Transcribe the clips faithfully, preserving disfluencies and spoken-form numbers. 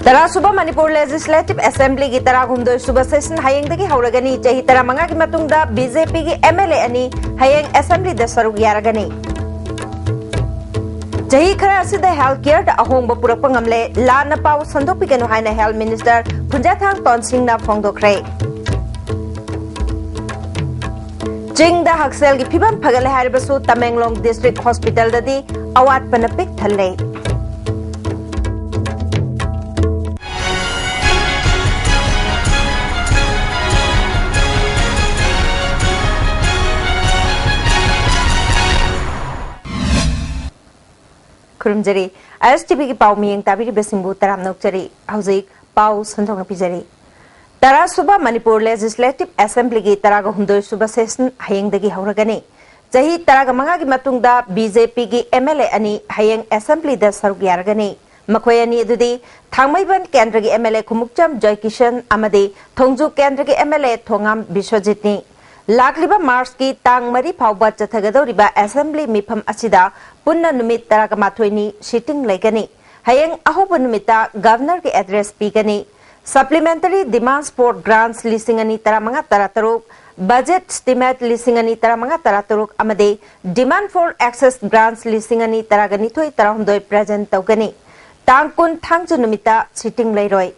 ꯇꯔꯥ ꯁꯨꯕ ꯃꯅꯤꯄꯨꯔ ꯂꯦꯖꯤꯁꯂꯦꯇꯤꯚ ꯑꯦꯁꯦꯝꯕ꯭ꯂꯤꯒꯤ ꯇꯔꯥꯍꯨꯝꯗꯣꯏ ꯁꯨꯕ ꯁꯦꯁꯟ ꯍꯌꯦꯡꯗꯒꯤ ꯍꯧꯔꯒꯅꯤ꯫ ꯆꯍꯤ ꯇꯔꯥꯃꯉꯥꯒꯤ ꯃꯇꯨꯡꯗ ꯕꯤ ꯖꯦ ꯄꯤꯒꯤ ꯑꯦꯝ ꯑꯦꯜ ꯑꯦ ꯑꯅꯤ ꯍꯌꯦꯡ ꯑꯦꯁꯦꯝꯕ꯭ꯂꯤꯗ ꯁꯔꯨꯛ ꯌꯥꯔꯒꯅꯤ꯫ ꯆꯍꯤ ꯈꯔ ꯑꯁꯤꯗ ꯍꯦꯜꯊ ꯀꯦꯌꯔꯗ ꯑꯍꯣꯡꯕ ꯄꯨꯔꯛꯄ ꯉꯝꯂꯦ꯫ ꯂꯥꯟꯅ ꯄꯥꯎ ꯁꯟꯗꯣꯛꯄꯤꯒꯅꯨ ꯍꯥꯏꯅ ꯍꯦꯜꯊ ꯃꯤꯅꯤꯁꯇꯔ ꯈꯨꯟꯖꯥꯊꯥꯡ ꯇꯣꯟꯁꯤꯡꯅ ꯐꯣꯡꯗꯣꯛꯈ꯭ꯔꯦ꯫ ꯆꯤꯡꯗ ꯍꯛꯁꯦꯜꯒꯤ ꯐꯤꯕꯝ ꯐꯒꯠꯂꯦ ꯍꯥꯏꯔꯕꯁꯨ ꯇꯃꯦꯡꯂꯣꯡ ꯗꯤꯁꯇ꯭ꯔꯤꯛ ꯍꯣꯁꯄꯤꯇꯥꯜꯗꯗꯤ ꯑꯋꯥꯠꯄꯅ ꯄꯤꯛ ꯊꯜꯂꯦ꯫ ꯈꯨꯔꯨꯝꯖꯔꯤ꯫ ꯑꯥꯏ ꯑꯦꯁ ꯇꯤ ꯚꯤꯒꯤ ꯄꯥꯎ ꯃꯤꯠꯌꯦꯡ ꯇꯥꯕꯤꯔꯤꯕꯁꯤꯡꯕꯨ ꯇꯔꯥꯝꯅ ꯑꯣꯛꯆꯔꯤ꯫ ꯍꯧꯖꯤꯛ ꯄꯥꯎ ꯁꯟꯗꯣꯛꯅ ꯄꯤꯖꯔꯤ꯫ ꯇꯔꯥ ꯁꯨꯕ ꯃꯅꯤꯄꯨꯔ ꯂꯦꯖꯤꯁꯂꯦꯇꯤꯚ ꯑꯦꯁꯦꯝꯕ꯭ꯂꯤꯒꯤ ꯇꯔꯥꯒ ꯍꯨꯝꯗꯣꯏ ꯁꯨꯕ ꯁꯦꯁꯟ ꯍꯌꯦꯡꯗꯒꯤ ꯍꯧꯔꯒꯅꯤ꯫ ꯆꯍꯤ ꯇꯔꯥꯒ ꯃꯉꯥꯒꯤ ꯃꯇꯨꯡꯗ ꯕꯤ ꯖꯦ ꯄꯤꯒꯤ ꯑꯦꯝ ꯑꯦꯜ ꯑꯦ ꯑꯅꯤ ꯍꯌꯦꯡ ꯑꯦꯁꯦꯝꯕ꯭ꯂꯤꯗ ꯁꯔꯨꯛ ꯌꯥꯔꯒꯅꯤ꯫ ꯃꯈꯣꯏ ꯑꯅꯤ ꯑꯗꯨꯗꯤ ꯊꯥꯡꯃꯩꯕꯟ ꯀꯦꯟꯗ꯭ꯔꯒꯤ ꯑꯦꯝ ꯑꯦꯜ ꯑꯦ ꯈꯨꯃꯨꯛꯆꯝ ꯖꯣꯏꯀꯤꯁꯟ ꯑꯃꯗꯤ ꯊꯣꯡꯖꯨ ꯀꯦꯟꯗ꯭ꯔꯒꯤ ꯑꯦꯝ ꯑꯦꯜ ꯑꯦ ꯊꯣꯉꯥꯝ ꯕꯤꯁ꯭ꯋꯖꯤꯠꯅꯤ꯫ ꯂꯥꯛꯂꯤꯕ ꯃꯥꯔꯆꯀꯤ ꯇꯥꯡ ꯃꯔꯤ ꯐꯥꯎꯕ ꯆꯠꯊꯒꯗꯧꯔꯤꯕ ꯑꯦꯁꯦꯝꯕ꯭ꯂꯤ ꯃꯤꯐꯝ ꯑꯁꯤꯗ ꯄꯨꯟꯅ ꯅꯨꯃꯤꯠ ꯇꯔꯥꯒ ꯃꯥꯊꯣꯏꯅꯤ ꯁꯤꯇꯤꯡ ꯂꯩꯒꯅꯤ꯫ ꯍꯌꯦꯡ ꯑꯍꯧꯕ ꯅꯨꯃꯤꯠꯇ ꯒꯚꯔꯅꯔꯒꯤ ꯑꯦꯗ꯭ꯔꯦꯁ ꯄꯤꯒꯅꯤ꯫ Supplementary Demands for Grants ꯂꯤꯁꯤꯡ ꯑꯅꯤ ꯇꯔꯥꯃꯉꯥ ꯇꯔꯥꯇꯔꯨꯛ, Budget Estimate ꯂꯤꯁꯤꯡ ꯑꯅꯤ ꯇꯔꯥꯃꯉꯥ ꯇꯔꯥꯇꯔꯨꯛ ꯑꯃꯗꯤ Demand for Excess Grants ꯂꯤꯁꯤꯡ ꯑꯅꯤ ꯇꯔꯥꯒ ꯅꯤꯊꯣꯏ ꯇꯔꯥꯍꯨꯝꯗꯣꯏ ꯄ꯭ꯔꯖꯦꯟ ꯇꯧꯒꯅꯤ꯫ ꯇꯥꯡ ꯀꯨꯟ ꯊꯥꯡꯖ ꯅꯨꯃꯤꯠꯇ ꯁꯤꯇꯤꯡ ꯂꯩꯔꯣꯏ꯫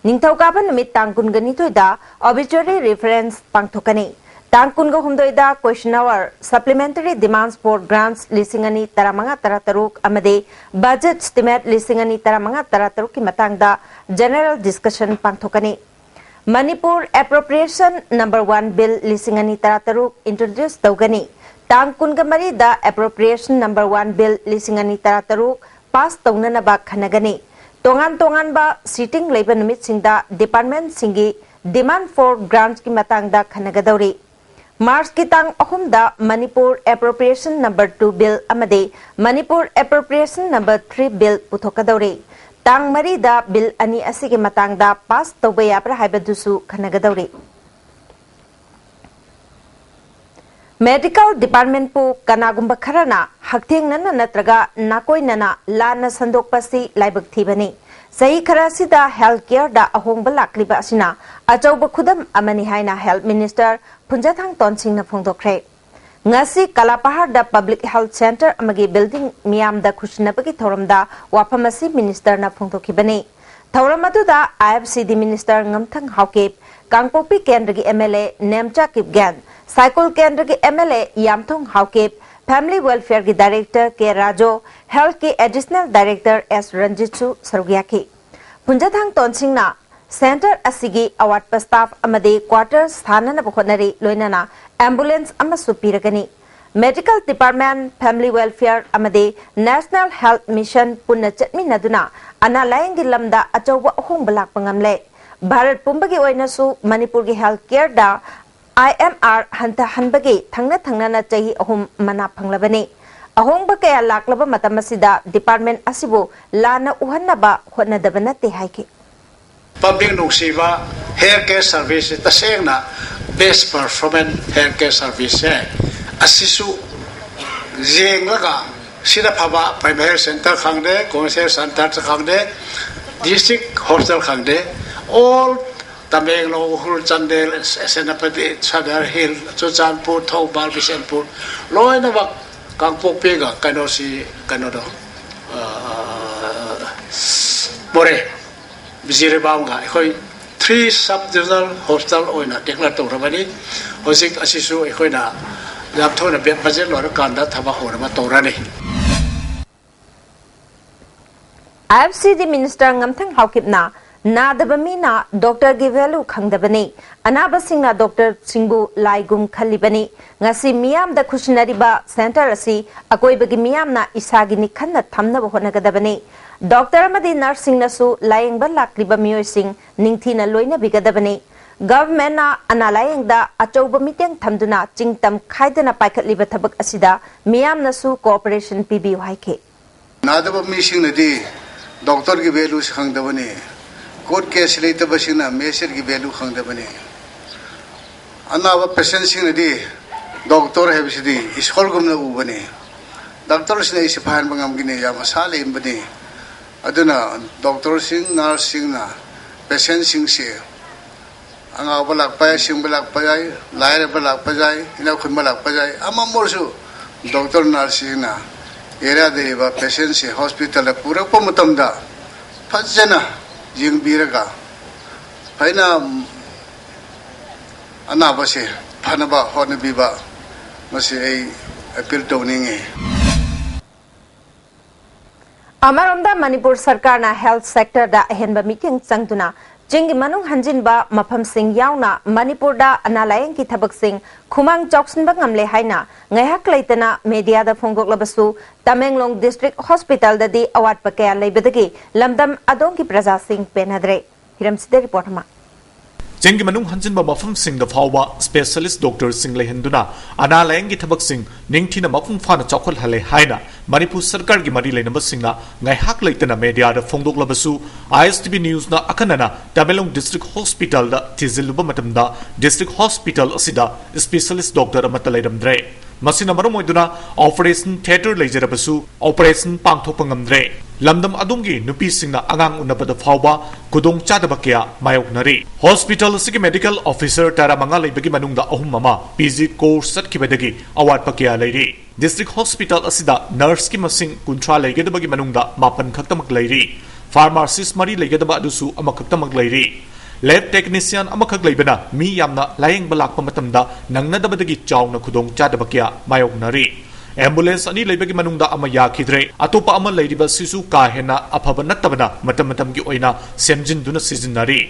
ꯅꯤꯡꯊꯧꯀꯥꯕ ꯅꯨꯃꯤꯠ ꯇꯥꯡ ꯀꯨꯟꯒ ꯅꯤꯊꯣꯏꯗ obituary reference ꯄꯥꯡꯊꯣꯛꯀꯅꯤ꯫ ꯇꯥꯡ ꯀꯨꯟꯒ ꯍꯨꯝꯗꯣꯏꯗ question hour, Supplementary Demands for Grants ꯂꯤꯁꯤꯡ ꯑꯅꯤ ꯇꯔꯥꯃꯉꯥ ꯇꯔꯥꯇꯔꯨꯛ ꯑꯃꯗꯤ Budget Estimate ꯂꯤꯁꯤꯡ ꯑꯅꯤ ꯇꯔꯥꯃꯉꯥ ꯇꯔꯥꯇꯔꯨꯛꯀꯤ ꯃꯇꯥꯡꯗ general discussion ꯄꯥꯡꯊꯣꯛꯀꯅꯤ꯫ Manipur Appropriation Number One Bill ꯂꯤꯁꯤꯡ ꯑꯅꯤ ꯇꯔꯥꯇꯔꯨꯛ introduce ꯇꯧꯒꯅꯤ꯫ ꯇꯥꯡ ꯀꯨꯟꯒ ꯃꯔꯤꯗ Appropriation Number One Bill ꯂꯤꯁꯤꯡ ꯑꯅꯤ ꯇꯔꯥꯇꯔꯨꯛ pass ꯇꯧꯅꯅꯕ ꯈꯟꯅꯒꯅꯤ꯫ ꯇꯣꯉꯥꯟ ꯇꯣꯉꯥꯟꯕ ꯁꯤꯇꯤꯡ ꯂꯩꯕ ꯅꯨꯃꯤꯠꯁꯤꯡꯗ ꯗꯤꯄꯥꯔꯠꯃꯦꯟꯠꯁꯤꯡꯒꯤ demand for grants ꯀꯤ ꯃꯇꯥꯡꯗ ꯈꯟꯅꯒꯗꯧꯔꯤ꯫ ꯃꯥꯔꯆꯀꯤ ꯇꯥꯡ ꯑꯍꯨꯝꯗ Manipur Appropriation Number Two Bill ꯑꯃꯗꯤ Manipur Appropriation Number Three Bill ꯄꯨꯊꯣꯛꯀꯗꯧꯔꯤ꯫ ꯇꯥꯡ ꯃꯔꯤꯗ ꯕꯤꯜ ꯑꯅꯤ ꯑꯁꯤꯒꯤ ꯃꯇꯥꯡꯗ ꯄꯥꯁ ꯇꯧꯕ ꯌꯥꯕ꯭ꯔꯥ ꯍꯥꯏꯕꯗꯨꯁꯨ ꯈꯟꯅꯒꯗꯧꯔꯤ꯫ ꯃꯦꯗꯤꯀꯦꯜ ꯗꯤꯄꯥꯔꯠꯃꯦꯟꯠꯄꯨ ꯀꯅꯥꯒꯨꯝꯕ ꯈꯔꯅ ꯍꯛꯊꯦꯡꯅꯅ ꯅꯠꯇ꯭ꯔꯒ ꯅꯥꯀꯣꯏꯅꯅ ꯂꯥꯟꯅ ꯁꯟꯗꯣꯛꯄꯁꯤ ꯂꯥꯏꯕꯛ ꯊꯤꯕꯅꯤ꯫ ꯆꯍꯤ ꯈꯔ ꯑꯁꯤꯗ health care ꯗ ꯑꯍꯣꯡꯕ ꯂꯥꯛꯂꯤꯕ ꯑꯁꯤꯅ ꯑꯆꯧꯕ ꯈꯨꯗꯝ ꯑꯃꯅꯤ ꯍꯥꯏꯅ Health Minister ꯐꯨꯟꯖꯊꯥꯡ ꯇꯣꯟꯁꯤꯡꯅ ꯐꯣꯡꯗꯣꯛꯈ꯭ꯔꯦ꯫ ꯉꯁꯤ ꯀꯂꯥꯄꯍꯥꯔꯗ Public Health Centre ꯑꯃꯒꯤ building ꯃꯤꯌꯥꯝꯗ ꯈꯨꯠꯁꯤꯟꯅꯕꯒꯤ ꯊꯧꯔꯝꯗ ꯋꯥꯐꯝ ꯑꯁꯤ ministerꯅ ꯐꯣꯡꯗꯣꯛꯈꯤꯕꯅꯤ꯫ ꯊꯧꯔꯝ ꯑꯗꯨꯗ I F C D minister ꯉꯝꯊꯪ Haokip, ꯀꯥꯡꯄꯣꯛꯄꯤ ꯀꯦꯟꯗ꯭ꯔꯒꯤ M L A Nemcha Kipgen, ꯁꯥꯏꯀꯨꯜ ꯀꯦꯟꯗ꯭ꯔꯒꯤ M L A ꯌꯥꯝꯊꯣꯡ Haokip, Family Welfare ꯒꯤ director ꯀꯦ ꯔꯥꯖꯨ, health ꯀꯤ additional director ꯑꯦꯁ ꯔꯟꯖꯤꯠꯁꯨ ꯁꯔꯨꯛ ꯌꯥꯈꯤ꯫ ꯐꯨꯟꯖꯊꯥꯡ ꯇꯣꯟꯁꯤꯡꯅ centre ꯑꯁꯤꯒꯤ ꯑꯋꯥꯠꯄ staff ꯑꯃꯗꯤ quarters ꯁꯥꯅꯅꯕ ꯍꯣꯠꯅꯔꯤ, ꯂꯣꯏꯅꯅ ambulance ꯑꯃꯁꯨ ꯄꯤꯔꯒꯅꯤ꯫ Medical Department, Family Welfare ꯑꯃꯗꯤ National Health Mission ꯄꯨꯟꯅ ꯆꯠꯃꯤꯟꯅꯗꯨꯅ ꯑꯅꯥ ꯂꯥꯌꯦꯡꯒꯤ ꯂꯝꯗ ꯑꯆꯧꯕ ꯑꯍꯣꯡꯕ ꯂꯥꯛꯄ ꯉꯝꯂꯦ꯫ ꯚꯥꯔꯠ ꯄꯨꯝꯕꯒꯤ ꯑꯣꯏꯅꯁꯨ ꯃꯅꯤꯄꯨꯔꯒꯤ health care the I M R ꯍꯟꯊꯍꯟꯕꯒꯤ ꯊꯪꯅ ꯊꯪꯅꯅ ꯆꯍꯤ ꯑꯍꯨꯝ ꯃꯅꯥ ꯐꯪꯂꯕꯅꯤ꯫ ꯑꯍꯣꯡꯕ ꯀꯌꯥ ꯂꯥꯛꯂꯕ ꯃꯇꯝ ꯑꯁꯤꯗ department ꯑꯁꯤꯕꯨ ꯂꯥꯟꯅ ꯎꯍꯟꯅꯕ ꯍꯣꯠꯅꯗꯕ ꯅꯠꯇꯦ ꯍꯥꯏꯈꯤ꯫ Public ꯅꯨꯡꯁꯤꯕ, health care service ꯁꯤ ꯇꯁꯦꯡꯅ best performance health care service ꯁꯦ ꯑꯁꯤꯁꯨ ꯌꯦꯡꯂꯒ ꯁꯤꯅ ꯐꯕ primary health centre ꯈꯪꯗꯦ, community health centre ꯈꯪꯗꯦ, district hospital ꯈꯪꯗꯦ, all ꯇꯃꯦꯡꯂꯣꯡ, ꯎꯈ꯭ꯔꯨꯜ, ꯆꯥꯟꯗꯦꯜ, ꯁꯦꯅꯥꯄꯇꯤ, ꯁꯗꯔ ꯍꯤꯜ, ꯆꯨꯔꯆꯥꯟꯄꯨꯔ, ꯊꯧꯕꯥꯜ, ꯕꯤꯁꯦꯟꯄꯨꯔ, ꯂꯣꯏꯅꯃꯛ ꯀꯥꯡꯄꯣꯛꯄꯤꯒ ꯀꯩꯅꯣꯁꯤ, ꯀꯩꯅꯣꯗꯣ, ꯑ, ꯃꯣꯔꯦ, ꯖꯤꯔꯤꯕꯥꯝꯒ ꯑꯩꯈꯣꯏ three sub divisional hospital ꯑꯣꯏꯅ declare ꯇꯧꯔꯕꯅꯤ꯫ ꯍꯧꯖꯤꯛ ꯑꯁꯤꯁꯨ ꯑꯩꯈꯣꯏꯅ ꯌꯥꯝ ꯊꯨꯅ budget ꯂꯣꯏꯔꯀꯥꯟꯗ ꯊꯕꯛ ꯍꯧꯅꯕ ꯇꯧꯔꯅꯤ꯫ I F C D minister ꯉꯝꯊꯪ ꯍꯥꯎꯀꯤꯞꯅ ꯅꯥꯗꯕ ꯃꯤꯅ doctor ꯒꯤ value ꯈꯪꯗꯕꯅꯤ, ꯑꯅꯥꯕꯁꯤꯡꯅ doctor ꯁꯤꯡꯕꯨ ꯂꯥꯏꯒꯨꯝ ꯈꯜꯂꯤꯕꯅꯤ꯫ ꯉꯁꯤ ꯃꯤꯌꯥꯝꯗ ꯈꯨꯠꯁꯤꯟꯅꯔꯤꯕ centre ꯑꯁꯤ ꯑꯀꯣꯏꯕꯒꯤ ꯃꯤꯌꯥꯝꯅ ꯏꯁꯥꯒꯤꯅꯤ ꯈꯟꯅ ꯊꯝꯅꯕ ꯍꯣꯠꯅꯒꯗꯕꯅꯤ꯫ Doctor ꯑꯃꯗꯤ nurse ꯁꯤꯡꯅꯁꯨ ꯂꯥꯌꯦꯡꯕ ꯂꯥꯛꯂꯤꯕ ꯃꯤꯑꯣꯏꯁꯤꯡ ꯅꯤꯡꯊꯤꯅ ꯂꯣꯏꯅꯕꯤꯒꯗꯕꯅꯤ꯫ Government ꯅ ꯑꯅꯥ ꯂꯥꯌꯦꯡꯗ ꯑꯆꯧꯕ ꯃꯤꯠꯌꯦꯡ ꯊꯝꯗꯨꯅ ꯆꯤꯡꯇꯝ ꯈꯥꯏꯗꯅ ꯄꯥꯏꯈꯠꯂꯤꯕ ꯊꯕꯛ ꯑꯁꯤꯗ ꯃꯤꯌꯥꯝꯅꯁꯨ cooperation ꯄꯤꯕꯤꯌꯨ ꯍꯥꯏꯈꯤ꯫ ꯅꯥꯗꯕ ꯃꯤꯁꯤꯡꯅꯗꯤ doctor ꯒꯤ value ꯁꯤ ꯈꯪꯗꯕꯅꯤ꯫ Court case ꯂꯩꯇꯕꯁꯤꯡꯅ magistrate ꯀꯤ value ꯈꯪꯗꯕꯅꯤ꯫ ꯑꯅꯥꯕ patient ꯁꯤꯡꯅꯗꯤ doctor ꯍꯥꯏꯕꯁꯤꯗꯤ ꯏꯁꯣꯔꯒꯨꯝꯅ ꯎꯕꯅꯤ꯫ Doctor ꯁꯤꯅ ꯑꯩꯁꯤ ꯐꯍꯟꯕ ꯉꯝꯒꯅꯤ, ꯌꯥꯝ ꯑꯁꯥ ꯂꯩꯕꯅꯤ꯫ ꯑꯗꯨꯅ ꯗꯣꯛꯇꯔꯁꯤꯡ, ꯅꯔꯁꯁꯤꯡꯅ ꯄꯦꯁꯦꯟꯁꯤꯡꯁꯦ, ꯑꯉꯥꯎꯕ ꯂꯥꯛꯄ ꯌꯥꯏ, ꯁꯤꯡꯕ ꯂꯥꯛꯄ ꯌꯥꯏ, ꯂꯥꯏꯔꯕ ꯂꯥꯛꯄ ꯌꯥꯏ, ꯏꯅꯥꯛ ꯈꯨꯟꯕ ꯂꯥꯛꯄ ꯌꯥꯏ, ꯑꯃ ꯑꯣꯏꯔꯁꯨ ꯗꯣꯛꯇꯔ, ꯅꯔꯁꯁꯤꯡꯅ ꯑꯦꯔꯤꯌꯥꯗ ꯂꯩꯕ ꯄꯦꯁꯦꯟꯁꯦ ꯍꯣꯁꯄꯤꯇꯥꯜꯗ ꯄꯨꯔꯛꯄ ꯃꯇꯝꯗ ꯐꯖꯅ ꯌꯦꯡꯕꯤꯔꯒ ꯐꯖꯅ ꯑꯅꯥꯕꯁꯦ ꯐꯅꯕ ꯍꯣꯠꯅꯕꯤꯕ, ꯃꯁꯤ ꯑꯩ ꯑꯄꯤꯜ ꯇꯧꯅꯤꯡꯉꯤ꯫ ꯑꯃꯔꯣꯝꯗ ꯃꯅꯤꯄꯨꯔ ꯁꯔꯀꯥꯔꯅ ꯍꯦꯜꯊ ꯁꯦꯛꯇꯔꯗ ꯑꯍꯦꯟꯕ ꯃꯤꯠꯌꯦꯡ ꯆꯪꯗꯨꯅ ꯆꯤꯡꯒꯤ ꯃꯅꯨꯡ ꯍꯟꯖꯤꯟꯕ ꯃꯐꯝꯁꯤꯡ ꯌꯥꯎꯅ ꯃꯅꯤꯄꯨꯔꯗ ꯑꯅꯥ ꯂꯥꯌꯦꯡꯒꯤ ꯊꯕꯛꯁꯤꯡ ꯈꯨꯃꯥꯡ ꯆꯥꯎꯁꯤꯟꯕ ꯉꯝꯂꯦ ꯍꯥꯏꯅ ꯉꯥꯏꯍꯥꯛ ꯂꯩꯇꯅ ꯃꯦꯗꯤꯌꯥꯗ ꯐꯣꯡꯗꯣꯛꯂꯕꯁꯨ, ꯇꯃꯦꯡꯂꯣꯡ ꯗꯤꯁꯇ꯭ꯔꯤꯛ ꯍꯣꯁꯄꯤꯇꯥꯜꯗꯗꯤ ꯑꯋꯥꯠꯄ ꯀꯌꯥ ꯂꯩꯕꯗꯒꯤ ꯂꯝꯗꯝ ꯑꯗꯣꯝꯒꯤ ꯄ꯭ꯔꯖꯥꯁꯤꯡ ꯄꯦꯟꯅꯗ꯭ꯔꯦ꯫ ꯍꯤꯔꯝꯁꯤꯗ ꯔꯤꯄꯣꯔꯠ ꯑꯃ꯫ ꯆꯤꯡꯒꯤ ꯃꯅꯨꯡ ꯍꯟꯖꯤꯟꯕ ꯃꯐꯝꯁꯤꯡꯗ ꯐꯥꯎꯕ ꯁ꯭ꯄꯦꯁꯤꯌꯦꯂꯤꯁ꯭ꯠ ꯗꯣꯛꯇꯔꯁꯤꯡ ꯂꯩꯍꯟꯗꯨꯅ ꯑꯅꯥ ꯂꯥꯌꯦꯡꯒꯤ ꯊꯕꯛꯁꯤꯡ ꯅꯤꯡꯊꯤꯅ ꯃꯄꯨꯡ ꯐꯥꯅ ꯆꯥꯎꯈꯠꯍꯜꯂꯦ ꯍꯥꯏꯅ ꯃꯅꯤꯄꯨꯔ ꯁꯔꯀꯥꯔꯒꯤ ꯃꯔꯤ ꯂꯩꯅꯕꯁꯤꯡꯅ ꯉꯥꯏꯍꯥꯛ ꯂꯩꯇꯅ ꯃꯦꯗꯤꯌꯥꯗ ꯐꯣꯡꯗꯣꯛꯂꯕꯁꯨ, ꯑꯥꯏ ꯑꯦꯁ ꯇꯤ ꯚꯤ ꯅ꯭ꯌꯨꯁꯅ ꯑꯈꯟꯅꯅ ꯇꯃꯦꯡꯂꯣꯡ ꯗꯤꯁꯇ꯭ꯔꯤꯛ ꯍꯣꯁꯄꯤꯇꯥꯜꯗ ꯊꯤꯖꯤꯜꯂꯨꯕ ꯃꯇꯝꯗ ꯗꯤꯁꯇ꯭ꯔꯤꯛ ꯍꯣꯁꯄꯤꯇꯥꯜ ꯑꯁꯤꯗ ꯁ꯭ꯄꯦꯁꯤꯌꯦꯂꯤꯁ꯭ꯠ ꯗꯣꯛꯇꯔ ꯑꯃꯠꯇ ꯂꯩꯔꯝꯗ꯭ꯔꯦ꯫ ꯃꯁꯤꯅ ꯃꯔꯝ ꯑꯣꯏꯗꯨꯅ ꯑꯣꯄꯔꯦꯁꯟ ꯊꯤꯌꯦꯇꯔ ꯂꯩꯖꯔꯕꯁꯨ ꯑꯣꯄꯔꯦꯁꯟ ꯄꯥꯡꯊꯣꯛꯄ ꯉꯝꯗ꯭ꯔꯦ꯫ ꯂꯝꯗꯝ ꯑꯗꯣꯝꯒꯤ ꯅꯨꯄꯤꯁꯤꯡꯅ ꯑꯉꯥꯡ ꯎꯅꯕꯗ ꯐꯥꯎꯕ ꯈꯨꯗꯣꯡꯆꯥꯗꯕ ꯀꯌꯥ ꯃꯥꯌꯣꯛꯅꯔꯤ꯫ ꯍꯣꯁꯄꯤꯇꯥꯜ ꯑꯁꯤꯒꯤ ꯃꯦꯗꯤꯀꯦꯜ ꯑꯣꯐꯤꯁꯔ ꯇꯔꯥꯃꯉꯥ ꯂꯩꯕꯒꯤ ꯃꯅꯨꯡꯗ ꯑꯍꯨꯝ ꯑꯃ ꯄꯤ ꯖꯤ ꯀꯣꯔꯁ ꯆꯠꯈꯤꯕꯗꯒꯤ ꯑꯋꯥꯠꯄ ꯀꯌꯥ ꯂꯩꯔꯤ꯫ ꯗꯤꯁꯇ꯭ꯔꯤꯛ ꯍꯣꯁꯄꯤꯇꯥꯜ ꯑꯁꯤꯗ ꯅꯔꯁꯀꯤ ꯃꯁꯤꯡ ꯀꯨꯟꯊ꯭ꯔꯥ ꯂꯩꯒꯗꯕꯒꯤ ꯃꯅꯨꯡꯗ ꯃꯥꯄꯟ ꯈꯛꯇꯃꯛ ꯂꯩꯔꯤ꯫ ꯐꯥꯔꯃꯥꯁꯤꯁ꯭ꯠ ꯃꯔꯤ ꯂꯩꯒꯗꯕ ꯑꯗꯨꯁꯨ ꯑꯃꯈꯛꯇꯃꯛ ꯂꯩꯔꯤ꯫ ꯂꯦꯕ ꯇꯦꯛꯅꯤꯁꯤꯌꯥꯟ ꯑꯃꯈꯛ ꯂꯩꯕꯅ ꯃꯤ ꯌꯥꯝꯅ ꯂꯥꯌꯦꯡꯕ ꯂꯥꯛꯄ ꯃꯇꯝꯗ ꯅꯪꯅꯗꯕꯗꯒꯤ ꯆꯥꯎꯅ ꯈꯨꯗꯣꯡꯆꯥꯗꯕ ꯀꯌꯥ ꯃꯥꯌꯣꯛꯅꯔꯤ꯫ ꯑꯦꯝꯕꯨꯂꯦꯟꯁ ꯑꯅꯤ ꯂꯩꯕꯒꯤ ꯃꯅꯨꯡꯗ ꯑꯃ ꯌꯥꯈꯤꯗ꯭ꯔꯦ꯫ ꯑꯇꯣꯞꯄ ꯑꯃ ꯂꯩꯔꯤꯕ ꯑꯁꯤꯁꯨ ꯀꯥ ꯍꯦꯟꯅ ꯑꯐꯕ ꯅꯠꯇꯕꯅ ꯃꯇꯝ ꯃꯇꯝꯒꯤ ꯑꯣꯏꯅ ꯁꯦꯝꯖꯤꯟꯗꯨꯅ ꯁꯤꯖꯤꯟꯅꯔꯤ꯫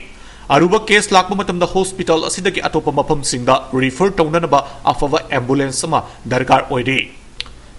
ꯑꯔꯨꯕ ꯀꯦꯁ ꯂꯥꯛꯄ ꯃꯇꯝꯗ ꯍꯣꯁꯄꯤꯇꯥꯜ ꯑꯁꯤꯗꯒꯤ ꯑꯇꯣꯞꯄ ꯃꯐꯝꯁꯤꯡꯗ ꯔꯤꯐꯔ ꯇꯧꯅꯅꯕ ꯑꯐꯕ ꯑꯦꯝꯕꯨꯂꯦꯟꯁ ꯑꯃ ꯗꯔꯀꯥꯔ ꯑꯣꯏꯔꯤ꯫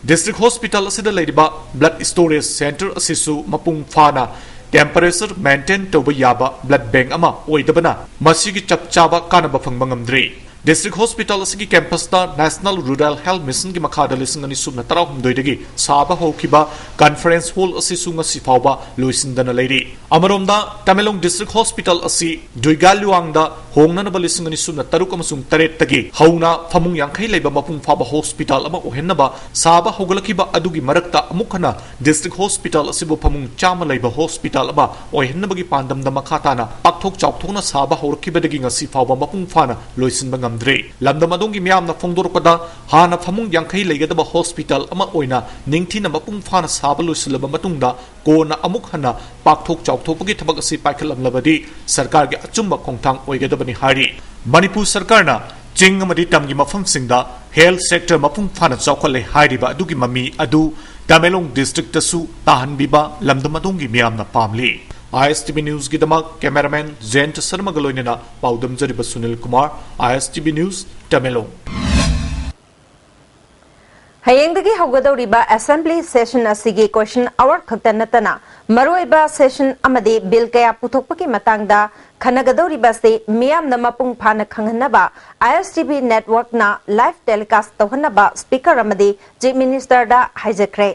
ꯗꯤꯁꯇ꯭ꯔꯤꯛ ꯍꯣꯁꯄꯤꯇꯥꯜ ꯑꯁꯤꯗ ꯂꯩꯔꯤꯕ ꯕ꯭ꯂꯗ ꯁ꯭ꯇꯣꯔꯦꯖ ꯁꯦꯟꯇꯔ ꯑꯁꯤꯁꯨ ꯃꯄꯨꯡ ꯐꯥꯅ ꯇꯦꯝꯄꯔꯦꯆꯔ ꯃꯦꯟꯇꯦꯟ ꯇꯧꯕ ꯌꯥꯕ ꯕ꯭ꯂꯗ ꯕꯦꯡꯛ ꯑꯃ ꯑꯣꯏꯗꯕꯅ ꯃꯁꯤꯒꯤ ꯆꯞ ꯆꯥꯕ ꯀꯥꯟꯅꯕ ꯐꯪꯕ ꯉꯝꯗ꯭ꯔꯤ꯫ District Hospital ꯑꯁꯤꯒꯤ campus ꯇ National Rural Health Mission ꯒꯤ ꯃꯈꯥꯗ ꯂꯤꯁꯤꯡ ꯑꯅꯤ ꯁꯨꯞꯅ ꯇꯔꯥꯍꯨꯝꯗꯣꯏꯗꯒꯤ ꯁꯥꯕ ꯍꯧꯈꯤꯕ conference hall ꯑꯁꯤꯁꯨ ꯉꯁꯤ ꯐꯥꯎꯕ ꯂꯣꯏꯁꯤꯟꯗꯅ ꯂꯩꯔꯤ꯫ ꯑꯃꯔꯣꯝꯗ, ꯇꯃꯦꯡꯂꯣꯡ District Hospital ꯑꯁꯤ ꯗꯨꯏꯒꯥ ꯂꯨꯋꯥꯡꯗ ꯍꯣꯡꯅꯅꯕ ꯂꯤꯁꯤꯡ ꯑꯅꯤ ꯁꯨꯞꯅ ꯇꯔꯨꯛ ꯑꯃꯁꯨꯡ ꯇꯔꯦꯠꯇꯒꯤ ꯍꯧꯅ ꯐꯃꯨꯡ ꯌꯥꯡꯈꯩ ꯂꯩꯕ ꯃꯄꯨꯡ ꯐꯥꯕ hospital ꯑꯃ ꯑꯣꯏꯍꯟꯅꯕ ꯁꯥꯕ ꯍꯧꯒꯠꯂꯛꯈꯤꯕ ꯑꯗꯨꯒꯤ ꯃꯔꯛꯇ ꯑꯃꯨꯛ ꯍꯟꯅ District Hospital ꯑꯁꯤꯕꯨ ꯐꯃꯨꯡ ꯆꯥꯝꯃ ꯂꯩꯕ hospital ꯑꯃ ꯑꯣꯏꯍꯟꯅꯕꯒꯤ ꯄꯥꯟꯗꯝꯗ ꯃꯈꯥ ꯇꯥꯅ ꯄꯥꯛꯊꯣꯛ ꯆꯥꯎꯊꯣꯛꯅ ꯁꯥꯕ ꯍꯧꯔꯛꯈꯤꯕꯗꯒꯤ ꯉꯁꯤ ꯐꯥꯎꯕ ꯃꯄꯨꯡ ꯐꯥꯅ ꯂꯣꯏꯁꯤꯟꯕ ꯉꯝꯗ꯭ꯔꯤ꯫ ꯂꯝꯗꯝ ꯑꯗꯣꯝꯒꯤ ꯃꯤꯌꯥꯝꯅ ꯐꯣꯡꯗꯣꯔꯛꯄꯗ, ꯍꯥꯟꯅ ꯐꯃꯨꯡ ꯌꯥꯡꯈꯩ ꯂꯩꯒꯗꯕ hospital ꯑꯃ ꯑꯣꯏꯅ ꯅꯤꯡꯊꯤꯅ ꯃꯄꯨꯡ ꯐꯥꯅ ꯁꯥꯕ ꯂꯣꯏꯁꯤꯜꯂꯕ ꯃꯇꯨꯡꯗ, ꯀꯣꯟꯅ ꯑꯃꯨꯛ ꯍꯟꯅ ꯄꯥꯛꯊꯣꯛ ꯆꯥꯎꯊꯣꯛꯄꯒꯤ ꯊꯕꯛ ꯑꯁꯤ ꯄꯥꯏꯈꯠꯂꯝꯂꯕꯗꯤ ꯁꯔꯀꯥꯔꯒꯤ ꯑꯆꯨꯝꯕ ꯈꯣꯡꯊꯥꯡ ꯑꯣꯏꯒꯗꯕꯅꯤ ꯍꯥꯏꯔꯤ꯫ ꯃꯅꯤꯄꯨꯔ ꯁꯔꯀꯥꯔꯅ ꯆꯤꯡ ꯑꯃꯗꯤ ꯇꯝꯒꯤ ꯃꯐꯝꯁꯤꯡꯗ health sector ꯃꯄꯨꯡ ꯐꯥꯅ ꯆꯥꯎꯈꯠꯂꯦ ꯍꯥꯏꯔꯤꯕ ꯑꯗꯨꯒꯤ ꯃꯃꯤ ꯑꯗꯨ ꯇꯃꯦꯡꯂꯣꯡ district ꯇꯁꯨ ꯇꯥꯍꯟꯕꯤꯕ ꯂꯝꯗꯝ ꯑꯗꯣꯝꯒꯤ ꯃꯤꯌꯥꯝꯅ ꯄꯥꯝꯂꯤ꯫ ISTV News ꯒꯤꯗꯃꯛ cameraman ꯖꯌꯟꯇ ꯁꯔꯃꯒ ꯂꯣꯏꯅꯅ ꯄꯥꯎꯗꯝꯖꯔꯤꯕ ꯁꯨꯅꯤꯜ ꯀꯨꯃꯥꯔ, ISTV News, ꯇꯃꯦꯡꯂꯣꯡ꯫ ꯍꯌꯦꯡꯗꯒꯤ ꯍꯧꯒꯗꯧꯔꯤꯕ assembly session ꯑꯁꯤꯒꯤ question hour ꯈꯛꯇ ꯅꯠꯇꯅ ꯃꯔꯨꯑꯣꯏꯕ session ꯑꯃꯗꯤ bill ꯀꯌꯥ ꯄꯨꯊꯣꯛꯄꯒꯤ ꯃꯇꯥꯡꯗ ꯈꯟꯅꯒꯗꯧꯔꯤꯕ ꯑꯁꯤ ꯃꯤꯌꯥꯝꯅ ꯃꯄꯨꯡ ꯐꯥꯅ ꯈꯪꯍꯟꯅꯕ ISTV network ꯅ live telecast ꯇꯧꯍꯟꯅꯕ speaker ꯑꯃꯗꯤ chief minister ꯗ ꯍꯥꯏꯖꯈ꯭ꯔꯦ꯫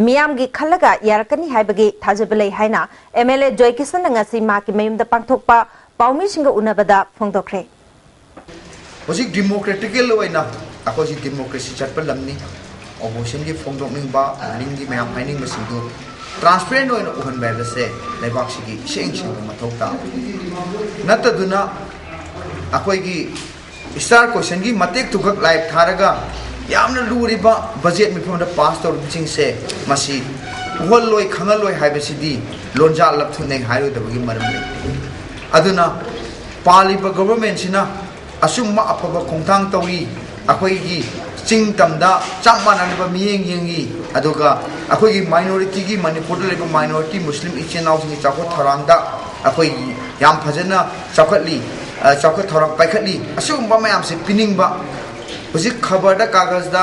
ꯃꯤꯌꯥꯝꯒꯤ ꯈꯜꯂꯒ ꯌꯥꯔꯛꯀꯅꯤ ꯍꯥꯏꯕꯒꯤ ꯊꯥꯖꯕ ꯂꯩ ꯍꯥꯏꯅ MLA ꯖꯣꯏꯀꯤꯁꯟꯅ ꯉꯁꯤ ꯃꯍꯥꯛꯀꯤ ꯃꯌꯨꯝꯗ ꯄꯥꯡꯊꯣꯛꯄ ꯄꯥꯎꯃꯤꯁꯤꯡꯒ ꯎꯅꯕꯗ ꯐꯣꯡꯗꯣꯛꯈ꯭ꯔꯦ꯫ ꯍꯧꯖꯤꯛ democratical ꯑꯣꯏꯅ ꯑꯩꯈꯣꯏꯁꯤ democracy ꯆꯠꯄ ꯂꯝꯅꯤ꯫ Opposition ꯒꯤ ꯐꯣꯡꯗꯣꯛꯅꯤꯡꯕ, ruling ꯒꯤ ꯃꯌꯥꯝ ꯍꯥꯏꯅꯤꯡꯕꯁꯤꯡꯗꯨ transparent ꯑꯣꯏꯅ ꯎꯍꯟꯕ ꯍꯥꯏꯕꯁꯦ ꯂꯩꯕꯥꯛꯁꯤꯒꯤ ꯏꯁꯦꯡ ꯁꯦꯡꯕ ꯃꯊꯧ ꯇꯥꯕꯅꯤ꯫ ꯅꯠꯇꯗꯨꯅ ꯑꯩꯈꯣꯏꯒꯤ star question ꯒꯤ ꯃꯇꯦꯛ ꯊꯨꯒꯛ live ꯊꯥꯔꯒ ꯌꯥꯝꯅ ꯂꯨꯔꯤꯕ budget ꯃꯤꯐꯝꯗ pass ꯇꯧꯔꯤꯕꯁꯤꯡꯁꯦ ꯃꯁꯤ ꯎꯍꯜꯂꯣꯏ ꯈꯪꯍꯜꯂꯣꯏ ꯍꯥꯏꯕꯁꯤꯗꯤ ꯂꯣꯟꯖꯥ ꯂꯞꯊꯨꯅꯩ ꯍꯥꯏꯔꯣꯏꯗꯕꯒꯤ ꯃꯔꯝ ꯂꯩꯇꯦ꯫ ꯑꯗꯨꯅ ꯄꯥꯜꯂꯤꯕ government ꯁꯤꯅ ꯑꯆꯨꯝꯕ ꯑꯐꯕ ꯈꯣꯡꯊꯥꯡ ꯇꯧꯏ꯫ ꯑꯩꯈꯣꯏꯒꯤ ꯆꯤꯡ ꯇꯝꯗ ꯆꯞ ꯃꯥꯟꯅꯅꯕ ꯃꯤꯠꯌꯦꯡ ꯌꯦꯡꯏ꯫ ꯑꯗꯨꯒ ꯑꯩꯈꯣꯏꯒꯤ minority ꯒꯤ, ꯃꯅꯤꯄꯨꯔꯗ ꯂꯩꯕ minority ꯃꯨꯁꯂꯤꯝ ꯏꯆꯤꯟ ꯏꯅꯥꯎꯁꯤꯡꯒꯤ ꯆꯥꯎꯈꯠ ꯊꯧꯔꯥꯡꯗ ꯑꯩꯈꯣꯏꯒꯤ ꯌꯥꯝ ꯐꯖꯅ ꯆꯥꯎꯈꯠꯂꯤ, ꯑ, ꯆꯥꯎꯈꯠ ꯊꯧꯔꯥꯡ ꯄꯥꯏꯈꯠꯂꯤ꯫ ꯑꯁꯤꯒꯨꯝꯕ ꯃꯌꯥꯝꯁꯦ ꯄꯤꯅꯤꯡꯕ꯫ ꯍꯧꯖꯤꯛ ꯈꯕꯔꯗ, ꯀꯥꯒꯖꯗ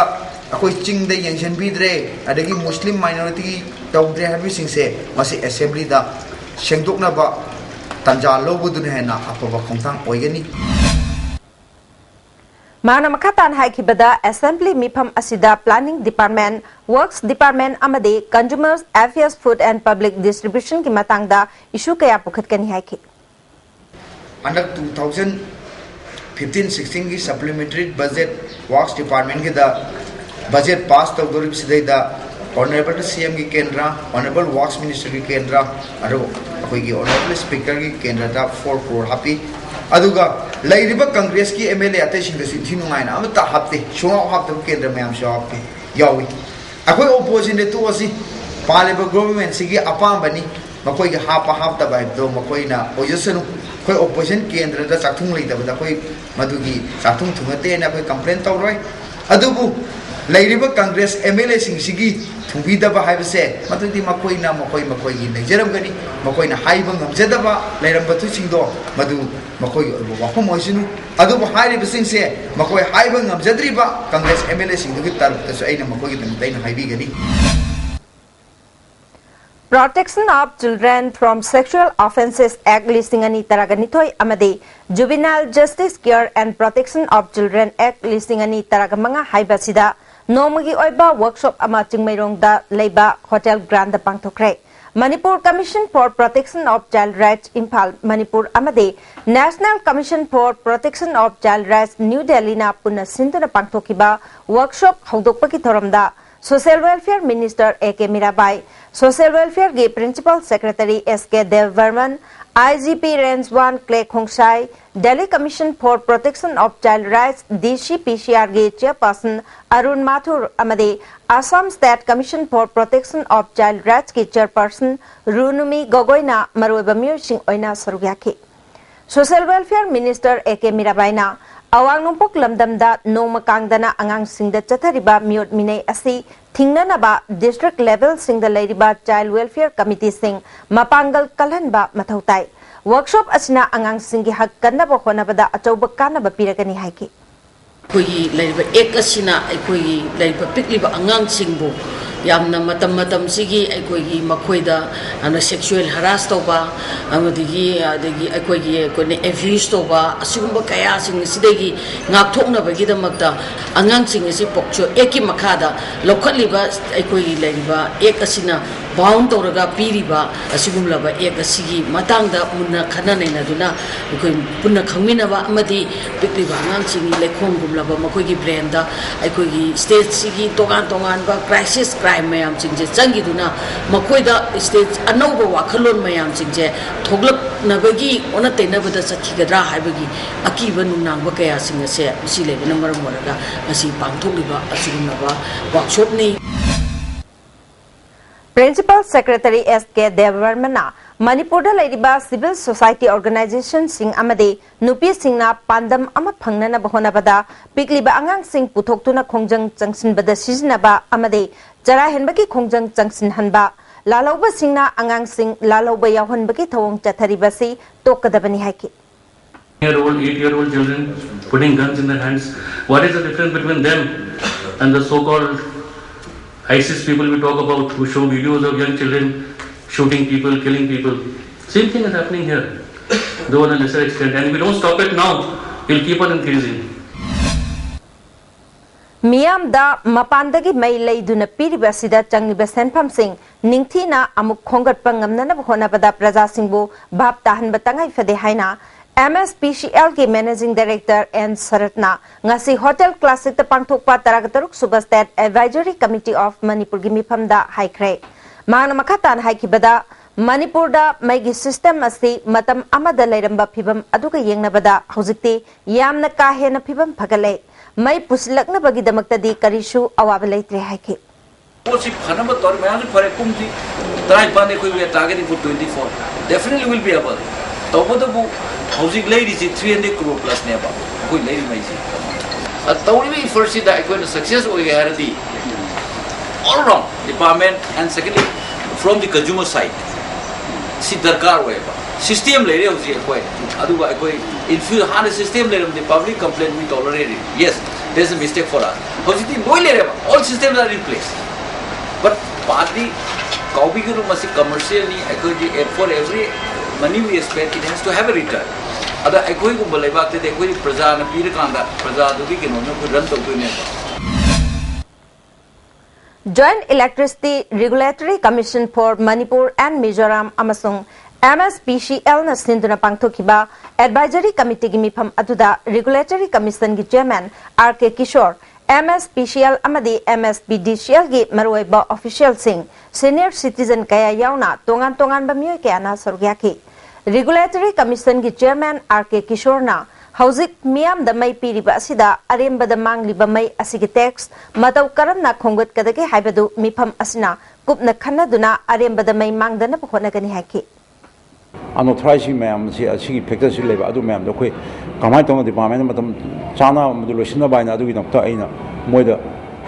ꯑꯩꯈꯣꯏ ꯆꯤꯡꯗ ꯌꯦꯡꯁꯤꯟꯕꯤꯗ꯭ꯔꯦ, ꯑꯗꯒꯤ ꯃꯨꯁꯂꯤꯝ minority ꯒꯤ ꯇꯧꯗ꯭ꯔꯦ ꯍꯥꯏꯕꯁꯤꯡꯁꯦ ꯃꯁꯤ assembly ꯗ ꯁꯦꯡꯗꯣꯛꯅꯕ ꯇꯥꯟꯖꯥ ꯂꯧꯕꯗꯨꯅ ꯍꯦꯟꯅ ꯑꯐꯕ ꯈꯣꯡꯊꯥꯡ ꯑꯣꯏꯒꯅꯤ꯫ ꯃꯥꯅ ꯃꯈꯥ ꯇꯥꯅ ꯍꯥꯏꯈꯤꯕꯗ, ꯑꯦꯁꯦꯝꯕ꯭ꯂꯤ ꯃꯤꯐꯝ ꯑꯁꯤꯗ ꯄ꯭ꯂꯥꯅꯤꯡ ꯗꯤꯄꯥꯔꯠꯃꯦꯟ, ꯋꯔꯛꯁ ꯗꯤꯄꯥꯔꯠꯃꯦꯟ ꯑꯃꯗꯤ ꯀꯟꯖꯨꯃꯔꯁ ꯑꯦꯐꯤꯌꯔꯁ, ꯐꯨꯗ ꯑꯦꯟ ꯄꯕ꯭ꯂꯤꯛ ꯗꯤꯁꯇ꯭ꯔꯤꯕ꯭ꯌꯨꯁꯟꯒꯤ ꯃꯇꯥꯡꯗ ꯏꯁꯨ ꯀꯌꯥ ꯄꯨꯈꯠꯀꯅꯤ ꯍꯥꯏꯈꯤ꯫ ꯍꯟꯗꯛ two thousand fifteen sixteenꯒꯤ supplementary budget works departmentꯀꯤꯗ budget pass ꯇꯧꯗꯧꯔꯤꯕꯁꯤꯗꯩꯗ Honourable CMꯒꯤ ꯀꯦꯟꯗ꯭ꯔ, Honourable Works Ministerꯒꯤ ꯀꯦꯟꯗ꯭ꯔ, ꯑꯗꯨ ꯑꯩꯈꯣꯏꯒꯤ Honourable Speakerꯒꯤ ꯀꯦꯟꯗ꯭ꯔꯗ four crore ꯍꯥꯞꯄꯤ꯫ ꯑꯗꯨꯒ ꯂꯩꯔꯤꯕ ꯀꯪꯒ꯭ꯔꯦꯁꯀꯤ MLA ꯑꯇꯩꯁꯤꯡꯗꯁꯨ ꯏꯟꯊꯤ ꯅꯨꯡꯉꯥꯏꯅ ꯑꯃꯠꯇ ꯍꯥꯞꯇꯦ, ꯁꯨꯡꯍꯥꯞ ꯍꯥꯞꯇꯕ ꯀꯦꯟꯗ꯭ꯔ ꯃꯌꯥꯝꯁꯨ ꯍꯥꯞꯄꯤ, ꯌꯥꯎꯏ꯫ ꯑꯩꯈꯣꯏ oppositionꯗ ꯇꯣꯛꯑꯁꯤ, ꯄꯥꯜꯂꯤꯕ governmentꯁꯤꯒꯤ ꯑꯄꯥꯝꯕꯅꯤ꯫ ꯃꯈꯣꯏꯒꯤ ꯍꯥꯞꯄ ꯍꯥꯞꯇꯕ ꯍꯥꯏꯕꯗꯣ ꯃꯈꯣꯏꯅ ꯑꯣꯏꯖꯁꯅꯨ꯫ ꯑꯩꯈꯣꯏ opposition ꯀꯦꯟꯗ꯭ꯔꯗ ꯆꯥꯛꯊꯨꯡ ꯂꯩꯇꯕꯗ ꯑꯩꯈꯣꯏ ꯃꯗꯨꯒꯤ ꯆꯥꯛꯊꯨꯡ ꯊꯨꯡꯉꯠꯇꯦꯅ ꯑꯩꯈꯣꯏ complain ꯇꯧꯔꯣꯏ꯫ ꯑꯗꯨꯕꯨ ꯂꯩꯔꯤꯕ ꯀꯪꯒ꯭ꯔꯦꯁ MLAꯁꯤꯡꯁꯤꯒꯤ ꯊꯨꯡꯕꯤꯗꯕ ꯍꯥꯏꯕꯁꯦ, ꯃꯗꯨꯗꯤ ꯃꯈꯣꯏꯅ ꯃꯈꯣꯏ ꯃꯈꯣꯏꯒꯤ ꯂꯩꯖꯔꯝꯒꯅꯤ꯫ ꯃꯈꯣꯏꯅ ꯍꯥꯏꯕ ꯉꯝꯖꯗꯕ ꯂꯩꯔꯝꯕꯗꯨꯁꯤꯡꯗꯣ ꯃꯗꯨ ꯃꯈꯣꯏꯒꯤ ꯑꯣꯏꯕ ꯋꯥꯐꯝ ꯑꯣꯏꯁꯅꯨ꯫ ꯑꯗꯨꯕꯨ ꯍꯥꯏꯔꯤꯕꯁꯤꯡꯁꯦ ꯃꯈꯣꯏ ꯍꯥꯏꯕ ꯉꯝꯖꯗ꯭ꯔꯤꯕ ꯀꯪꯒ꯭ꯔꯦꯁ MLAꯁꯤꯡꯗꯨꯒꯤ ꯇꯔꯞꯇꯁꯨ ꯑꯩꯅ ꯃꯈꯣꯏꯒꯤꯗꯃꯛꯇ ꯑꯩꯅ ꯍꯥꯏꯕꯤꯒꯅꯤ꯫ Protection of Children from Sexual Offences Act ꯂꯤꯁꯤꯡ ꯑꯅꯤ ꯇꯔꯥꯒ ꯅꯤꯊꯣꯏ ꯑꯃꯗꯤ Juvenile Justice Care and Protection of Children Act ꯂꯤꯁꯤꯡ ꯑꯅꯤ ꯇꯔꯥꯒ ꯃꯉꯥ ꯍꯥꯏꯕ ꯑꯁꯤꯗ ꯅꯣꯡꯃꯒꯤ ꯑꯣꯏꯕ workshop ꯑꯃ ꯆꯤꯡꯃꯩꯔꯣꯡꯗ ꯂꯩꯕ ꯍꯣꯇꯦꯜ ꯒ꯭ꯔꯥꯟꯗ ꯄꯥꯡꯊꯣꯛꯈ꯭ꯔꯦ꯫ Manipur Commission for Protection of Child Rights Imphal, Manipur ꯑꯃꯗꯤ National Commission for Protection of Child Rights new ꯗꯦꯜꯂꯤꯅ ꯄꯨꯟꯅ ꯁꯤꯟꯗꯨꯅ ꯄꯥꯡꯊꯣꯛꯈꯤꯕ workshop ꯍꯧꯗꯣꯛꯄꯒꯤ ꯊꯧꯔꯝꯗ Social Welfare Minister A K Mirabai, Social Welfareꯒꯤ Principal Secretary S K Debbarman, IGP Range one Clay Khongsai, Delhi Commission for Protection of Child Rights, DCPCRꯒꯤ Chairperson Arun Mathur ꯑꯃꯗꯤ Assam State Commission for Protection of Child Rightsꯀꯤ Chairperson ꯔꯨꯅꯨꯃꯤ ꯒꯣꯒꯣꯏꯅ ꯃꯔꯨꯑꯣꯏꯕ ꯃꯤꯑꯣꯏꯁꯤꯡ ꯑꯣꯏꯅ ꯁꯔꯨꯛ ꯌꯥꯈꯤ꯫ Social Welfare Minister A K ꯃꯤꯔꯥꯕꯥꯏꯅ ꯑꯋꯥꯡ ꯅꯣꯡꯄꯣꯛ ꯂꯝꯗꯝꯗ ꯅꯣꯡꯃ ꯀꯥꯡꯗꯅ ꯑꯉꯥꯡꯁꯤꯡꯗ ꯆꯠꯊꯔꯤꯕ ꯃꯤꯑꯣꯠ ꯃꯤꯅꯩ ꯑꯁꯤ ꯊꯤꯡꯅꯅꯕ district levelꯁꯤꯡꯗ ꯂꯩꯔꯤꯕ Child Welfare Committeeꯁꯤꯡ ꯃꯄꯥꯡꯒꯜ ꯀꯜꯍꯟꯕ ꯃꯊꯧ ꯇꯥꯏ꯫ Workshop ꯑꯁꯤꯅ ꯑꯉꯥꯡꯁꯤꯡꯒꯤ ꯍꯛ ꯀꯟꯅꯕ ꯍꯣꯠꯅꯕꯗ ꯑꯆꯧꯕ ꯀꯥꯟꯅꯕ ꯄꯤꯔꯒꯅꯤ ꯍꯥꯏꯈꯤ꯫ ꯑꯩꯈꯣꯏꯒꯤ ꯂꯩꯔꯤꯕ ꯑꯦꯛ ꯑꯁꯤꯅ ꯑꯩꯈꯣꯏꯒꯤ ꯂꯩꯔꯤꯕ ꯄꯤꯛꯂꯤꯕ ꯑꯉꯥꯡꯁꯤꯡꯕꯨ ꯌꯥꯝꯅ ꯃꯇꯝ ꯃꯇꯝꯁꯤꯒꯤ ꯑꯩꯈꯣꯏꯒꯤ ꯃꯈꯣꯏꯗ ꯌꯥꯝꯅ sexual harass ꯇꯧꯕ, ꯑꯃꯗꯒꯤ ꯑꯗꯒꯤ ꯑꯩꯈꯣꯏꯒꯤ ꯑꯩꯈꯣꯏꯅ abuse ꯇꯧꯕ, ꯑꯁꯤꯒꯨꯝꯕ ꯀꯌꯥꯁꯤꯡ ꯑꯁꯤꯗꯒꯤ ꯉꯥꯛꯊꯣꯛꯅꯕꯒꯤꯗꯃꯛꯇ ꯑꯉꯥꯡꯁꯤꯡ ꯑꯁꯤ ꯄꯣꯛꯁꯣ ꯑꯦꯛꯀꯤ ꯃꯈꯥꯗ ꯂꯧꯈꯠꯂꯤꯕ ꯑꯩꯈꯣꯏꯒꯤ ꯂꯩꯔꯤꯕ ꯑꯦꯛ ꯑꯁꯤꯅ bound ꯇꯧꯔꯒ ꯄꯤꯔꯤꯕ ꯑꯁꯤꯒꯨꯝꯂꯕ ꯑꯦꯛ ꯑꯁꯤꯒꯤ ꯃꯇꯥꯡꯗ ꯃꯨꯟꯅ ꯈꯟꯅ ꯅꯩꯅꯗꯨꯅ ꯑꯩꯈꯣꯏ ꯄꯨꯟꯅ ꯈꯪꯃꯤꯟꯅꯕ ꯑꯃꯗꯤ ꯄꯤꯛꯂꯤꯕ ꯑꯉꯥꯡꯁꯤꯡꯒꯤ ꯂꯩꯈꯣꯝꯒꯨꯝꯂꯕ ꯃꯈꯣꯏꯒꯤ brainꯗ ꯑꯩꯈꯣꯏꯒꯤ stateꯁꯤꯒꯤ ꯇꯣꯉꯥꯟ ꯇꯣꯉꯥꯟꯕ crisis crime ꯃꯌꯥꯝꯁꯤꯡꯁꯦ ꯆꯪꯈꯤꯗꯨꯅ ꯃꯈꯣꯏꯗ state ꯑꯅꯧꯕ ꯋꯥꯈꯜꯂꯣꯟ ꯃꯌꯥꯝꯁꯤꯡꯁꯦ ꯊꯣꯛꯂꯛꯅꯕꯒꯤ ꯑꯣꯟꯅ ꯇꯩꯅꯕꯗ ꯆꯠꯈꯤꯒꯗ꯭ꯔꯥ ꯍꯥꯏꯕꯒꯤ ꯑꯀꯤꯕ ꯅꯨꯡꯅꯥꯡꯕ ꯀꯌꯥꯁꯤꯡ ꯑꯁꯦ ꯃꯁꯤ ꯂꯩꯕꯅ ꯃꯔꯝ ꯑꯣꯏꯔꯒ ꯉꯁꯤ ꯄꯥꯡꯊꯣꯛꯂꯤꯕ ꯑꯁꯤꯒꯨꯝꯂꯕ workshopꯅꯤ꯫ Principal Secretary S K Debbarmana ꯃꯅꯤꯄꯨꯔꯗ ꯂꯩꯔꯤꯕ civil society organisationꯁꯤꯡ ꯑꯃꯗꯤ ꯅꯨꯄꯤꯁꯤꯡꯅ ꯄꯥꯟꯗꯝ ꯑꯃ ꯐꯪꯅꯅꯕ ꯍꯣꯠꯅꯕꯗ ꯄꯤꯛꯂꯤꯕ ꯑꯉꯥꯡꯁꯤꯡ ꯄꯨꯊꯣꯛꯇꯨꯅ ꯈꯣꯡꯖꯪ ꯆꯪꯁꯤꯟꯕꯗ ꯁꯤꯖꯤꯟꯅꯕ ꯑꯃꯗꯤ ꯆꯔꯥ ꯍꯦꯟꯕꯒꯤ ꯈꯣꯡꯖꯪ ꯆꯪꯁꯤꯟꯍꯟꯕ, ꯂꯥꯜꯍꯧꯕꯁꯤꯡꯅ ꯑꯉꯥꯡꯁꯤꯡ ꯂꯥꯜꯍꯧꯕ ꯌꯥꯎꯍꯟꯕꯒꯤ ꯊꯧꯑꯣꯡ ꯆꯠꯊꯔꯤꯕꯁꯤ ꯇꯣꯛꯀꯗꯕꯅꯤ ꯍꯥꯏꯈꯤ꯫ Year old, eight year old children putting guns in their hands. What is the difference between them and the so-called ISIS people we talk about who show videos of young children shooting people, killing people? Same thing is happening here, though on a lesser extent. And if we don't stop it now, it'll keep on increasing. ꯃꯤꯌꯥꯝꯗ ꯃꯄꯥꯟꯗꯒꯤ ꯃꯩ ꯂꯩꯗꯨꯅ ꯄꯤꯔꯤꯕ ꯑꯁꯤꯗ ꯆꯪꯂꯤꯕ ꯁꯦꯟꯐꯝꯁꯤꯡ ꯅꯤꯡꯊꯤꯅ ꯑꯃꯨꯛ ꯈꯣꯝꯒꯠꯄ ꯉꯝꯅꯅꯕ ꯍꯣꯠꯅꯕꯗ ꯄ꯭ꯔꯖꯥꯁꯤꯡꯕꯨ ꯚꯥꯞ ꯇꯥꯍꯟꯕ ꯇꯉꯥꯏ ꯐꯗꯦ ꯍꯥꯏꯅ M S P C L ꯒꯤ Managing Director N ꯁꯔꯠꯅ ꯉꯁꯤ Hotel Classic ꯇ ꯄꯥꯡꯊꯣꯛꯄ ꯇꯔꯥꯇꯔꯨꯛ ꯁꯨꯕ State Advisory Committee of Manipur ꯒꯤ ꯃꯤꯐꯝꯗ ꯍꯥꯏꯈ꯭ꯔꯦ꯫ ꯃꯍꯥꯛꯅ ꯃꯈꯥ ꯇꯥꯅ ꯍꯥꯏꯈꯤꯕꯗ, ꯃꯅꯤꯄꯨꯔꯗ ꯃꯩꯒꯤ system ꯑꯁꯤ ꯃꯇꯝ ꯑꯃꯗ ꯂꯩꯔꯝꯕ ꯐꯤꯚꯝ ꯑꯗꯨꯒ ꯌꯦꯡꯅꯕꯗ ꯍꯧꯖꯤꯛꯇꯤ ꯌꯥꯝꯅ ꯀꯥ ꯍꯦꯟꯅ ꯐꯤꯚꯝ ꯐꯒꯠꯂꯦ꯫ ꯃꯩ ꯄꯨꯁꯤꯜꯂꯛꯅꯕꯒꯤꯗꯃꯛꯇꯗꯤ ꯀꯔꯤꯁꯨ ꯑꯋꯥꯕ ꯂꯩꯇ꯭ꯔꯦ ꯍꯥꯏꯈꯤ꯫ ꯄꯣꯠꯁꯤ ꯐꯅꯕ ꯇꯧꯔꯤ ꯃꯌꯥꯝꯁꯨ ꯐꯔꯦ꯫ ꯄꯨꯡꯁꯤ ꯇꯔꯥꯅꯤꯄꯥꯟꯗꯤ ꯑꯩꯈꯣꯏ we are targeting for twenty four. Definitely will be able. ꯇꯧꯕꯇꯕꯨ ꯍꯧꯖꯤꯛ ꯂꯩꯔꯤꯁꯤ three hundred crore plus ꯅꯦꯕ ꯑꯩꯈꯣꯏ ꯂꯩꯔꯤ ꯃꯩꯁꯤ꯫ ꯑ, ꯇꯧꯔꯤꯕ effort ꯁꯤꯗ ꯑꯩꯈꯣꯏꯅ success ꯑꯣꯏꯒꯦ ꯍꯥꯏꯔꯗꯤ all round department and secondly from the consumer side ꯁꯤ ꯗꯔꯀꯥꯔ ꯑꯣꯏꯌꯦꯕ꯫ System ꯂꯩꯔꯦ ꯍꯧꯖꯤꯛ ꯑꯩꯈꯣꯏ꯫ ꯑꯗꯨꯒ ꯑꯩꯈꯣꯏ in future ꯍꯥꯟꯅ system ꯂꯩꯔꯝꯗꯦ, public complaint we tolerated, yes, there is a mistake for us. ꯍꯧꯖꯤꯛꯇꯤ ꯂꯣꯏ ꯂꯩꯔꯦꯕ, all systems are in place. Party ꯀꯥꯎꯕꯤꯒꯅꯨ, ꯃꯁꯤ ꯀꯃꯔꯁꯤꯌꯦꯜꯅꯤ꯫ ꯑꯩꯈꯣꯏꯗꯤ, for every money we spend, it has to have a return. ꯑꯗ ꯑꯩꯈꯣꯏꯒꯨꯝꯕ ꯂꯩꯕꯥꯛꯇꯗꯤ ꯑꯩꯈꯣꯏ ꯄ꯭ꯔꯖꯥꯅ ꯄꯤꯔꯀꯥꯟꯗ ꯄ꯭ꯔꯖꯥꯗꯨꯒꯤ ꯀꯩꯅꯣꯅ ꯑꯩꯈꯣꯏ ꯔꯟ ꯇꯧꯗꯣꯏꯅꯦꯕ꯫ Joint Electricity Regulatory Commission for Manipur and Mizoram ꯑꯃꯁꯨꯡ MSPCLꯅ ꯁꯤꯟꯗꯨꯅ ꯄꯥꯡꯊꯣꯛꯈꯤꯕ Advisory Committeeꯒꯤ ꯃꯤꯐꯝ ꯑꯗꯨꯗ Regulatory Commissionꯒꯤ Chairman R K Kishore, MSPCL ꯑꯃꯗꯤ MSPDCLꯒꯤ ꯃꯔꯨꯑꯣꯏꯕ officialꯁꯤꯡ, senior citizen ꯀꯌꯥ ꯌꯥꯎꯅ ꯇꯣꯉꯥꯟ ꯇꯣꯉꯥꯟꯕ ꯃꯤꯑꯣꯏ ꯀꯌꯥꯅ ꯁꯔꯨꯛ ꯌꯥꯈꯤ꯫ Regulatory Commissionꯒꯤ Chairman R K Kishoreꯅ ꯍꯧꯖꯤꯛ ꯃꯤꯌꯥꯝꯗ ꯃꯩ ꯄꯤꯔꯤꯕ ꯑꯁꯤꯗ ꯑꯔꯦꯝꯕꯗ ꯃꯥꯡꯂꯤꯕ ꯃꯩ ꯑꯁꯤꯒꯤ tax ꯃꯇꯧ ꯀꯔꯝꯅ ꯈꯣꯝꯒꯠꯀꯗꯒꯦ ꯍꯥꯏꯕꯗꯨ ꯃꯤꯐꯝ ꯑꯁꯤꯅ ꯀꯨꯞꯅ ꯈꯟꯅꯗꯨꯅ ꯑꯔꯦꯝꯕꯗ ꯃꯩ ꯃꯥꯡꯗꯅꯕ ꯍꯣꯠꯅꯒꯅꯤ ꯍꯥꯏꯈꯤ꯫ Unauthorized ꯃꯌꯥꯝ ꯑꯁꯤ, ꯑꯁꯤꯒꯤ factorꯁꯤ ꯂꯩꯕ, ꯑꯗꯨ ꯃꯌꯥꯝꯗꯣ ꯑꯩꯈꯣꯏ ꯀꯃꯥꯏꯅ ꯇꯧꯅ departmentꯅ ꯃꯇꯝ ꯆꯥꯅ ꯃꯗꯨ ꯂꯣꯏꯁꯤꯟꯅꯕ ꯍꯥꯏꯅ ꯑꯗꯨꯒꯤꯗꯃꯛꯇ ꯑꯩꯅ ꯃꯣꯏꯗ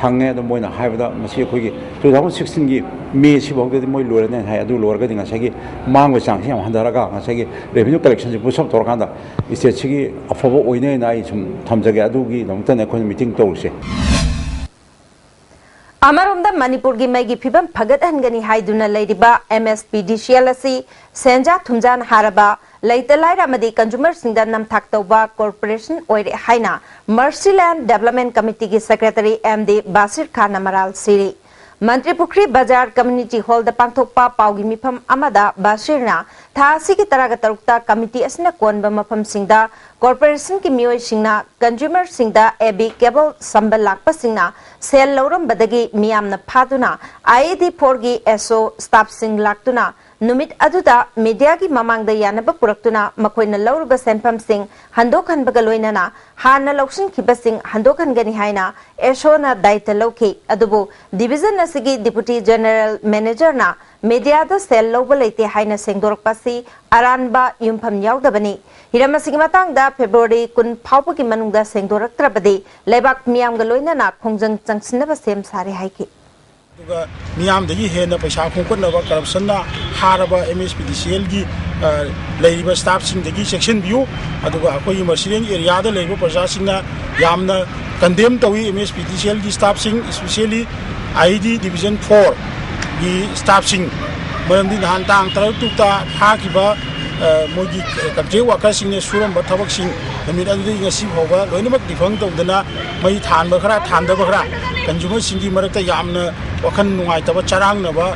ꯍꯪꯉꯦ꯫ ꯑꯗꯣ ꯃꯣꯏꯅ ꯍꯥꯏꯕꯗ ꯃꯁꯤ ꯑꯩꯈꯣꯏꯒꯤ two thousand sixteenꯒꯤ May ꯁꯤꯐꯥꯎꯗꯗꯤ ꯃꯣꯏ ꯂꯣꯏꯔꯅꯤ ꯍꯥꯏ꯫ ꯑꯗꯨ ꯂꯣꯏꯔꯒꯗꯤ ꯉꯁꯥꯏꯒꯤ ꯃꯥꯡꯕ ꯆꯥꯡꯁꯤ ꯌꯥꯝ ꯍꯟꯊꯔꯒ ꯉꯁꯥꯏꯒꯤ revenue collectionꯁꯤ boost up ꯇꯧꯔꯀꯥꯟꯗ stateꯁꯤꯒꯤ ꯑꯐꯕ ꯑꯣꯏꯅꯦꯅ ꯑꯩ ꯁꯨꯝ ꯊꯝꯖꯒꯦ꯫ ꯑꯗꯨꯒꯤꯗꯃꯛꯇꯅꯦ ꯑꯩꯈꯣꯏꯅ meeting ꯇꯧꯔꯤꯁꯦ꯫ ꯑꯃꯔꯣꯝꯗ ꯃꯅꯤꯄꯨꯔꯒꯤ ꯃꯩꯒꯤ ꯐꯤꯕꯝ ꯐꯒꯠꯍꯟꯒꯅꯤ ꯍꯥꯏꯗꯨꯅ ꯂꯩꯔꯤꯕ MSPDCL ꯑꯁꯤ ꯁꯦꯟꯖꯥ ꯊꯨꯝꯖꯥꯅ ꯍꯥꯔꯕ, ꯂꯩꯇ ꯂꯥꯏꯔ ꯑꯃꯗꯤ consumerꯁꯤꯡꯗ ꯅꯝꯊꯥꯛ ꯇꯧꯕ corporation ꯑꯣꯏꯔꯦ ꯍꯥꯏꯅ Mercyland Development Committeeꯒꯤ Secretary M D Basir Khanꯅ ꯃꯔꯥꯜ ꯁꯤꯔꯤ꯫ ꯃꯟꯇ꯭ꯔꯤ ꯄꯨꯈ꯭ꯔꯤ ꯕꯖꯥꯔ community hallꯗ ꯄꯥꯡꯊꯣꯛꯄ ꯄꯥꯎꯒꯤ ꯃꯤꯐꯝ ꯑꯃꯗ ꯕꯥꯁꯤꯔꯅ ꯊꯥ ꯑꯁꯤꯒꯤ ꯇꯔꯥꯒ ꯇꯔꯨꯛꯇ committee ꯑꯁꯤꯅ ꯀꯣꯟꯕ ꯃꯐꯝꯁꯤꯡꯗ corporationꯒꯤ ꯃꯤꯑꯣꯏꯁꯤꯡꯅ consumerꯁꯤꯡꯗ AB cable ꯁꯝꯕ ꯂꯥꯛꯄꯁꯤꯡꯅ ꯁꯦꯜ ꯂꯧꯔꯝꯕꯗꯒꯤ ꯃꯤꯌꯥꯝꯅ ꯐꯥꯗꯨꯅ IED fourꯒꯤ SO staffꯁꯤꯡ ꯂꯥꯛꯇꯨꯅ ꯅꯨꯃꯤꯠ ꯑꯗꯨꯗ mediaꯒꯤ ꯃꯃꯥꯡꯗ ꯌꯥꯅꯕ ꯄꯨꯔꯛꯇꯨꯅ ꯃꯈꯣꯏꯅ ꯂꯧꯔꯤꯕ ꯁꯦꯟꯐꯝꯁꯤꯡ ꯍꯟꯗꯣꯛꯍꯟꯕꯒ ꯂꯣꯏꯅꯅ ꯍꯥꯟꯅ ꯂꯧꯁꯤꯟꯈꯤꯕꯁꯤꯡ ꯍꯟꯗꯣꯛꯍꯟꯒꯅꯤ ꯍꯥꯏꯅ SOꯅ ꯗꯥꯌꯤꯠꯇ ꯂꯧꯈꯤ꯫ ꯑꯗꯨꯕꯨ division ꯑꯁꯤꯒꯤ Deputy General Managerꯅ mediaꯗ ꯁꯦꯜ ꯂꯧꯕ ꯂꯩꯇꯦ ꯍꯥꯏꯅ ꯁꯦꯡꯗꯣꯔꯛꯄ ꯑꯁꯤ ꯑꯔꯥꯟꯕ ꯌꯨꯝꯐꯝ ꯌꯥꯎꯗꯕꯅꯤ꯫ ꯍꯤꯔꯝ ꯑꯁꯤꯒꯤ ꯃꯇꯥꯡꯗ February ꯀꯨꯟ ꯐꯥꯎꯕꯒꯤ ꯃꯅꯨꯡꯗ ꯁꯦꯡꯗꯣꯔꯛꯇ꯭ꯔꯕꯗꯤ ꯂꯩꯕꯥꯛ ꯃꯤꯌꯥꯝꯒ ꯂꯣꯏꯅꯅ ꯈꯣꯡꯖꯪ ꯆꯪꯁꯤꯟꯅꯕ ꯁꯦꯝ ꯁꯥꯔꯦ ꯍꯥꯏꯈꯤ꯫ ꯑꯗꯨꯒ ꯃꯤꯌꯥꯝꯗꯒꯤ ꯍꯦꯟꯅ ꯄꯩꯁꯥ ꯈꯣꯝꯒꯠꯅꯕ corruptionꯅ ꯍꯥꯔꯕ MSPDCLꯒꯤ ꯂꯩꯔꯤꯕ staffꯁꯤꯡꯗꯒꯤ ꯆꯦꯛꯁꯤꯟꯕꯤꯌꯨ꯫ ꯑꯗꯨꯒ ꯑꯩꯈꯣꯏꯒꯤ Mercyland areaꯗ ꯂꯩꯔꯤꯕ ꯄ꯭ꯔꯖꯥꯁꯤꯡꯅ ꯌꯥꯝꯅ condemn ꯇꯧꯏ MSPDCLꯒꯤ staffꯁꯤꯡ, especially IED division four꯫ ꯒꯤ ꯁ꯭ꯇꯥꯐꯁꯤꯡ, ꯃꯔꯝꯗꯤ ꯅꯍꯥꯟ ꯇꯥꯡ ꯇꯔꯥꯇꯔꯨꯛꯇ ꯐꯥꯈꯤꯕ, ꯑ, ꯃꯣꯏꯒꯤ ꯀꯟꯇ꯭ꯔꯦꯛ ꯋꯥꯀꯔꯁꯤꯡꯅ ꯁꯨꯔꯝꯕ ꯊꯕꯛꯁꯤꯡ ꯅꯨꯃꯤꯠ ꯑꯗꯨꯗꯒꯤ ꯉꯁꯤ ꯐꯥꯎꯕ ꯂꯣꯏꯅꯃꯛ ꯗꯤꯐꯪ ꯇꯧꯗꯅ ꯃꯩ ꯊꯥꯟꯕ ꯈꯔ, ꯊꯥꯟꯗꯕ ꯈꯔ, ꯀꯟꯖꯨꯃꯔꯁꯤꯡꯒꯤ ꯃꯔꯛꯇ ꯌꯥꯝꯅ ꯋꯥꯈꯜ ꯅꯨꯡꯉꯥꯏꯇꯕ, ꯆꯔꯥꯡꯅꯕ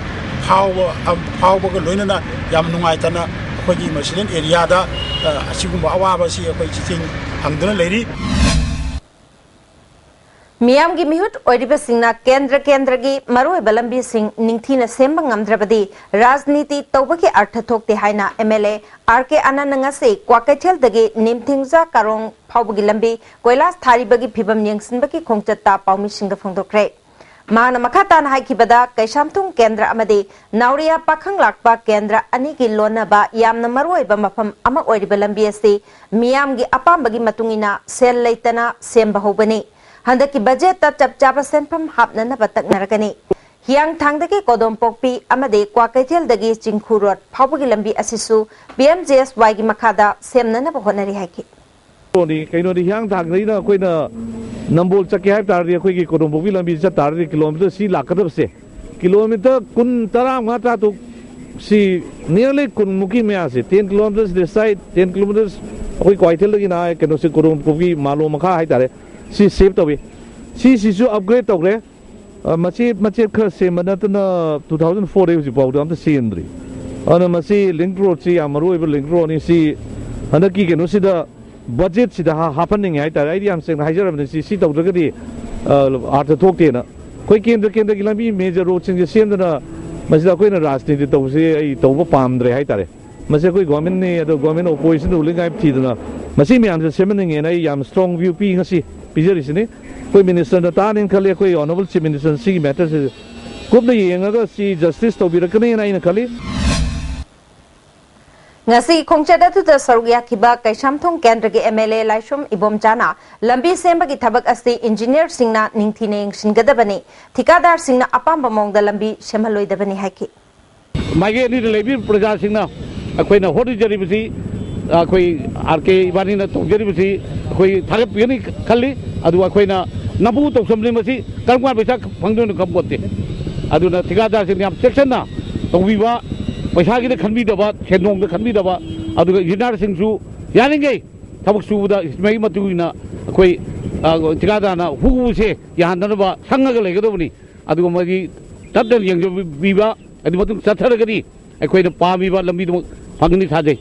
ꯐꯥꯎꯕ, ꯑ, ꯐꯥꯎꯕꯒ ꯂꯣꯏꯅꯅ ꯌꯥꯝ ꯅꯨꯡꯉꯥꯏꯇꯅ ꯑꯩꯈꯣꯏꯒꯤ ꯃꯁꯤꯂꯦꯟ ꯑꯦꯔꯤꯌꯥꯗ, ꯑ, ꯑꯁꯤꯒꯨꯝꯕ ꯑꯋꯥꯕ ꯑꯁꯤ ꯑꯩꯈꯣꯏ ꯆꯤꯊꯦꯡ ꯐꯪꯗꯨꯅ ꯂꯩꯔꯤ꯫ ꯃꯤꯌꯥꯝꯒꯤ ꯃꯤꯍꯨꯠ ꯑꯣꯏꯔꯤꯕꯁꯤꯡꯅ ꯀꯦꯟꯗ꯭ꯔ ꯀꯦꯟꯗ꯭ꯔꯒꯤ ꯃꯔꯨꯑꯣꯏꯕ ꯂꯝꯕꯤꯁꯤꯡ ꯅꯤꯡꯊꯤꯅ ꯁꯦꯝꯕ ꯉꯝꯗ꯭ꯔꯕꯗꯤ ꯔꯥꯖꯅꯤꯇꯤ ꯇꯧꯕꯒꯤ ꯑꯔꯊ ꯊꯣꯛꯇꯦ ꯍꯥꯏꯅ ꯑꯦꯝ ꯑꯦꯜ ꯑꯦ ꯑꯥꯔ ꯀꯦ ꯑꯥꯅꯟꯗꯅ ꯉꯁꯤ ꯀ꯭ꯋꯥꯀꯩꯊꯦꯜꯗꯒꯤ ꯅꯤꯝꯊꯤꯡꯖ ꯀꯥꯔꯣꯡ ꯐꯥꯎꯕꯒꯤ ꯂꯝꯕꯤ ꯀꯣꯏꯂꯥꯁ ꯊꯥꯔꯤꯕꯒꯤ ꯐꯤꯚꯝ ꯌꯦꯡꯁꯤꯟꯕꯒꯤ ꯈꯣꯡꯆꯠꯇ ꯄꯥꯎꯃꯤꯁꯤꯡꯗ ꯐꯣꯡꯗꯣꯛꯈ꯭ꯔꯦ꯫ ꯃꯍꯥꯛꯅ ꯃꯈꯥ ꯇꯥꯅ ꯍꯥꯏꯈꯤꯕꯗ, ꯀꯩꯁꯥꯝꯊꯣꯡ ꯀꯦꯟꯗ꯭ꯔ ꯑꯃꯗꯤ ꯅꯥꯎꯔꯤꯌꯥ ꯄꯥꯈꯪ ꯂꯥꯛꯄ ꯀꯦꯟꯗ꯭ꯔ ꯑꯅꯤꯒꯤ ꯂꯣꯟꯅꯕ ꯌꯥꯝꯅ ꯃꯔꯨꯑꯣꯏꯕ ꯃꯐꯝ ꯑꯃ ꯑꯣꯏꯔꯤꯕ ꯂꯝꯕꯤ ꯑꯁꯤ ꯃꯤꯌꯥꯝꯒꯤ ꯑꯄꯥꯝꯕꯒꯤ ꯃꯇꯨꯡ ꯏꯟꯅ ꯁꯦꯜ ꯂꯩꯇꯅ ꯁꯦꯝꯕ ꯍꯧꯕꯅꯤ꯫ ꯍꯟꯗꯛꯀꯤ ꯕꯖꯦꯠꯇ ꯆꯞ ꯆꯥꯕ ꯁꯦꯟꯐꯝ ꯍꯥꯞꯅꯅꯕ ꯇꯛꯅꯔꯒꯅꯤ꯫ ꯍꯤꯌꯥꯡꯊꯥꯡꯗꯒꯤ ꯀꯣꯗꯣꯝꯄꯣꯛꯄꯤ ꯑꯃꯗꯤ ꯀ꯭ꯋꯥꯀꯩꯊꯦꯜꯗꯒꯤ ꯆꯤꯡꯈꯨ ꯔꯣꯗ ꯐꯥꯎꯕꯒꯤ ꯂꯝꯕꯤ ꯑꯁꯤꯁꯨ ꯄꯤ ꯑꯦꯝ ꯖꯤ ꯑꯦꯁ ꯋꯥꯏꯒꯤ ꯃꯈꯥꯗ ꯁꯦꯝꯅꯅꯕ ꯍꯣꯠꯅꯔꯤ ꯍꯥꯏꯈꯤ꯫ ꯀꯩꯅꯣꯅꯤ, ꯀꯩꯅꯣꯅꯤ, ꯍꯤꯌꯥꯡꯊꯥꯡꯗꯩꯅ ꯑꯩꯈꯣꯏꯅ ꯅꯝꯕꯣꯜ ꯆꯠꯀꯦ ꯍꯥꯏꯕ ꯇꯥꯔꯗꯤ, ꯑꯩꯈꯣꯏꯒꯤ ꯀꯣꯗꯣꯝꯄꯣꯛꯄꯤ ꯂꯝꯕꯤ ꯆꯠ ꯇꯥꯔꯗꯤ, ꯀꯤꯂꯣꯃꯤꯇꯔ ꯁꯤ ꯂꯥꯛꯀꯗꯕꯁꯦ, ꯀꯤꯂꯣꯃꯤꯇꯔ ꯀꯨꯟ, ꯇꯔꯥꯃꯉꯥ, ꯇꯔꯥꯇꯔꯨꯛ, ꯁꯤ nearly ꯀꯨꯟꯃꯨꯛꯀꯤ ꯃꯌꯥꯁꯦ, ten kilometers this side, ten kilometers, ꯑꯩꯈꯣꯏ ꯀ꯭ꯋꯥꯀꯩꯊꯦꯜꯗꯒꯤꯅ ꯀꯩꯅꯣꯁꯦ, ꯀꯣꯗꯣꯝꯄꯣꯛꯄꯤ ꯃꯥꯂꯣꯝ ꯃꯈꯥ ꯍꯥꯏꯇꯥꯔꯦ, ꯁꯤ ꯁꯦꯞ ꯇꯧꯏ꯫ ꯁꯤꯁꯤꯁꯨ ꯑꯞꯒ꯭ꯔꯦꯗ ꯇꯧꯈ꯭ꯔꯦ꯫ ꯑ, ꯃꯆꯦꯠ ꯃꯆꯦꯠ ꯈꯔ ꯁꯦꯝꯕ ꯅꯠꯇꯅ, two thousand four ꯗꯒꯤ ꯍꯧꯖꯤꯛ ꯐꯥꯎꯗ ꯑꯝꯇ ꯁꯦꯝꯗ꯭ꯔꯤ꯫ ꯑꯗꯨꯅ ꯃꯁꯤ ꯂꯤꯡꯛ ꯔꯣꯗꯁꯤ ꯌꯥꯝ ꯃꯔꯨ ꯑꯣꯏꯕ ꯂꯤꯡꯛ ꯔꯣꯗꯅꯤ꯫ ꯁꯤ ꯍꯟꯗꯛꯀꯤ ꯀꯩꯅꯣꯁꯤꯗ, ꯕꯖꯦꯠꯁꯤꯗ ꯍꯥ-, ꯍꯥꯞꯍꯟꯅꯤꯡꯉꯦ ꯍꯥꯏꯇꯥꯔꯦ꯫ ꯑꯩꯗꯤ ꯌꯥꯝ ꯁꯦꯡꯅ ꯍꯥꯏꯖꯔꯕꯅꯤ, ꯁꯤ, ꯁꯤ ꯇꯧꯗ꯭ꯔꯒꯗꯤ, ꯑ, ꯑꯥꯔꯊ ꯊꯣꯛꯇꯦꯅ꯫ ꯑꯩꯈꯣꯏ ꯀꯦꯟꯗ꯭ꯔ ꯀꯦꯟꯗ꯭ꯔꯒꯤ ꯂꯝꯕꯤ, ꯃꯦꯖꯔ ꯔꯣꯗꯁꯤꯡꯁꯦ ꯁꯦꯝꯗꯅ ꯃꯁꯤꯗ ꯑꯩꯈꯣꯏꯅ ꯔꯥꯖꯅꯤꯇꯤ ꯇꯧꯕꯁꯦ ꯑꯩ ꯇꯧꯕ ꯄꯥꯝꯗ꯭ꯔꯦ ꯍꯥꯏꯇꯥꯔꯦ꯫ ꯃꯁꯤ ꯑꯩꯈꯣꯏ ꯒꯣꯔꯃꯦꯟꯅꯤ, ꯑꯗꯣ ꯒꯣꯔꯃꯦꯟ ꯑꯣꯄꯣꯖꯤꯁꯟꯗ ꯎꯠꯂꯤꯉꯥꯏ ꯊꯤꯗꯅ ꯃꯁꯤ ꯃꯌꯥꯝꯁꯦ ꯁꯦꯝꯍꯟꯅꯤꯡꯉꯦꯅ ꯑꯩ ꯌꯥꯝ ꯁ꯭ꯇꯔꯣꯡ ꯚ꯭ꯌꯨ ꯄꯤ ꯉꯁꯤ ꯄꯤꯖꯔꯤꯁꯤꯅꯤ꯫ ꯑꯩꯈꯣꯏ ꯃꯤꯅꯤꯁꯇꯔꯅ ꯇꯥꯅꯤꯅ ꯈꯜꯂꯤ꯫ ꯑꯩꯈꯣꯏ ꯑꯣꯅꯔꯦꯕꯜ ꯆꯤꯐ ꯃꯤꯅꯤꯁꯇꯔꯅ ꯁꯤꯒꯤ ꯃꯦꯇꯔꯁꯦ ꯀꯨꯞꯅ ꯌꯦꯡꯉꯒ ꯁꯤ ꯖꯁꯇꯤꯁ ꯇꯧꯕꯤꯔꯛꯀꯅꯤꯅ ꯑꯩꯅ ꯈꯜꯂꯤ꯫ ꯉꯁꯤꯒꯤ ꯈꯣꯡꯆꯠ ꯑꯗꯨꯗ ꯁꯔꯨꯛ ꯌꯥꯈꯤꯕ ꯀꯩꯁꯥꯝꯊꯣꯡ ꯀꯦꯟꯗ꯭ꯔꯒꯤ ꯑꯦꯝ ꯑꯦꯜ ꯑꯦ ꯂꯥꯏꯁ꯭ꯔꯝ ꯏꯕꯣꯝꯆꯥꯅ ꯂꯝꯕꯤ ꯁꯦꯝꯕꯒꯤ ꯊꯕꯛ ꯑꯁꯤ ꯏꯟꯖꯤꯅꯤꯌꯔꯁꯤꯡꯅ ꯅꯤꯡꯊꯤꯅ ꯌꯦꯡꯁꯤꯟꯒꯗꯕꯅꯤ, ꯊꯤꯀꯥꯗꯥꯔꯁꯤꯡꯅ ꯑꯄꯥꯝꯕ ꯃꯑꯣꯡꯗ ꯂꯝꯕꯤ ꯁꯦꯝꯍꯜꯂꯣꯏꯗꯕꯅꯤ ꯍꯥꯏꯈꯤ꯫ ꯃꯥꯏꯀꯩ ꯑꯅꯤꯗ ꯂꯩꯕꯤꯔꯤꯕ ꯄ꯭ꯔꯖꯥꯁꯤꯡꯅ ꯑꯩꯈꯣꯏꯅ ꯍꯣꯠꯅꯖꯔꯤꯕꯁꯤ ꯑꯩꯈꯣꯏ ꯑꯥꯔ ꯀꯦ ꯏꯕꯥꯅꯤꯅ ꯇꯧꯖꯔꯤꯕꯁꯤ ꯑꯩꯈꯣꯏ ꯊꯥꯒꯠꯄꯤꯒꯅꯤ ꯈꯜꯂꯤ꯫ ꯑꯗꯨꯒ ꯑꯩꯈꯣꯏꯅ ꯅꯝꯐꯨ ꯇꯧꯁꯟꯕꯅꯤ, ꯃꯁꯤ ꯀꯔꯝ ꯀꯥꯟꯗ ꯄꯩꯁꯥ ꯐꯪꯗꯣꯏꯅꯣ ꯈꯪꯄꯣꯠꯇꯦ꯫ ꯑꯗꯨꯅ ꯊꯤꯀꯥꯗꯥꯔꯁꯤꯡꯅ ꯌꯥꯝ ꯆꯦꯛꯁꯤꯟꯅ ꯇꯧꯕꯤꯕ, ꯄꯩꯁꯥꯒꯤꯗ ꯈꯟꯕꯤꯗꯕ, ꯁꯦꯟꯗꯣꯡꯗ ꯈꯟꯕꯤꯗꯕ, ꯑꯗꯨꯒ ꯏꯟꯖꯤꯅꯤꯌꯥꯔꯁꯤꯡꯁꯨ ꯌꯥꯔꯤꯉꯩ ꯊꯕꯛ ꯁꯨꯕꯗ ꯃꯍꯩ ꯃꯇꯨꯡ ꯏꯟꯅ ꯑꯩꯈꯣꯏ, ꯑ, ꯊꯤꯀꯥꯗꯥꯔꯅ ꯍꯨꯕꯁꯦ ꯌꯥꯍꯟꯗꯅꯕ ꯁꯪꯉꯒ ꯂꯩꯒꯗꯕꯅꯤ꯫ ꯑꯗꯨꯒ ꯃꯗꯤ ꯇꯞꯅ ꯌꯦꯡꯖꯕꯤꯕ, ꯑꯗꯨ ꯃꯇꯨꯡ ꯆꯠꯊꯔꯒꯗꯤ ꯑꯩꯈꯣꯏꯅ ꯄꯥꯝꯃꯤꯕ ꯂꯝꯕꯤꯗꯨꯃꯛ ꯐꯪꯒꯅꯤ ꯊꯥꯖꯩ꯫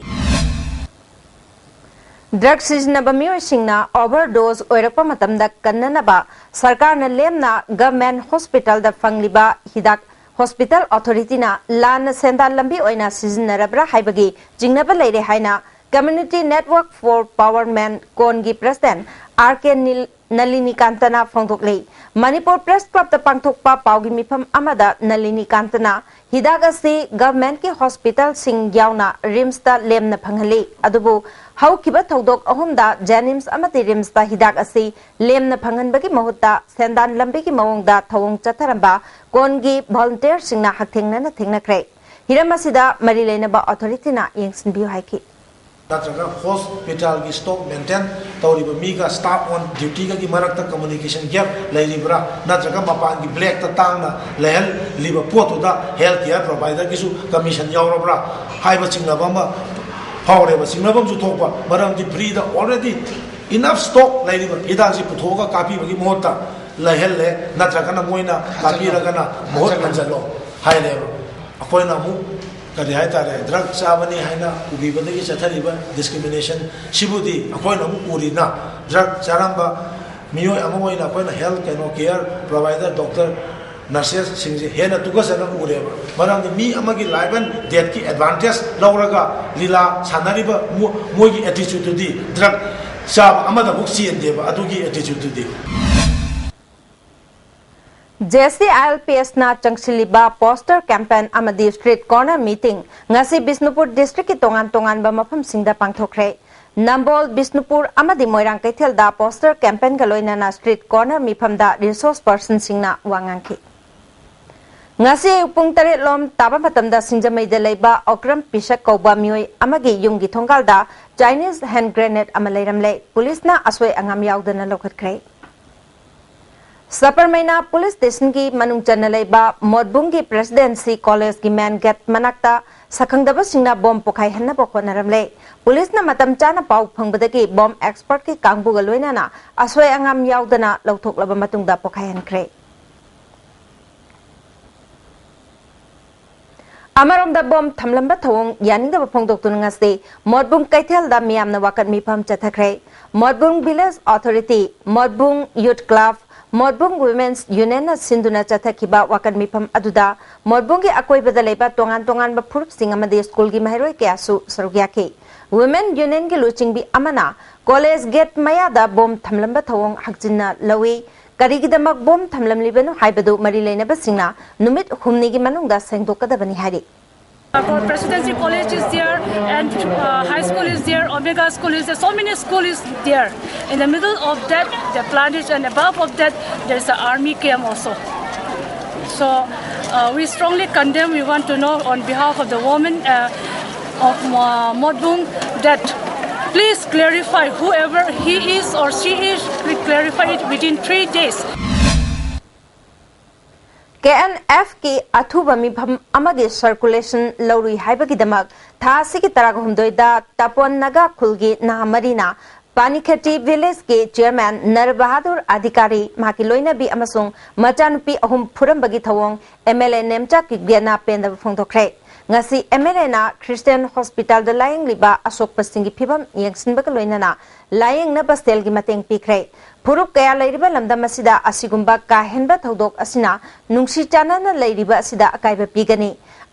ꯗ꯭ꯔꯒ ꯁꯤꯖꯤꯟꯅꯕ ꯃꯤꯑꯣꯏꯁꯤꯡꯅ ꯑꯣꯚꯔ ꯗꯣꯁ ꯑꯣꯏꯔꯛꯄ ꯃꯇꯝꯗ ꯀꯟꯅꯅꯕ ꯁꯔꯀꯥꯔꯅ ꯂꯦꯝꯅ ꯒꯚꯔꯟꯃꯦꯟꯠ ꯍꯣꯁꯄꯤꯇꯥꯜꯗ ꯐꯪꯂꯤꯕ ꯍꯤꯗꯥꯛ ꯍꯣꯁꯄꯤꯇꯥꯜ ꯑꯣꯊꯣꯔꯤꯇꯤꯅ ꯂꯥꯟꯅ ꯁꯦꯟꯗꯥꯟ ꯂꯝꯕꯤ ꯑꯣꯏꯅ ꯁꯤꯖꯤꯟꯅꯔꯕ꯭ꯔꯥ ꯍꯥꯏꯕꯒꯤ ꯆꯤꯡꯅꯕ ꯂꯩꯔꯦ ꯍꯥꯏꯅ ꯀꯝꯃ꯭ꯌꯨꯅꯤꯇꯤ ꯅꯦꯠꯋꯥꯔꯛ ꯐꯣꯔ ꯄꯥꯋꯔꯃꯦꯟ ꯀꯣꯟꯒꯤ ꯄ꯭ꯔꯁꯤꯗꯦꯟꯠ ꯑꯥꯔ ꯀꯦ ꯅꯤꯜ ꯅꯂꯤꯅꯤꯀꯥꯟꯇꯅ ꯐꯣꯡꯗꯣꯛꯂꯤ꯫ ꯃꯅꯤꯄꯨꯔ ꯄ꯭ꯔꯦꯁ ꯀ꯭ꯂꯕꯇ ꯄꯥꯡꯊꯣꯛꯄ ꯄꯥꯎꯒꯤ ꯃꯤꯐꯝ ꯑꯃꯗ ꯅꯂꯤꯅꯤꯀꯥꯟꯇꯅ ꯍꯤꯗꯥꯛ ꯑꯁꯤ ꯒꯚꯔꯟꯃꯦꯟꯠꯀꯤ ꯍꯣꯁꯄꯤꯇꯥꯜꯁꯤꯡ ꯌꯥꯎꯅ ꯔꯤꯝꯁꯇ ꯂꯦꯝꯅ ꯐꯪꯍꯜꯂꯤ꯫ ꯑꯗꯨꯕꯨ ꯍꯧꯈꯤꯕ ꯊꯧꯗꯣꯛ ꯑꯍꯨꯝꯗ ꯖꯦꯅꯤꯝꯁ ꯑꯃꯗꯤ ꯔꯤꯝꯁꯇ ꯍꯤꯗꯥꯛ ꯑꯁꯤ ꯂꯦꯝꯅ ꯐꯪꯍꯟꯕꯒꯤ ꯃꯍꯨꯠꯇ ꯁꯦꯟꯗꯥꯟ ꯂꯝꯕꯤꯒꯤ ꯃꯑꯣꯡꯗ ꯊꯧꯑꯣꯡ ꯆꯠꯊꯔꯝꯕ ꯀꯣꯟꯒꯤ ꯚꯣꯂꯨꯟꯇꯤꯌꯔꯁꯤꯡꯅ ꯍꯛꯊꯦꯡꯅꯅ ꯊꯦꯡꯅꯈ꯭ꯔꯦ꯫ ꯍꯤꯔꯝ ꯑꯁꯤꯗ ꯃꯔꯤ ꯂꯩꯅꯕ ꯑꯣꯊꯣꯔꯤꯇꯤꯅ ꯌꯦꯡꯁꯤꯟꯕꯤꯌꯨ ꯍꯥꯏꯈꯤ꯫ ꯅꯠꯇ꯭ꯔꯒ ꯍꯣꯁꯄꯤꯇꯥꯜꯒꯤ ꯁ꯭ꯇꯣꯛ ꯃꯦꯟꯇꯦꯟ ꯇꯧꯔꯤꯕ ꯃꯤꯒ ꯁ꯭ꯇꯥꯐ ꯑꯣꯟ ꯗ꯭ꯌꯨꯇꯤꯒꯒꯤ ꯃꯔꯛꯇ ꯀꯝꯃ꯭ꯌꯨꯅꯤꯀꯦꯁꯟ ꯒꯦꯞ ꯂꯩꯔꯤꯕ꯭ꯔꯥ, ꯅꯠꯇ꯭ꯔꯒ ꯃꯄꯥꯟꯒꯤ ꯕ꯭ꯂꯦꯛꯇ ꯇꯥꯡꯅ ꯂꯩꯍꯜꯂꯤꯕ ꯄꯣꯠꯇꯨꯗ ꯍꯦꯜꯊ ꯀꯤꯌꯔ ꯄ꯭ꯔꯣꯚꯥꯏꯗꯔꯒꯤꯁꯨ ꯀꯝꯃꯤꯁꯟ ꯌꯥꯎꯔꯕ꯭ꯔꯥ ꯍꯥꯏꯕ ꯆꯤꯡꯅꯕ ꯑꯃ ꯐꯥꯎꯔꯦꯕ꯫ ꯆꯤꯡꯅꯕ ꯑꯃꯁꯨ ꯊꯣꯛꯄ, ꯃꯔꯝꯗꯤ ꯐ꯭ꯔꯤꯗ ꯑꯣꯜꯔꯦꯗꯤ ꯏꯅꯐ ꯁ꯭ꯇꯣꯛ ꯂꯩꯔꯤꯕ ꯍꯤꯗꯥꯛꯁꯤ ꯄꯨꯊꯣꯛꯑꯒ ꯀꯥꯞꯄꯤꯕꯒꯤ ꯃꯍꯨꯠꯇ ꯂꯩꯍꯜꯂꯦ, ꯅꯠꯇ꯭ꯔꯒꯅ ꯃꯣꯏꯅ ꯀꯥꯞꯄꯤꯔꯒꯅ ꯃꯍꯨꯠ ꯍꯟꯖꯜꯂꯣ ꯍꯥꯏꯔꯦꯕ꯫ ꯑꯩꯈꯣꯏꯅ ꯑꯃꯨꯛ ꯀꯔꯤ ꯍꯥꯏꯇꯥꯔꯦ, ꯗ꯭ꯔꯒ ꯆꯥꯕꯅꯤ ꯍꯥꯏꯅ ꯎꯕꯤꯕꯗꯒꯤ ꯆꯠꯊꯔꯤꯕ ꯗꯤꯁꯀ꯭ꯔꯤꯃꯤꯅꯦꯁꯟ ꯁꯤꯕꯨꯗꯤ ꯑꯩꯈꯣꯏꯅ ꯑꯃꯨꯛ ꯎꯔꯤꯅ, ꯗ꯭ꯔꯒ ꯆꯥꯔꯝꯕ ꯃꯤꯑꯣꯏ ꯑꯃ ꯑꯣꯏꯅ ꯑꯩꯈꯣꯏꯅ ꯍꯦꯜꯊ ꯀꯩꯅꯣ ꯀꯤꯌꯔ ꯄ꯭ꯔꯣꯚꯥꯏꯗꯔ, ꯗꯣꯛꯇꯔ, ꯅꯔꯁꯦꯁꯁꯤꯡꯁꯦ ꯍꯦꯟꯅ ꯇꯨꯀꯠꯆꯅ ꯎꯔꯦꯕ꯫ ꯃꯔꯝꯗꯤ ꯃꯤ ꯑꯃꯒꯤ ꯂꯥꯏꯐ ꯑꯦꯟ ꯗꯦꯠꯀꯤ ꯑꯦꯗꯚꯥꯟꯇꯦꯖ ꯂꯧꯔꯒ ꯂꯤꯂꯥ ꯁꯥꯟꯅꯔꯤꯕ ꯃꯣ- ꯃꯣꯏꯒꯤ ꯑꯦꯇꯤꯆꯨꯠꯇꯨꯗꯤ ꯗ꯭ꯔꯒ ꯆꯥꯕ ꯑꯃꯗ ꯑꯃꯨꯛ ꯆꯦꯟꯗꯦꯕ, ꯑꯗꯨꯒꯤ ꯑꯦꯇꯤꯆꯨꯠꯇꯨꯗꯤ꯫ J C I L P ꯑꯦꯁꯅ ꯆꯪꯁꯤꯜꯂꯤꯕ ꯄꯣꯁꯇꯔ ꯀꯦꯝꯄꯦꯟ ꯑꯃꯗꯤ ꯁ꯭ꯇ꯭ꯔꯤꯠ ꯀꯣꯔꯅꯔ ꯃꯤꯇꯤꯡ ꯉꯁꯤ ꯕꯤꯁꯅꯨꯄꯨꯔ ꯗꯤꯁꯇ꯭ꯔꯤꯛꯀꯤ ꯇꯣꯉꯥꯟ ꯇꯣꯉꯥꯟꯕ ꯃꯐꯝꯁꯤꯡꯗ ꯄꯥꯡꯊꯣꯛꯈ꯭ꯔꯦ꯫ ꯅꯝꯕꯣꯜ, ꯕꯤꯁꯅꯨꯄꯨꯔ ꯑꯃꯗꯤ ꯃꯣꯏꯔꯥꯡ ꯀꯩꯊꯦꯜꯗ ꯄꯣꯁꯇꯔ ꯀꯦꯝꯄꯦꯟꯒ ꯂꯣꯏꯅꯅ ꯁ꯭ꯇ꯭ꯔꯤꯠ ꯀꯣꯔꯅꯔ ꯃꯤꯐꯝꯗ ꯔꯤꯁꯣꯔꯁ ꯄꯔꯁꯟꯁꯤꯡꯅ ꯋꯥ ꯉꯥꯡꯈꯤ꯫ ꯉꯁꯤ ꯑꯌꯨꯛ ꯄꯨꯡ ꯇꯔꯦꯠ ꯂꯣꯝ ꯇꯥꯕ ꯃꯇꯝꯗ ꯁꯤꯡꯖꯃꯩꯗ ꯂꯩꯕ ꯑꯣꯀ꯭ꯔꯝ ꯄꯤꯁꯛ ꯀꯧꯕ ꯃꯤꯑꯣꯏ ꯑꯃꯒꯤ ꯌꯨꯝꯒꯤ ꯊꯣꯡꯒꯥꯜꯗ ꯆꯥꯏꯅꯤꯁ ꯍꯦꯟ ꯒ꯭ꯔꯦꯅꯦꯗ ꯑꯃ ꯂꯩꯔꯝꯂꯦ꯫ ꯄꯨꯂꯤꯁꯅ ꯑꯁꯣꯏ ꯑꯉꯥꯝ ꯌꯥꯎꯗꯅ ꯂꯧꯈꯠꯈ꯭ꯔꯦ꯫ ꯁꯕꯔꯃꯩꯅꯥ ꯄꯨꯂꯤꯁ ꯁ꯭ꯇꯦꯁꯟꯒꯤ ꯃꯅꯨꯡ ꯆꯟꯅ ꯂꯩꯕ ꯃꯣꯠꯕꯨꯡꯒꯤ ꯄ꯭ꯔꯦꯁꯤꯗꯦꯟꯁꯤ ꯀꯣꯂꯦꯖꯀꯤ ꯃꯦꯟ ꯒꯦꯠ ꯃꯅꯥꯛꯇ ꯁꯛꯈꯪꯗꯕꯁꯤꯡꯅ ꯕꯣꯝ ꯄꯣꯈꯥꯏꯍꯟꯅꯕ ꯍꯣꯠꯅꯔꯝꯂꯦ꯫ ꯄꯨꯂꯤꯁꯅ ꯃꯇꯝ ꯆꯥꯅ ꯄꯥꯎ ꯐꯪꯕꯗꯒꯤ ꯕꯣꯝ ꯑꯦꯛꯁꯄꯔꯠꯀꯤ ꯀꯥꯡꯕꯨꯒ ꯂꯣꯏꯅꯅ ꯑꯁꯣꯏ ꯑꯉꯥꯝ ꯌꯥꯎꯗꯅ ꯂꯧꯊꯣꯛꯂꯕ ꯃꯇꯨꯡꯗ ꯄꯣꯈꯥꯏꯍꯟꯈ꯭ꯔꯦ꯫ ꯑꯃꯔꯣꯝꯗ ꯕꯣꯝ ꯊꯝꯂꯝꯕ ꯊꯧꯑꯣꯡ ꯌꯥꯅꯤꯡꯗꯕ ꯐꯣꯡꯗꯣꯛꯇꯨꯅ ꯉꯁꯤ ꯃꯣꯠꯕꯨꯡ ꯀꯩꯊꯦꯜꯗ ꯃꯤꯌꯥꯝꯅ ꯋꯥꯀꯠ ꯃꯤꯐꯝ ꯆꯠꯊꯈ꯭ꯔꯦ꯫ ꯃꯣꯠꯕꯨꯡ ꯚꯤꯂꯦꯖ ꯑꯣꯊꯣꯔꯤꯇꯤ, ꯃꯣꯠꯕꯨꯡ ꯌꯨꯠ ꯀ꯭ꯂꯕ, ꯃꯣꯠꯕꯨꯡ ꯋꯨꯃꯦꯟꯁ ꯌꯨꯅꯤꯌꯟꯅ ꯁꯤꯟꯗꯨꯅ ꯆꯠꯊꯈꯤꯕ ꯋꯥꯀꯠ ꯃꯤꯐꯝ ꯑꯗꯨꯗ ꯃꯣꯠꯕꯨꯡꯒꯤ ꯑꯀꯣꯏꯕꯗ ꯂꯩꯕ ꯇꯣꯉꯥꯟ ꯇꯣꯉꯥꯟꯕ ꯐꯨꯔꯨꯞꯁꯤꯡ ꯑꯃꯗꯤ ꯁ꯭ꯀꯨꯜꯒꯤ ꯃꯍꯩꯔꯣꯏ ꯀꯌꯥꯁꯨ ꯁꯔꯨꯛ ꯌꯥꯈꯤ꯫ ꯋꯨꯃꯦꯟ ꯌꯨꯅꯤꯌꯟꯒꯤ ꯂꯨꯆꯤꯡꯕꯤ ꯑꯃꯅ ꯀꯣꯂꯦꯖ ꯒꯦꯠ ꯃꯌꯥꯗ ꯕꯣꯝ ꯊꯝꯂꯝꯕ ꯊꯧꯑꯣꯡ ꯍꯛꯆꯤꯟꯅ ꯂꯧꯏ꯫ ꯀꯔꯤꯒꯤꯗꯃꯛ ꯕꯣꯝ ꯊꯝꯂꯝꯂꯤꯕꯅꯣ ꯍꯥꯏꯕꯗꯨ ꯃꯔꯤ ꯂꯩꯅꯕꯁꯤꯡꯅ ꯅꯨꯃꯤꯠ ꯍꯨꯝꯅꯤꯒꯤ ꯃꯅꯨꯡꯗ ꯁꯦꯡꯗꯣꯛꯀꯗꯕꯅꯤ ꯍꯥꯏꯔꯤ꯫ Our Presidency College is there, and uh, high school is there, Omega School is there, so many schools is there. In the middle of that, the plant is, and above of that, there's an army camp also. So uh, we strongly condemn. We want to know on behalf of the women uh, of uh, Modbung that please clarify whoever he is or she is. Please clarify it within three days. K N ꯑꯦꯐꯀꯤ ꯑꯊꯨꯕ ꯃꯤꯐꯝ ꯑꯃꯒꯤ circulation ꯂꯧꯔꯨꯏ ꯍꯥꯏꯕꯒꯤꯗꯃꯛ ꯊꯥ ꯑꯁꯤꯒꯤ ꯇꯔꯥꯍꯨꯝꯗꯣꯏꯗ ꯇꯥꯄꯣꯟ ꯅꯥꯒꯥ ꯈꯨꯜꯒꯤ ꯅꯍꯥ ꯃꯔꯤꯅ ꯄꯥꯅꯤꯈꯦꯇꯤ ꯚꯤꯂꯦꯖꯀꯤ chairman ꯅꯔ ꯕꯍꯥꯗꯨꯔ ꯑꯙꯤꯀꯥꯔꯤ, ꯃꯍꯥꯛꯀꯤ ꯂꯣꯏꯅꯕꯤ ꯑꯃꯁꯨꯡ ꯃꯆꯥꯅꯨꯄꯤ ꯑꯍꯨꯝ ꯐꯨꯔꯝꯕꯒꯤ ꯊꯧꯑꯣꯡ ꯑꯦꯝ ꯑꯦꯜ ꯑꯦ ꯅꯦꯝꯆꯥ ꯀꯤꯞꯒꯦꯅ ꯄꯦꯟꯗꯕ ꯐꯣꯡꯗꯣꯛꯈ꯭ꯔꯦ꯫ ꯉꯁꯤ ꯑꯦꯝ ꯑꯦꯜ ꯑꯦꯅ ꯈ꯭ꯔꯤꯁꯇꯤꯌꯟ ꯍꯣꯁꯄꯤꯇꯥꯜꯗ ꯂꯥꯌꯦꯡꯂꯤꯕ ꯑꯁꯣꯛꯄꯁꯤꯡꯒꯤ ꯐꯤꯕꯝ ꯌꯦꯡꯁꯤꯟꯕꯒ ꯂꯣꯏꯅꯅ ꯂꯥꯌꯦꯡꯅꯕ ꯁꯦꯜꯒꯤ ꯃꯇꯦꯡ ꯄꯤꯈ꯭ꯔꯦ꯫ ꯐꯨꯔꯨꯞ ꯀꯌꯥ ꯂꯩꯔꯤꯕ ꯂꯝꯗꯝ ꯑꯁꯤꯗ ꯑꯁꯤꯒꯨꯝꯕ ꯀꯥ ꯍꯦꯟꯕ ꯊꯧꯗꯣꯛ ꯑꯁꯤꯅ ꯅꯨꯡꯁꯤ ꯆꯥꯟꯅꯅ ꯂꯩꯔꯤꯕ ꯑꯁꯤꯗ ꯑꯀꯥꯏꯕ ꯄꯤꯒꯅꯤ꯫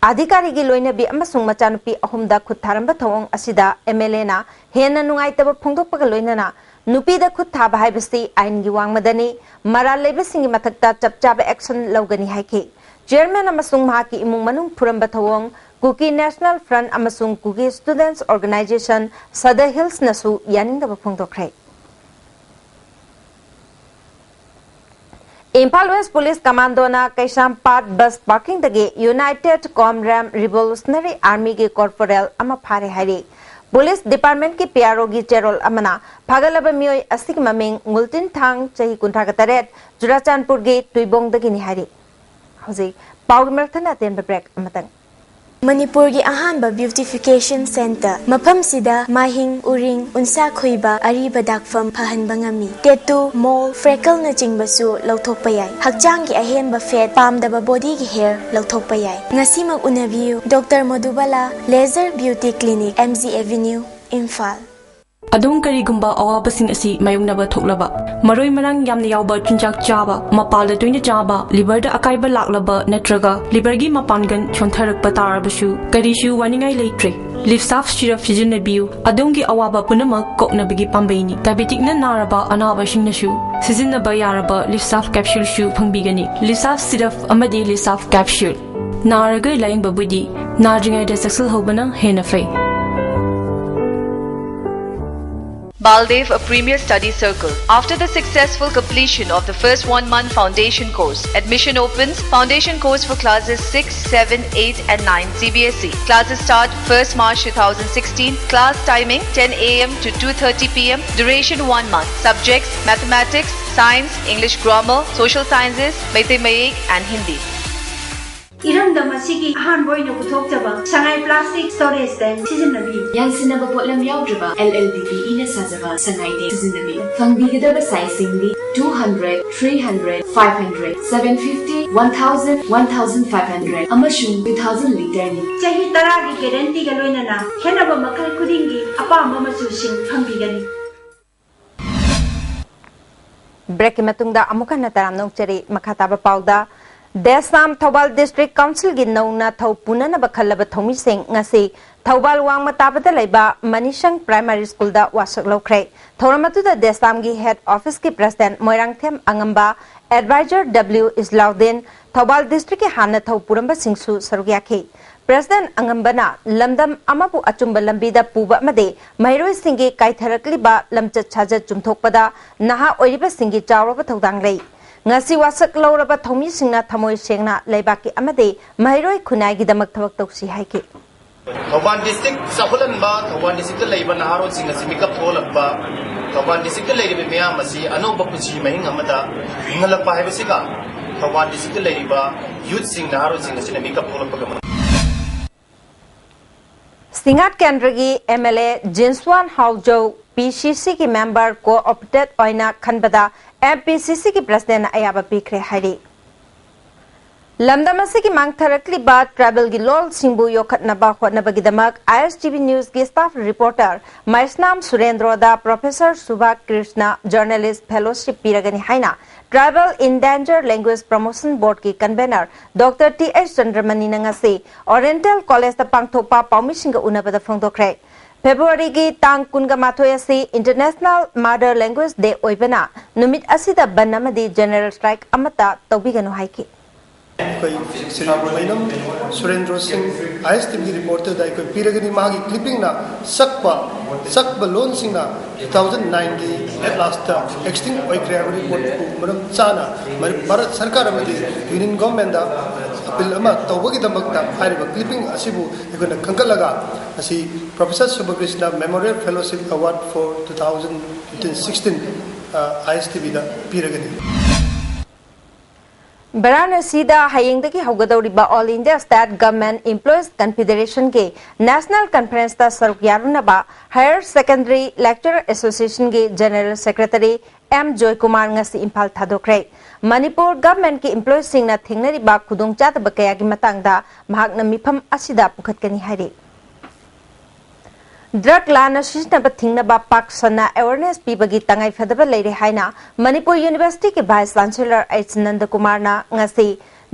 ꯑꯙꯤꯀꯥꯔꯤꯒꯤ ꯂꯣꯏꯅꯕꯤ ꯑꯃꯁꯨꯡ ꯃꯆꯥꯅꯨꯄꯤ ꯑꯍꯨꯝꯗ ꯈꯨꯠ ꯊꯥꯔꯝꯕ ꯊꯧꯑꯣꯡ ꯑꯁꯤꯗ ꯑꯦꯝ ꯑꯦꯜ ꯑꯦꯅ ꯍꯦꯟꯅ ꯅꯨꯡꯉꯥꯏꯇꯕ ꯐꯣꯡꯗꯣꯛꯄꯒ ꯂꯣꯏꯅꯅ ꯅꯨꯄꯤꯗ ꯈꯨꯠ ꯊꯥꯕ ꯍꯥꯏꯕꯁꯤ ꯑꯥꯏꯟꯒꯤ ꯋꯥꯡꯃꯗꯅꯤ, ꯃꯔꯥꯜ ꯂꯩꯕꯁꯤꯡꯒꯤ ꯃꯊꯛꯇ ꯆꯞ ꯆꯥꯕ ꯑꯦꯛꯁꯟ ꯂꯧꯒꯅꯤ ꯍꯥꯏꯈꯤ꯫ ꯆꯤꯌꯔꯃꯦꯟ ꯑꯃꯁꯨꯡ ꯃꯍꯥꯛꯀꯤ ꯏꯃꯨꯡ ꯃꯅꯨꯡ ꯐꯨꯔꯝꯕ ꯊꯧꯑꯣꯡ ꯀꯨꯀꯤ ꯅꯦꯁꯅꯦꯜ ꯐ꯭ꯔꯟꯠ ꯑꯃꯁꯨꯡ ꯀꯨꯀꯤ ꯁ꯭ꯇꯨꯗꯦꯟꯠꯁ ꯑꯣꯔꯒꯅꯥꯏꯖꯦꯁꯟ ꯁꯗ ꯍꯤꯜꯁꯅꯁꯨ ꯌꯥꯅꯤꯡꯗꯕ ꯐꯣꯡꯗꯣꯛꯈ꯭ꯔꯦ꯫ ꯏꯝꯐꯥꯜ ꯋꯦꯁ ꯄꯨꯂꯤꯁ ꯀꯃꯥꯟꯗꯣꯅ ꯀꯩꯁꯥꯝꯄꯥꯠ ꯕꯁ ꯄꯥꯔꯀꯤꯡꯗꯒꯤ ꯌꯨꯅꯥꯏꯇꯦꯗ ꯀꯣꯝꯔꯦꯝ ꯔꯤꯚꯣꯂꯨꯁꯅꯔꯤ ꯑꯥꯔꯃꯤꯒꯤ ꯀꯣꯔꯄꯣꯔꯦꯜ ꯑꯃ ꯐꯥꯔꯦ ꯍꯥꯏꯔꯤ꯫ ꯄꯨꯂꯤꯁ ꯗꯤꯄꯥꯔꯠꯃꯦꯟꯠꯀꯤ ꯄꯤ ꯑꯥꯔ ꯑꯣꯒꯤ ꯆꯦꯔꯣꯜ ꯑꯃꯅ ꯐꯥꯒꯠꯂꯕ ꯃꯤꯑꯣꯏ ꯑꯁꯤꯒꯤ ꯃꯃꯤꯡ ꯉꯨꯜꯇꯤꯟ ꯊꯥꯡ, ꯆꯍꯤ ꯀꯨꯟꯊ꯭ꯔꯥ ꯇꯔꯦꯠ, ꯆꯨꯔꯥꯆꯥꯟꯄꯨꯔꯒꯤ ꯇꯨꯏꯕꯣꯡꯗꯒꯤꯅꯤ ꯍꯥꯏꯔꯤ꯫ ꯍꯧꯖꯤꯛ ꯄꯥꯎꯒꯤ ꯃꯔꯛꯊꯠꯅ ꯑꯇꯦꯟꯕ ꯕ꯭ꯔꯦꯛ ꯑꯃꯇꯪ꯫ ꯃꯅꯤꯄꯨꯔꯒꯤ ꯑꯍꯥꯟꯕ ꯕ꯭ꯌꯨꯇꯤꯐꯤꯀꯦꯁꯟ ꯁꯦꯟꯇꯔ꯫ ꯃꯐꯝꯁꯤꯗ ꯃꯥꯏꯍꯤꯡ, ꯎꯔꯤꯡ, ꯎꯟꯁꯥ ꯈꯣꯏꯕ, ꯑꯔꯤꯕ ꯗꯥꯛꯐꯝ ꯐꯍꯟꯕ ꯉꯝꯃꯤ꯫ ꯇꯦꯇꯨ, ꯃꯣꯜ, ꯐ꯭ꯔꯦꯀꯜꯅꯆꯤꯡꯕꯁꯨ ꯂꯧꯊꯣꯛꯄ ꯌꯥꯏ꯫ ꯍꯛꯆꯥꯡꯒꯤ ꯑꯍꯦꯟꯕ ꯐꯦꯠ, ꯄꯥꯝꯗꯕ ꯕꯣꯗꯤꯒꯤ ꯍꯦꯌꯔ ꯂꯧꯊꯣꯛꯄ ꯌꯥꯏ꯫ ꯉꯁꯤꯃꯛ ꯎꯅꯕꯤꯌꯨ, doctor Modubala laser beauty clinic, M G avenue, Imphal. ꯑꯗꯣꯝ ꯀꯔꯤꯒꯨꯝꯕ ꯑꯋꯥꯕꯁꯤꯡ ꯑꯁꯤ ꯃꯥꯌꯣꯛꯅꯕ ꯊꯣꯛꯂꯕ, ꯃꯔꯣꯏ ꯃꯔꯥꯡ ꯌꯥꯝꯅ ꯌꯥꯎꯕ ꯆꯤꯟꯖꯥꯛ ꯆꯥꯕ, ꯃꯄꯥꯜꯗ ꯇꯣꯏꯅ ꯆꯥꯕ, ꯂꯤꯚꯔꯗ ꯑꯀꯥꯏꯕ ꯂꯥꯛꯂꯕ ꯅꯠꯇ꯭ꯔꯒ ꯂꯤꯚꯔꯒꯤ ꯃꯄꯥꯡꯒꯜ ꯁꯣꯟꯊꯔꯛꯄ ꯇꯥꯔꯕꯁꯨ, ꯀꯔꯤꯁꯨ ꯋꯥꯅꯤꯡꯉꯥꯏ ꯂꯩꯇ꯭ꯔꯦ꯫ ꯂꯤꯞꯁꯥꯐ ꯁꯤꯔꯞ ꯁꯤꯖꯤꯟꯅꯕꯤꯌꯨ, ꯑꯗꯣꯝꯒꯤ ꯑꯋꯥꯕ ꯄꯨꯝꯅꯃꯛ ꯀꯣꯛꯅꯕꯒꯤ ꯄꯥꯝꯕꯩꯅꯤ꯫ ꯗꯥꯏꯕꯦꯇꯤꯛꯅ ꯅꯥꯔꯕ ꯑꯅꯥꯕꯁꯤꯡꯅꯁꯨ ꯁꯤꯖꯤꯟꯅꯕ ꯌꯥꯔꯕ ꯂꯤꯞꯁꯥꯐ ꯀꯦꯞꯁꯨꯜꯁꯨ ꯐꯪꯕꯤꯒꯅꯤ꯫ ꯂꯤꯞꯁꯥꯐ ꯁꯤꯔꯞ ꯑꯃꯗꯤ ꯂꯤꯞꯁꯥꯐ ꯀꯦꯞꯁꯨꯜ꯫ ꯅꯥꯔꯒ ꯂꯥꯌꯦꯡꯕꯕꯨꯗꯤ ꯅꯥꯗ꯭ꯔꯤꯉꯩꯗ ꯆꯦꯛꯁꯤꯜꯍꯧꯕꯅ ꯍꯦꯟꯅ ꯐꯩ꯫ Baldev, a premier study circle. After the successful completion of the first one month foundation course, admission opens. Foundation course for classes six, seven, eight, and nine, C B S E. Classes start first March two thousand sixteen. Class timing ten A M to two thirty P M. Duration one month. Subjects: mathematics, science, English grammar, social sciences, Meitei Mayek, and Hindi. ꯏꯔꯝꯗꯝ ꯑꯁꯤꯒꯤ ꯑꯍꯥꯟꯕ ꯑꯣꯏꯅ ꯄꯨꯊꯣꯛꯆꯕ ꯁꯉꯥꯏ plastic storage ꯇꯦꯡ ꯁꯤꯖꯤꯟꯅꯕꯤꯌꯨ꯫ ꯌꯥꯟꯁꯤꯟꯅꯕ ꯄꯣꯠꯂꯝ ꯌꯥꯎꯗ꯭ꯔꯕ L L D P E ꯅ ꯁꯥꯖꯕ ꯁꯉꯥꯏ ꯇꯦꯡ ꯁꯤꯖꯤꯟꯅꯕꯤꯌꯨ꯫ ꯐꯪꯕꯤꯒꯗꯕ ꯁꯥꯏꯖꯁꯤꯡꯗꯤ two hundred, three hundred, five hundred, seven fifty, one thousand, one thousand five hundred ꯑꯃꯁꯨꯡ two thousand ꯂꯤꯇꯔꯅꯤ꯫ ꯆꯍꯤ ꯇꯔꯥꯒꯤ ꯒꯦꯔꯦꯟꯇꯤꯒ ꯂꯣꯏꯅꯅ ꯈꯦꯠꯅꯕ ꯃꯈꯜ ꯈꯨꯗꯤꯡꯒꯤ ꯑꯄꯥꯝꯕ ꯃꯆꯨꯁꯤꯡ ꯐꯪꯕꯤꯒꯅꯤ꯫ ꯕ꯭ꯔꯦꯛꯀꯤ ꯃꯇꯨꯡꯗ ꯑꯃꯨꯛ ꯍꯟꯅ ꯇꯔꯥꯝꯅ ꯑꯣꯛꯆꯔꯤ꯫ ꯃꯈꯥ ꯇꯥꯕ ꯄꯥꯎꯗ, ꯗꯦꯁꯂꯥꯝ ꯊꯧꯕꯥꯜ ꯗꯤꯁꯇ꯭ꯔꯤꯛ ꯀꯥꯎꯟꯁꯤꯜꯒꯤ ꯅꯧꯅ ꯊꯧ ꯄꯨꯅꯅꯕ ꯈꯜꯂꯕ ꯊꯧꯃꯤꯁꯤꯡ ꯉꯁꯤ ꯊꯧꯕꯥꯜ ꯋꯥꯡꯃ ꯇꯥꯕꯗ ꯂꯩꯕ ꯃꯅꯤꯁꯪ ꯄ꯭ꯔꯥꯏꯃꯥꯔꯤ ꯁ꯭ꯀꯨꯜꯗ ꯋꯥꯁꯛ ꯂꯧꯈ꯭ꯔꯦ꯫ ꯊꯧꯔꯝ ꯑꯗꯨꯗ ꯗꯦꯁꯂꯥꯝꯒꯤ ꯍꯦꯗ ꯑꯣꯐꯤꯁꯀꯤ ꯄ꯭ꯔꯁꯤꯗꯦꯟꯠ ꯃꯣꯏꯔꯥꯡꯊꯦꯝ ꯑꯉꯝꯕ, ꯑꯦꯗꯚꯥꯏꯖꯔ ꯗꯕ꯭ꯂꯤꯎ ꯏꯁꯂꯥꯎꯗꯤꯟ, ꯊꯧꯕꯥꯜ ꯗꯤꯁꯇ꯭ꯔꯤꯛꯀꯤ ꯍꯥꯟꯅ ꯊꯧ ꯄꯨꯔꯝꯕꯁꯤꯡꯁꯨ ꯁꯔꯨꯛ ꯌꯥꯈꯤ꯫ ꯄ꯭ꯔꯁꯤꯗꯦꯟꯠ ꯑꯉꯝꯕꯅ ꯂꯝꯗꯝ ꯑꯃꯕꯨ ꯑꯆꯨꯝꯕ ꯂꯝꯕꯤꯗ ꯄꯨꯕ ꯑꯃꯗꯤ ꯃꯍꯩꯔꯣꯏꯁꯤꯡꯒꯤ ꯀꯥꯏꯊꯔꯛꯂꯤꯕ ꯂꯝꯆꯠ ꯁꯥꯖꯠ ꯆꯨꯝꯊꯣꯛꯄꯗ ꯅꯍꯥ ꯑꯣꯏꯔꯤꯕꯁꯤꯡꯒꯤ ꯆꯥꯎꯔꯕ ꯊꯧꯗꯥꯡ ꯂꯩ꯫ ꯉꯁꯤ ꯋꯥꯁꯛ ꯂꯧꯔꯕ ꯊꯧꯃꯤꯁꯤꯡꯅ ꯊꯃꯣꯏ ꯁꯦꯡꯅ ꯂꯩꯕꯥꯛꯀꯤ ꯑꯃꯗꯤ ꯃꯍꯩꯔꯣꯏ ꯈꯨꯟꯅꯥꯏꯒꯤꯗꯃꯛ ꯊꯕꯛ ꯇꯧꯁꯤ ꯍꯥꯏꯈꯤ꯫ ꯊꯧꯕꯥꯜ ꯗꯤꯁꯇ꯭ꯔꯤꯛ ꯆꯥꯎꯈꯠꯍꯟꯕ, ꯊꯧꯕꯥꯜ ꯗꯤꯁꯇ꯭ꯔꯤꯛꯇ ꯂꯩꯔꯤꯕ ꯅꯍꯥꯔꯣꯜꯁꯤꯡ ꯑꯁꯤ ꯃꯤꯀꯞ ꯊꯣꯛꯍꯜꯂꯛꯄ, ꯊꯧꯕꯥꯜ ꯗꯤꯁꯇ꯭ꯔꯤꯛꯇ ꯂꯩꯔꯤꯕ ꯃꯤꯌꯥꯝ ꯑꯁꯤ ꯑꯅꯧꯕ ꯄꯨꯟꯁꯤ ꯃꯍꯤꯡ ꯑꯃꯗ ꯍꯤꯡꯍꯜꯂꯛꯄ ꯍꯥꯏꯕꯁꯤꯒ ꯊꯧꯕꯥꯜ ꯗꯤꯁꯇ꯭ꯔꯤꯛꯇ ꯂꯩꯔꯤꯕ ꯌꯨꯠꯁꯤꯡ, ꯅꯍꯥꯔꯣꯜꯁꯤꯡ ꯑꯁꯤꯅ ꯃꯤꯀꯞ ꯊꯣꯛꯂꯛꯄꯒ ꯃꯔꯤ ꯁꯤꯡꯉꯥꯠ ꯀꯦꯟꯗ꯭ꯔꯒꯤ MLA ꯖꯤꯟꯁꯋꯥꯟ ꯍꯥꯎꯖꯧ, PCCꯒꯤ member co-opted ꯑꯣꯏꯅ ꯈꯟꯕꯗ MPCCꯒꯤ presidentꯅ ꯑꯌꯥꯕ ꯄꯤꯈ꯭ꯔꯦ ꯍꯥꯏꯔꯤ꯫ ꯂꯝꯗꯝ ꯑꯁꯤꯒꯤ ꯃꯥꯡꯊꯔꯛꯂꯤꯕ tribalꯒꯤ ꯂꯣꯜꯁꯤꯡꯕꯨ ꯌꯣꯛꯈꯠꯅꯕ ꯍꯣꯠꯅꯕꯒꯤꯗꯃꯛ ISTV newsꯀꯤ staff reporter ꯃꯩꯁꯅꯥꯝ ꯁꯨꯔꯦꯟꯗ꯭ꯔꯣꯗ Professor Subha Krishna journalist fellowship ꯄꯤꯔꯒꯅꯤ ꯍꯥꯏꯅ Tribal Endangered Language Promotion Boardꯀꯤ convener Dr. T H ꯆꯟꯗ꯭ꯔꯃꯅꯤꯅ ꯉꯁꯤ Oriental Collegeꯇ ꯄꯥꯡꯊꯣꯛꯄ ꯄꯥꯎꯃꯤꯁꯤꯡꯒ ꯎꯅꯕꯗ ꯐꯣꯡꯗꯣꯛꯈ꯭ꯔꯦ꯫ ꯐꯦꯕ꯭ꯔꯨꯋꯥꯔꯤꯒꯤ ꯇꯥꯡ ꯀꯨꯟꯒ ꯃꯥꯊꯣꯏ ꯑꯁꯤ International Mother Language Day ꯑꯣꯏꯕꯅ, ꯅꯨꯃꯤꯠ ꯑꯁꯤꯗ ꯕꯟ ꯑꯃꯗꯤ general strike ꯑꯃꯠꯇ ꯇꯧꯕꯤꯒꯅꯨ ꯍꯥꯏꯈꯤ꯫ ꯑꯩꯈꯣꯏ ꯁ꯭ꯔꯤ ꯃꯩꯅꯝ ꯁꯨꯔꯦꯟꯗ꯭ꯔꯣ ꯁꯤꯡ, ISTVꯒꯤ reporterꯗ ꯑꯩꯈꯣꯏ ꯄꯤꯔꯒꯅꯤ꯫ ꯃꯍꯥꯛꯀꯤ clippingꯅ ꯁꯛꯄ, ꯁꯛꯄ ꯂꯣꯟꯁꯤꯡꯅ two thousand nineꯒꯤ at lastꯇ extinct ꯑꯣꯏꯈ꯭ꯔꯦ ꯍꯥꯏꯕ reportꯄꯨ ꯃꯔꯝ ꯆꯥꯅ ꯚꯥꯔꯠ ꯁꯔꯀꯥꯔ ꯑꯃꯗꯤ Union Governmentꯗ appeal ꯑꯃ ꯇꯧꯕꯒꯤꯗꯃꯛꯇ ꯍꯥꯏꯔꯤꯕ clipping ꯑꯁꯤꯕꯨ ꯑꯩꯈꯣꯏꯅ ꯈꯟꯒꯠꯂꯒ ꯉꯁꯤ Professor Subha Krishna Memorial Fellowship Award for two thousand fifteen sixteen ISTVꯗ ꯄꯤꯔꯒꯅꯤ꯫ ꯚꯥꯔꯥꯅꯥꯁꯤꯗ ꯍꯌꯦꯡꯗꯒꯤ ꯍꯧꯒꯗꯧꯔꯤꯕ All India State Government Employees Confederationꯒꯤ National Conferenceꯇ ꯁꯔꯨꯛ ꯌꯥꯔꯨꯅꯕ Higher Secondary Lecturer Associationꯒꯤ General Secretary ꯑꯦꯝ ꯖꯣꯏꯀꯨꯃꯥꯔ ꯉꯁꯤ ꯏꯝꯐꯥꯜ ꯊꯥꯗꯣꯛꯈ꯭ꯔꯦ꯫ ꯃꯅꯤꯄꯨꯔ governmentꯀꯤ employeeꯁꯤꯡꯅ ꯊꯦꯡꯅꯔꯤꯕ ꯈꯨꯗꯣꯡꯆꯥꯗꯕ ꯀꯌꯥꯒꯤ ꯃꯇꯥꯡꯗ ꯃꯍꯥꯛꯅ ꯃꯤꯐꯝ ꯑꯁꯤꯗ ꯄꯨꯈꯠꯀꯅꯤ ꯍꯥꯏꯔꯤ꯫ Drug ꯂꯥꯟꯅ ꯁꯤꯖꯤꯟꯅꯕ ꯊꯤꯡꯅꯕ ꯄꯥꯛ ꯁꯟꯅ awareness ꯄꯤꯕꯒꯤ ꯇꯉꯥꯏꯐꯗꯕ ꯂꯩꯔꯦ ꯍꯥꯏꯅ ꯃꯅꯤꯄꯨꯔ Universityꯒꯤ Vice Chancellor H ꯅꯟꯗꯀꯨꯃꯥꯔꯅ ꯉꯁꯤ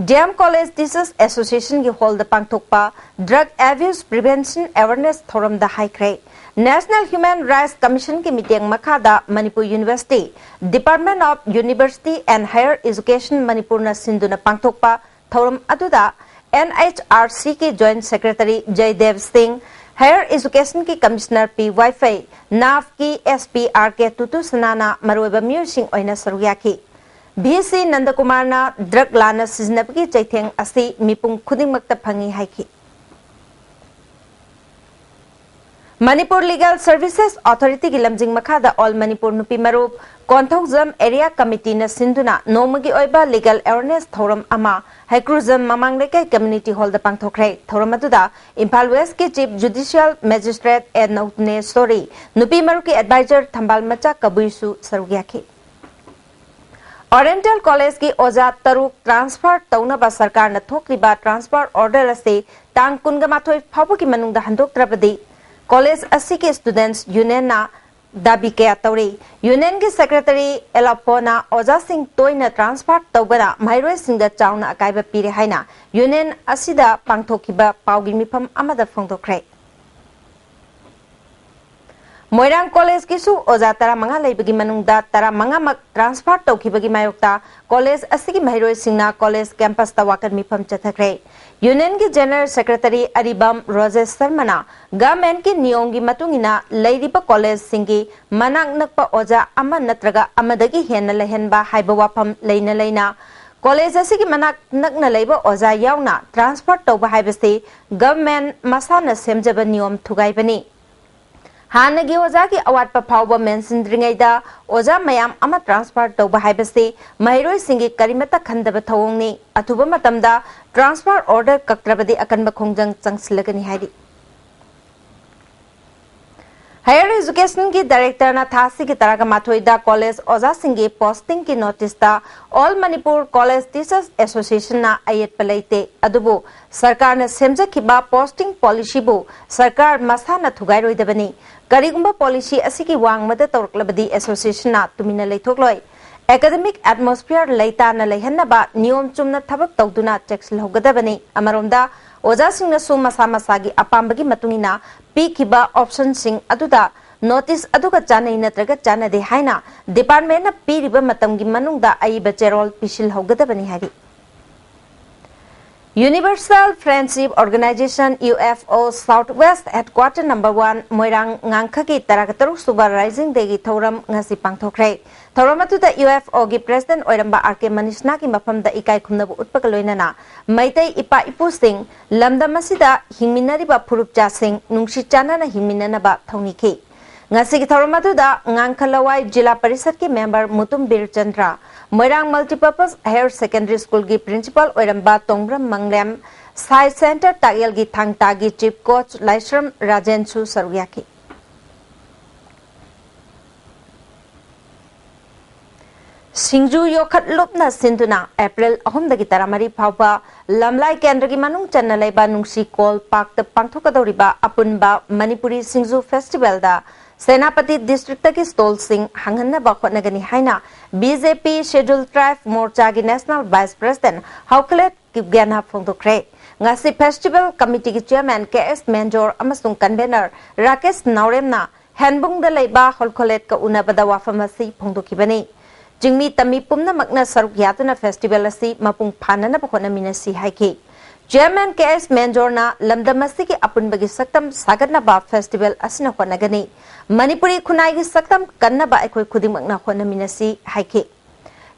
D M College Teachers Associationꯒꯤ hallꯗ ꯄꯥꯡꯊꯣꯛꯄ Drug Abuse Prevention Awareness ꯊꯧꯔꯝꯗ ꯍꯥꯏꯈ꯭ꯔꯦ꯫ National Human Rights Commissionꯒꯤ ꯃꯤꯠꯌꯦꯡ ꯃꯈꯥꯗ Manipur University, Department of University and Higher Education ꯃꯅꯤꯄꯨꯔꯅ ꯁꯤꯟꯗꯨꯅ ꯄꯥꯡꯊꯣꯛꯄ ꯊꯧꯔꯝ ꯑꯗꯨꯗ NHRCꯒꯤ Joint Secretary ꯖꯌꯗꯦꯕ ꯁꯤꯡ, Higher Educationꯒꯤ Commissioner ꯄꯤ ꯋꯥꯏꯐꯩ, NAVꯀꯤ SP R K ꯇꯨꯇꯨ ꯁꯅꯥꯅ ꯃꯔꯨꯑꯣꯏꯕ ꯃꯤꯑꯣꯏꯁꯤꯡ ꯑꯣꯏꯅ ꯁꯔꯨꯛ ꯌꯥꯈꯤ꯫ VC ꯅꯟꯗꯀꯨꯃꯥꯔꯅ drug ꯂꯥꯟꯅ ꯁꯤꯖꯤꯟꯅꯕꯒꯤ ꯆꯩꯊꯦꯡ ꯑꯁꯤ ꯃꯤꯄꯨꯝ ꯈꯨꯗꯤꯡꯃꯛꯇ ꯐꯪꯏ ꯍꯥꯏꯈꯤ꯫ ꯃꯅꯤꯄꯨꯔ ꯂꯤꯒꯦꯜ ꯁꯔꯚꯤꯁꯦꯁ ꯑꯣꯊꯣꯔꯤꯇꯤꯒꯤ ꯂꯝꯖꯤꯡ ꯃꯈꯥꯗ ꯑꯣꯜ ꯃꯅꯤꯄꯨꯔ ꯅꯨꯄꯤ ꯃꯔꯨꯞ ꯀꯣꯟꯊꯧꯖꯝ ꯑꯦꯔꯤꯌꯥ ꯀꯃꯤꯇꯤꯅ ꯁꯤꯟꯗꯨꯅ ꯅꯣꯡꯃꯒꯤ ꯑꯣꯏꯕ ꯂꯤꯒꯦꯜ ꯑꯦꯋꯦꯔꯅꯦꯁ ꯊꯧꯔꯝ ꯑꯃ ꯍꯩꯀ꯭ꯔꯨꯖꯝ ꯃꯃꯥꯡ ꯂꯩꯀꯥꯏ ꯀꯝꯃ꯭ꯌꯨꯅꯤꯇꯤ ꯍꯣꯜꯗ ꯄꯥꯡꯊꯣꯛꯈ꯭ꯔꯦ꯫ ꯊꯧꯔꯝ ꯑꯗꯨꯗ ꯏꯝꯐꯥꯜ ꯋꯦꯁꯀꯤ ꯆꯤꯐ ꯖꯨꯗꯤꯁꯤꯌꯦꯜ ꯃꯦꯖꯤꯁꯇ꯭ꯔꯦꯠ ꯑꯦ ꯅꯧꯇꯅꯦꯁꯣꯔꯤ, ꯅꯨꯄꯤ ꯃꯔꯨꯞꯀꯤ ꯑꯦꯗꯚꯥꯏꯖꯔ ꯊꯝꯕꯥꯜ ꯃꯆꯥ ꯀꯕꯨꯏꯁꯨ ꯁꯔꯨꯛ ꯌꯥꯈꯤ꯫ ꯑꯣꯔꯤꯌꯦꯟꯇꯦꯜ ꯀꯣꯂꯦꯖꯀꯤ ꯑꯣꯖꯥ ꯇꯔꯨꯛ ꯇ꯭ꯔꯥꯟꯁꯐꯔ ꯇꯧꯅꯕ ꯁꯔꯀꯥꯔꯅ ꯊꯣꯛꯂꯤꯕ ꯇ꯭ꯔꯥꯟꯁꯐꯔ ꯑꯣꯔꯗꯔ ꯑꯁꯤ ꯇꯥꯡ ꯀꯨꯟꯃꯥꯊꯣꯏ ꯐꯥꯎꯕꯒꯤ ꯃꯅꯨꯡꯗ ꯍꯟꯗꯣꯛꯇ꯭ꯔꯕꯗꯤ ꯀꯣꯂꯦꯖ ꯑꯁꯤꯒꯤ ꯁ꯭ꯇꯨꯗꯦꯟꯠꯁ ꯌꯨꯅꯤꯌꯟꯅ ꯗꯥꯕꯤ ꯀꯌꯥ ꯇꯧꯔꯤ꯫ ꯌꯨꯅꯤꯌꯟꯒꯤ ꯁꯦꯀ꯭ꯔꯦꯇꯔꯤ ꯑꯦꯂꯥꯄꯣꯅ ꯑꯣꯖꯥꯁꯤꯡ ꯇꯣꯏꯅ ꯇ꯭ꯔꯥꯟꯁꯐꯔ ꯇꯧꯕꯅ ꯃꯍꯩꯔꯣꯏꯁꯤꯡꯗ ꯆꯥꯎꯅ ꯑꯀꯥꯏꯕ ꯄꯤꯔꯦ ꯍꯥꯏꯅ ꯌꯨꯅꯤꯌꯟ ꯑꯁꯤꯗ ꯄꯥꯡꯊꯣꯛꯈꯤꯕ ꯄꯥꯎꯒꯤ ꯃꯤꯐꯝ ꯑꯃꯗ ꯐꯣꯡꯗꯣꯛꯈ꯭ꯔꯦ꯫ ꯃꯣꯏꯔꯥꯡ ꯀꯣꯂꯦꯖꯀꯤꯁꯨ ꯑꯣꯖꯥ ꯇꯔꯥꯃꯉꯥ ꯂꯩꯕꯒꯤ ꯃꯅꯨꯡꯗ ꯇꯔꯥꯃꯉꯥꯃꯛ ꯇ꯭ꯔꯥꯟꯁꯐꯔ ꯇꯧꯈꯤꯕꯒꯤ ꯃꯥꯌꯣꯛꯇ ꯀꯣꯂꯦꯖ ꯑꯁꯤꯒꯤ ꯃꯍꯩꯔꯣꯏꯁꯤꯡꯅ ꯀꯣꯂꯦꯖ ꯀꯦꯝꯄꯁꯇ ꯋꯥꯀꯠ ꯃꯤꯐꯝ ꯆꯠꯊꯈ꯭ꯔꯦ꯫ ꯌꯨꯅꯤꯌꯟꯒꯤ ꯖꯦꯅꯔꯦꯜ ꯁꯦꯀ꯭ꯔꯦꯇꯔꯤ ꯑꯔꯤꯕꯝ ꯔꯣꯖꯦꯁ ꯁꯔꯃꯅ ꯒꯚꯔꯟꯃꯦꯟꯠꯀꯤ ꯅꯤꯌꯣꯝꯒꯤ ꯃꯇꯨꯡ ꯏꯟꯅ ꯂꯩꯔꯤꯕ ꯀꯣꯂꯦꯖꯁꯤꯡꯒꯤ ꯃꯅꯥꯛ ꯅꯛꯄ ꯑꯣꯖꯥ ꯑꯃ ꯅꯠꯇ꯭ꯔꯒ ꯑꯃꯗꯒꯤ ꯍꯦꯟꯅ ꯂꯩꯍꯟꯕ ꯍꯥꯏꯕ ꯋꯥꯐꯝ ꯂꯩꯅ ꯂꯩꯅ ꯀꯣꯂꯦꯖ ꯑꯁꯤꯒꯤ ꯃꯅꯥꯛ ꯅꯛꯅ ꯂꯩꯕ ꯑꯣꯖꯥ ꯌꯥꯎꯅ ꯇ꯭ꯔꯥꯟꯁꯐꯔ ꯇꯧꯕ ꯍꯥꯏꯕꯁꯤ ꯒꯚꯔꯟꯃꯦꯟꯠ ꯃꯁꯥꯅ ꯁꯦꯝꯖꯕ ꯅꯤꯌꯣꯝ ꯊꯨꯒꯥꯏꯕꯅꯤ꯫ ꯍꯥꯟꯅꯒꯤ ꯑꯣꯖꯥꯒꯤ ꯑꯋꯥꯠꯄ ꯐꯥꯎꯕ ꯃꯦꯟꯁꯤꯟꯗ꯭ꯔꯤꯉꯩꯗ ꯑꯣꯖꯥ ꯃꯌꯥꯝ ꯑꯃ ꯇ꯭ꯔꯥꯟꯁꯐꯔ ꯇꯧꯕ ꯍꯥꯏꯕꯁꯤ ꯃꯍꯩꯔꯣꯏꯁꯤꯡꯒꯤ ꯀꯔꯤꯃꯠꯇ ꯈꯟꯗꯕ ꯊꯧꯑꯣꯡꯅꯤ꯫ ꯑꯊꯨꯕ ꯃꯇꯝꯗ ꯇ꯭ꯔꯥꯟꯁꯐꯔ ꯑꯣꯔꯗꯔ ꯀꯛꯇ꯭ꯔꯕꯗꯤ ꯑꯀꯟꯕ ꯈꯣꯡꯖꯪ ꯆꯪꯁꯤꯜꯂꯒꯅꯤ ꯍꯥꯏꯔꯤ꯫ ꯍꯥꯌꯔ ꯑꯦꯖꯨꯀꯦꯁꯟꯒꯤ ꯗꯥꯏꯔꯦꯛꯇꯔꯅ ꯊꯥ ꯑꯁꯤꯒꯤ ꯇꯔꯥꯃꯥꯊꯣꯏꯗ ꯀꯣꯂꯦꯖ ꯑꯣꯖꯥꯁꯤꯡꯒꯤ ꯄꯣꯁꯇꯤꯡꯒꯤ ꯅꯣꯇꯤꯁꯇ ꯑꯣꯜ ꯃꯅꯤꯄꯨꯔ ꯀꯣꯂꯦꯖ ꯇꯤꯆꯔꯁ ꯑꯦꯁꯣꯁꯤꯌꯦꯁꯟꯅ ꯑꯌꯦꯠꯄ ꯂꯩꯇꯦ, ꯑꯗꯨꯕꯨ ꯁꯔꯀꯥꯔꯅ ꯁꯦꯝꯖꯈꯤꯕ ꯄꯣꯁꯇꯤꯡ ꯄꯣꯂꯤꯁꯤꯕꯨ ꯁꯔꯀꯥꯔ ꯃꯁꯥꯅ ꯊꯨꯒꯥꯏꯔꯣꯏꯗꯕꯅꯤ꯫ ꯀꯔꯤꯒꯨꯝꯕ ꯄꯣꯂꯤꯁꯤ ꯑꯁꯤꯒꯤ ꯋꯥꯡꯃꯗ ꯇꯧꯔꯛꯂꯕꯗꯤ ꯑꯦꯁꯣꯁꯤꯌꯦꯁꯟꯅ ꯇꯨꯃꯤꯟꯅ ꯂꯩꯊꯣꯛꯂꯣꯏ꯫ ꯑꯦꯀꯥꯗꯦꯃꯤꯛ ꯑꯦꯠꯃꯣꯁꯐꯤꯌꯔ ꯂꯩꯇꯥꯅ ꯂꯩꯍꯟꯅꯕ ꯅꯤꯌꯣꯝ ꯆꯨꯝꯅ ꯊꯕꯛ ꯇꯧꯗꯨꯅ ꯆꯦꯛꯁꯤꯜꯍꯧꯒꯗꯕꯅꯤ꯫ ꯑꯃꯔꯣꯝꯗ, ꯑꯣꯖꯥꯁꯤꯡꯅꯁꯨ ꯃꯁꯥ ꯃꯁꯥꯒꯤ ꯑꯄꯥꯝꯕꯒꯤ ꯃꯇꯨꯡ ꯏꯟꯅ ꯄꯤꯈꯤꯕ ꯑꯣꯞꯁꯟꯁꯤꯡ ꯑꯗꯨꯗ ꯅꯣꯇꯤꯁ ꯑꯗꯨꯒ ꯆꯥꯟꯅꯩ ꯅꯠꯇ꯭ꯔꯒ ꯆꯥꯟꯅꯗꯦ ꯍꯥꯏꯅ ꯗꯤꯄꯥꯔꯠꯃꯦꯟꯠꯅ ꯄꯤꯔꯤꯕ ꯃꯇꯝꯒꯤ ꯃꯅꯨꯡꯗ ꯑꯏꯕ ꯆꯦꯔꯣꯜ ꯄꯤꯁꯤꯜꯍꯧꯒꯗꯕꯅꯤ ꯍꯥꯏꯔꯤ꯫ Universal Friendship Organization, U F O, South West Headquarter Number One, ꯃꯣꯏꯔꯥꯡ ꯉꯥꯡꯈꯒꯤ ꯇꯔꯥꯇꯔꯨꯛ ꯁꯨꯕ Rising Dayꯒꯤ ꯊꯧꯔꯝ ꯉꯁꯤ ꯄꯥꯡꯊꯣꯛꯈ꯭ꯔꯦ꯫ ꯊꯧꯔꯝ ꯑꯗꯨꯗ U F Oꯒꯤ President ꯑꯣꯏꯔꯝꯕ R K ꯃꯅꯤꯁꯅꯥꯒꯤ ꯃꯐꯝꯗ ꯏꯀꯥꯏ ꯈꯨꯝꯅꯕ ꯎꯠꯄꯒ ꯂꯣꯏꯅꯅ ꯃꯩꯇꯩ ꯏꯄꯥ ꯏꯄꯨꯁꯤꯡ, ꯂꯝꯗꯝ ꯑꯁꯤꯗ ꯍꯤꯡꯃꯤꯟꯅꯔꯤꯕ ꯐꯨꯔꯨꯞꯆꯥꯁꯤꯡ ꯅꯨꯡꯁꯤ ꯆꯥꯟꯅꯅ ꯍꯤꯡꯃꯤꯟꯅꯅꯕ ꯊꯧꯅꯤꯈꯤ꯫ ꯉꯁꯤꯒꯤ ꯊꯧꯔꯝ ꯑꯗꯨꯗ ꯉꯥꯡꯈ ꯂꯋꯥꯏ ꯖꯤꯂꯥ ꯄꯔꯤꯁꯠꯀꯤ member ꯃꯨꯇꯨꯝ ꯕꯤꯔꯆꯟꯗ꯭ꯔ, ꯃꯣꯏꯔꯥꯡ Multipurpose Higher Secondary Schoolꯒꯤ principal ꯑꯣꯏꯔꯝꯕ ꯇꯣꯡꯕ꯭ꯔꯝ ꯃꯪꯂꯦꯝ, ꯁꯥꯏ ꯁꯦꯟꯇꯔ ꯇꯥꯛꯌꯦꯜꯒꯤ ꯊꯥꯡ ꯇꯥꯒꯤ chief coach ꯂꯥꯏꯁ꯭ꯔꯝ ꯔꯥꯖꯦꯟꯁꯨ ꯁꯔꯨꯛ ꯌꯥꯈꯤ꯫ ꯁꯤꯡꯖꯨ ꯌꯣꯈꯠ ꯂꯨꯞꯅ ꯁꯤꯟꯗꯨꯅ ꯑꯦꯄ꯭ꯔꯤꯜ ꯑꯍꯨꯝꯗꯒꯤ ꯇꯔꯥꯃꯔꯤ ꯐꯥꯎꯕ ꯂꯝꯂꯥꯏ ꯀꯦꯟꯗ꯭ꯔꯒꯤ ꯃꯅꯨꯡ ꯆꯟꯅ ꯂꯩꯕ ꯅꯨꯡꯁꯤ ꯀꯣꯜ ꯄꯥꯔꯛꯇ ꯄꯥꯡꯊꯣꯛꯀꯗꯧꯔꯤꯕ ꯑꯄꯨꯟꯕ ꯃꯅꯤꯄꯨꯔꯤ ꯁꯤꯡꯖꯨ festivalꯗ ꯁꯦꯅꯥꯄꯇꯤ districtꯇꯒꯤ stallꯁꯤꯡ ꯍꯥꯡꯍꯟꯅꯕ ꯍꯣꯠꯅꯒꯅꯤ ꯍꯥꯏꯅ B J P Scheduled Tribe Morchaꯒꯤ National Vice President ꯍꯧꯈꯂꯦꯠ ꯀꯤꯞꯒꯦꯅ ꯐꯣꯡꯗꯣꯛꯈ꯭ꯔꯦ꯫ ꯉꯁꯤ festival committeeꯒꯤ chairman K S ꯃꯦꯟꯖꯣꯔ ꯑꯃꯁꯨꯡ convener ꯔꯥꯀꯦꯁ ꯅꯥꯎꯔꯦꯝꯅ ꯍꯦꯟꯕꯨꯡꯗ ꯂꯩꯕ ꯍꯧꯈꯂꯦꯠꯀ ꯎꯅꯕꯗ ꯋꯥꯐꯝ ꯑꯁꯤ ꯐꯣꯡꯗꯣꯛꯈꯤꯕꯅꯤ꯫ ꯆꯤꯡꯃꯤ ꯇꯝꯃꯤ ꯄꯨꯝꯅꯃꯛꯅ ꯁꯔꯨꯛ ꯌꯥꯗꯨꯅ festival ꯑꯁꯤ ꯃꯄꯨꯡ ꯐꯥꯅꯅꯕ ꯍꯣꯠꯅꯃꯤꯟꯅꯁꯤ ꯍꯥꯏꯈꯤ꯫ Chairman K S ꯃꯦꯟꯖꯣꯔꯅ ꯂꯝꯗꯝ ꯑꯁꯤꯒꯤ ꯑꯄꯨꯟꯕꯒꯤ ꯁꯛꯇꯝ ꯁꯥꯒꯠꯅꯕ festival ꯑꯁꯤꯅ ꯍꯣꯠꯅꯒꯅꯤ꯫ ꯃꯅꯤꯄꯨꯔꯤ ꯈꯨꯟꯅꯥꯏꯒꯤ ꯁꯛꯇꯝ ꯀꯟꯅꯕ ꯑꯩꯈꯣꯏ ꯈꯨꯗꯤꯡꯃꯛꯅ ꯍꯣꯠꯅꯃꯤꯟꯅꯁꯤ ꯍꯥꯏꯈꯤ꯫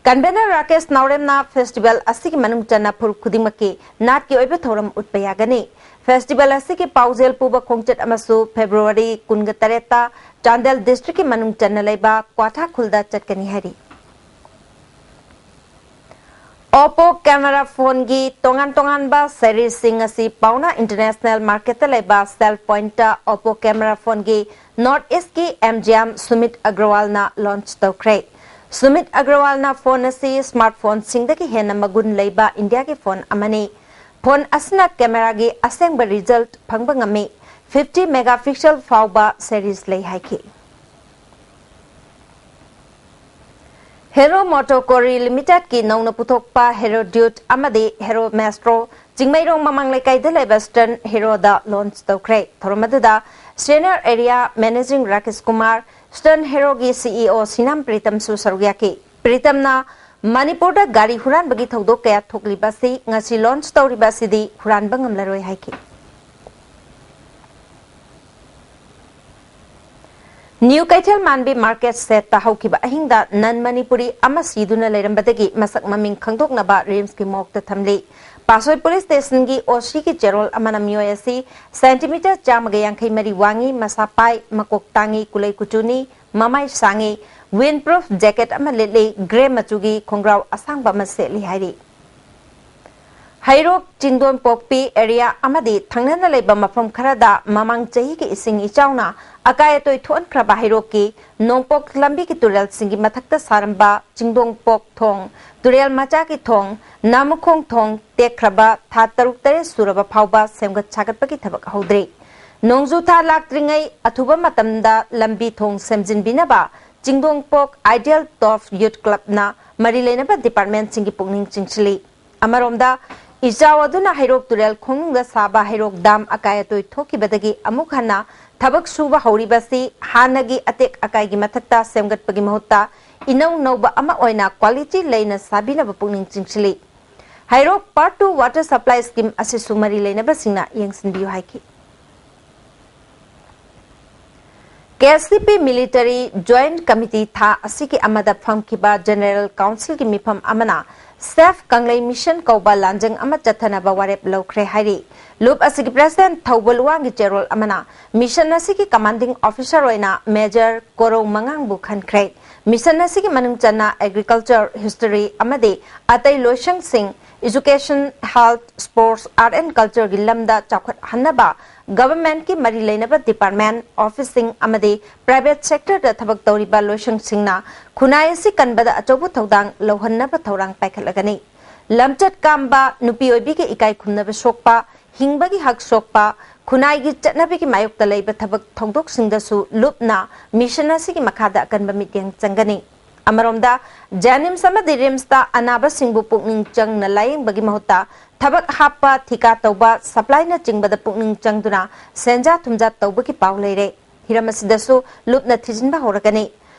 Convener ꯔꯥꯀꯦꯁ ꯅꯥꯎꯔꯦꯝꯅ festival ꯑꯁꯤꯒꯤ ꯃꯅꯨꯡ ꯆꯟꯅ ꯐꯨꯔꯨꯞ ꯈꯨꯗꯤꯡꯃꯛꯀꯤ ꯅꯥꯠꯀꯤ ꯑꯣꯏꯕ ꯊꯧꯔꯝ ꯎꯠꯄ ꯌꯥꯒꯅꯤ꯫ Festival ꯑꯁꯤꯒꯤ ꯄꯥꯎꯖꯦꯜ ꯄꯨꯕ ꯈꯣꯡꯆꯠ ꯑꯃꯁꯨ February ꯀꯨꯟꯒ ꯇꯔꯦꯠꯇ ꯆꯥꯟꯗꯦꯜ districtꯀꯤ ꯃꯅꯨꯡ ꯆꯟꯅ ꯂꯩꯕ ꯀ꯭ꯋꯥꯊꯥ ꯈꯨꯜꯗ ꯆꯠꯀꯅꯤ ꯍꯥꯏꯔꯤ꯫ Oppo camera phoneꯒꯤ ꯇꯣꯉꯥꯟ ꯇꯣꯉꯥꯟꯕ seriesꯁꯤꯡ ꯑꯁꯤ ꯄꯥꯎꯅꯥ International Marketꯇ ꯂꯩꯕ Cell Pointꯇ Oppo camera phoneꯒꯤ North Eastꯀꯤ M G M Sumit ꯑꯒ꯭ꯔꯋꯥꯜꯅ launch ꯇꯧꯈ꯭ꯔꯦ꯫ ꯁꯨꯃꯤꯠ ꯑꯒ꯭ꯔꯋꯥꯜꯅ phone ꯑꯁꯤ smartphoneꯁꯤꯡꯗꯒꯤ ꯍꯦꯟꯅ ꯃꯒꯨꯟ ꯂꯩꯕ ꯏꯟꯗꯤꯌꯥꯒꯤ phone ꯑꯃꯅꯤ꯫ Phone ꯑꯁꯤꯅ cameraꯒꯤ ꯑꯁꯦꯡꯕ result ꯐꯪꯕ ꯉꯝꯃꯤ꯫ Fifty megapixel ꯐꯥꯎꯕ series ꯂꯩ ꯍꯥꯏꯈꯤ꯫ Hero Motor Quarry Limitedꯀꯤ ꯅꯧꯅ ꯄꯨꯊꯣꯛꯄ Hero Dude ꯑꯃꯗꯤ Hero Maestro ꯆꯤꯡꯃꯩꯔꯣꯡ ꯃꯃꯥꯡ ꯂꯩꯀꯥꯏꯗ ꯂꯩꯕ Stern Heroꯗ launch ꯇꯧꯈ꯭ꯔꯦ꯫ ꯊꯧꯔꯝ ꯑꯗꯨꯗ Senior Area Managing Rakesh Kumar, Stern Heroꯒꯤ C E O ꯁꯤꯅꯥꯝ ꯄ꯭ꯔꯤꯇꯝꯁꯨ ꯁꯔꯨꯛ ꯌꯥꯈꯤ꯫ ꯄ꯭ꯔꯤꯇꯝꯅ ꯃꯅꯤꯄꯨꯔꯗ ꯒꯥꯔꯤ ꯍꯨꯔꯥꯟꯕꯒꯤ ꯊꯧꯗꯣꯛ ꯀꯌꯥ ꯊꯣꯛꯂꯤꯕ ꯑꯁꯤ ꯉꯁꯤ ꯂꯣꯟꯆ ꯇꯧꯔꯤꯕ ꯑꯁꯤꯗꯤ ꯍꯨꯔꯥꯟꯕ ꯉꯝꯂꯔꯣꯏ ꯍꯥꯏꯈꯤ꯫ ꯅ꯭ꯌꯨ ꯀꯩꯊꯦꯜ ꯃꯥꯟꯕꯤ ꯃꯥꯔꯀꯦꯠ ꯁꯦꯠꯇ ꯍꯧꯈꯤꯕ ꯑꯍꯤꯡꯗ ꯅꯟ ꯃꯅꯤꯄꯨꯔꯤ ꯑꯃ ꯁꯤꯗꯨꯅ ꯂꯩꯔꯝꯕꯗꯒꯤ ꯃꯁꯛ ꯃꯃꯤꯡ ꯈꯪꯗꯣꯛꯅꯕ ꯔꯤꯝꯁꯀꯤ ꯃꯣꯔꯒꯇ ꯊꯝꯂꯤ꯫ ꯄꯥꯁꯣꯏ ꯄꯨꯂꯤꯁ ꯁ꯭ꯇꯦꯁꯟꯒꯤ ꯑꯣ ꯁꯤꯒꯤ ꯆꯦꯔꯣꯜ ꯑꯃꯅ ꯃꯤꯑꯣꯏ ꯑꯁꯤ ꯁꯦꯟꯇꯤꯃꯤꯇꯔ ꯆꯥꯝꯃꯒ ꯌꯥꯡꯈꯩ ꯃꯔꯤ ꯋꯥꯡꯉꯤ, ꯃꯁꯥ ꯄꯥꯏ, ꯃꯀꯣꯛ ꯇꯥꯡꯉꯤ, ꯀꯨꯂꯩ ꯀꯨꯆꯨꯅꯤ, ꯃꯃꯥꯏ ꯁꯥꯡꯉꯤ, ꯋꯤꯟ ꯄ꯭ꯔꯨꯐ ꯖꯦꯀꯦꯠ ꯑꯃ ꯂꯤꯠꯂꯤ, ꯒ꯭ꯔꯦ ꯃꯆꯨꯒꯤ ꯈꯣꯡꯒ꯭ꯔꯥꯎ ꯑꯁꯥꯡꯕ ꯑꯃ ꯁꯦꯠꯂꯤ ꯍꯥꯏꯔꯤ꯫ ꯍꯩꯔꯣꯛ ꯆꯤꯡꯗꯣꯟꯄꯣꯛꯄꯤ ꯑꯦꯔꯤꯌꯥ ꯑꯃꯗꯤ ꯊꯪꯅꯅ ꯂꯩꯕ ꯃꯐꯝ ꯈꯔꯗ ꯃꯃꯥꯡ ꯆꯍꯤꯒꯤ ꯏꯁꯤꯡ ꯏꯆꯥꯎꯅ ꯑꯀꯥꯏ ꯑꯇꯣꯏ ꯊꯣꯛꯍꯟꯈ꯭ꯔꯕ ꯍꯩꯔꯣꯛꯀꯤ ꯅꯣꯡꯄꯣꯛ ꯂꯝꯕꯤꯒꯤ ꯇꯨꯔꯦꯜꯁꯤꯡꯒꯤ ꯃꯊꯛꯇ ꯁꯥꯔꯝꯕ ꯆꯤꯡꯗꯣꯡꯄꯣꯛ ꯊꯣꯡ, ꯇꯨꯔꯦꯜ ꯃꯆꯥꯒꯤ ꯊꯣꯡ, ꯅꯥꯃꯨꯈꯣꯡ ꯊꯣꯡ ꯇꯦꯛꯈ꯭ꯔꯕ ꯊꯥ ꯇꯔꯨꯛ ꯇꯔꯦꯠ ꯁꯨꯔꯕ ꯐꯥꯎꯕ ꯁꯦꯝꯒꯠ ꯁꯥꯒꯠꯄꯒꯤ ꯊꯕꯛ ꯍꯧꯗ꯭ꯔꯤ꯫ ꯅꯣꯡꯖꯨ ꯊꯥ ꯂꯥꯛꯇ꯭ꯔꯤꯉꯩ ꯑꯊꯨꯕ ꯃꯇꯝꯗ ꯂꯝꯕꯤ ꯊꯣꯡ ꯁꯦꯝꯖꯤꯟꯕꯤꯅꯕ ꯆꯤꯡꯗꯣꯡꯄꯣꯛ ꯑꯥꯏꯗꯤꯌꯦꯜ ꯇꯣꯐ ꯌꯨꯠ ꯀ꯭ꯂꯕꯅ ꯃꯔꯤ ꯂꯩꯅꯕ ꯗꯤꯄꯥꯔꯠꯃꯦꯟꯠꯁꯤꯡꯒꯤ ꯄꯨꯛꯅꯤꯡ ꯆꯤꯡꯁꯤꯜꯂꯤ꯫ ꯑꯃꯔꯣꯝꯗ, ꯏꯆꯥꯎ ꯑꯗꯨꯅ ꯍꯩꯔꯣꯛ ꯇꯨꯔꯦꯜ ꯈꯣꯡꯅꯨꯡꯗ ꯁꯥꯕ ꯍꯩꯔꯣꯛ ꯗꯥꯝ ꯑꯀꯥꯏ ꯑꯇꯣꯏ ꯊꯣꯛꯈꯤꯕꯗꯒꯤ ꯑꯃꯨꯛ ꯍꯟꯅ ꯊꯕꯛ ꯁꯨꯕ ꯍꯧꯔꯤꯕꯁꯤ ꯍꯥꯟꯅꯒꯤ ꯑꯇꯦꯛ ꯑꯀꯥꯏꯒꯤ ꯃꯊꯛꯇ ꯁꯦꯝꯒꯠꯄꯒꯤ ꯃꯍꯨꯠꯇ ꯏꯅꯧ ꯅꯧꯕ ꯑꯃ ꯑꯣꯏꯅ ꯀ꯭ꯋꯥꯂꯤꯇꯤ ꯂꯩꯅ ꯁꯥꯕꯤꯅꯕ ꯄꯨꯛꯅꯤꯡ ꯆꯤꯡꯁꯤꯜꯂꯤ꯫ ꯍꯩꯔꯣꯛ part two water supply scheme ꯑꯁꯤꯁꯨ ꯃꯔꯤ ꯂꯩꯅꯕꯁꯤꯡꯅ ꯌꯦꯡꯁꯤꯟꯕꯤꯌꯨ ꯍꯥꯏꯈꯤ꯫ ꯀꯦ ꯑꯦꯁ ꯁꯤ ꯄꯤ ꯃꯤꯂꯤꯇꯔꯤ ꯖꯣꯏꯟꯠ ꯀꯃꯤꯇꯤ ꯊꯥ ꯑꯁꯤꯒꯤ ꯑꯃꯗ ꯐꯝꯈꯤꯕ ꯖꯦꯅꯔꯦꯜ ꯀꯥꯎꯟꯁꯤꯜꯒꯤ ꯃꯤꯐꯝ ꯑꯃꯅ ꯁꯦꯐ ꯀꯪꯂꯩ ꯃꯤꯁꯟ ꯀꯧꯕ ꯂꯥꯟꯖꯪ ꯑꯃ ꯆꯠꯊꯅꯕ ꯋꯥꯔꯦꯞ ꯂꯧꯈ꯭ꯔꯦ ꯍꯥꯏꯔꯤ꯫ ꯂꯨꯞ ꯑꯁꯤꯒꯤ ꯄ꯭ꯔꯦꯁꯤꯗꯦꯟꯠ ꯊꯧꯕ ꯂꯨꯋꯥꯡꯒꯤ ꯆꯦꯔꯣꯜ ꯑꯃꯅ ꯃꯤꯁꯟ ꯑꯁꯤꯒꯤ ꯀꯃꯥꯟꯗꯤꯡ ꯑꯣꯐꯤꯁꯔ ꯑꯣꯏꯅ ꯃꯦꯖꯔ ꯀꯣꯔꯧ ꯃꯉꯥꯡꯕꯨ ꯈꯟꯈ꯭ꯔꯦ꯫ ꯃꯤꯁꯟ ꯑꯁꯤꯒꯤ ꯃꯅꯨꯡ ꯆꯟꯅ ꯑꯦꯒ꯭ꯔꯤꯀꯜꯆꯔ, ꯍꯤꯁꯇꯔꯤ ꯑꯃꯗꯤ ꯑꯇꯩ ꯂꯣꯏꯁꯪꯁꯤꯡ, education, health, sports, art and ꯀꯜꯆꯔꯒꯤ ꯂꯝꯗ ꯆꯥꯎꯈꯠꯍꯟꯅꯕ ꯒꯚꯔꯟꯃꯦꯟꯠꯀꯤ ꯃꯔꯤ ꯂꯩꯅꯕ ꯗꯤꯄꯥꯔꯠꯃꯦꯟꯠ, ꯑꯣꯐꯤꯁꯁꯤꯡ ꯑꯃꯗꯤ ꯄ꯭ꯔꯥꯏꯚꯦꯠ ꯁꯦꯛꯇꯔꯗ ꯊꯕꯛ ꯇꯧꯔꯤꯕ ꯂꯣꯏꯁꯪꯁꯤꯡꯅ ꯈꯨꯟꯅꯥꯏ ꯑꯁꯤ ꯀꯟꯕꯗ ꯑꯆꯧꯕ ꯊꯧꯗꯥꯡ ꯂꯧꯍꯟꯅꯕ ꯊꯧꯔꯥꯡ ꯄꯥꯏꯈꯠꯂꯒꯅꯤ꯫ ꯂꯝꯆꯠ ꯀꯥꯝꯕ, ꯅꯨꯄꯤ ꯑꯣꯏꯕꯤꯒꯤ ꯏꯀꯥꯏ ꯈꯨꯝꯅꯕ ꯁꯣꯛꯄ, ꯍꯤꯡꯕꯒꯤ ꯍꯛ ꯁꯣꯛꯄ, ꯈꯨꯟꯅꯥꯏꯒꯤ ꯆꯠꯅꯕꯤꯒꯤ ꯃꯥꯌꯣꯛꯇ ꯂꯩꯕ ꯊꯕꯛ ꯊꯧꯗꯣꯛꯁꯤꯡꯗꯁꯨ ꯂꯨꯞꯅ ꯃꯤꯁꯟ ꯑꯁꯤꯒꯤ ꯃꯈꯥꯗ ꯑꯀꯟꯕ ꯃꯤꯠꯌꯦꯡ ꯆꯪꯒꯅꯤ꯫ ꯑꯃꯔꯣꯝꯗ, ꯖꯦꯅꯤꯝꯁ ꯑꯃꯗꯤ ꯔꯤꯝꯁꯇ ꯑꯅꯥꯕꯁꯤꯡꯕꯨ ꯄꯨꯛꯅꯤꯡ ꯆꯪꯅ ꯂꯥꯌꯦꯡꯕꯒꯤ ꯃꯍꯨꯠꯇ ꯊꯕꯛ ꯍꯥꯞꯄ, ꯊꯤꯀꯥ ꯇꯧꯕ, ꯁꯄ꯭ꯂꯥꯏꯅꯆꯤꯡꯕꯗ ꯄꯨꯛꯅꯤꯡ ꯆꯪꯗꯨꯅ ꯁꯦꯟꯖꯥ ꯊꯨꯝꯖꯥ ꯇꯧꯕꯒꯤ ꯄꯥꯎ ꯂꯩꯔꯦ꯫ ꯍꯤꯔꯝ ꯑꯁꯤꯗꯁꯨ ꯂꯨꯞꯅ ꯊꯤꯖꯤꯟꯕ ꯍꯧꯔꯒꯅꯤ꯫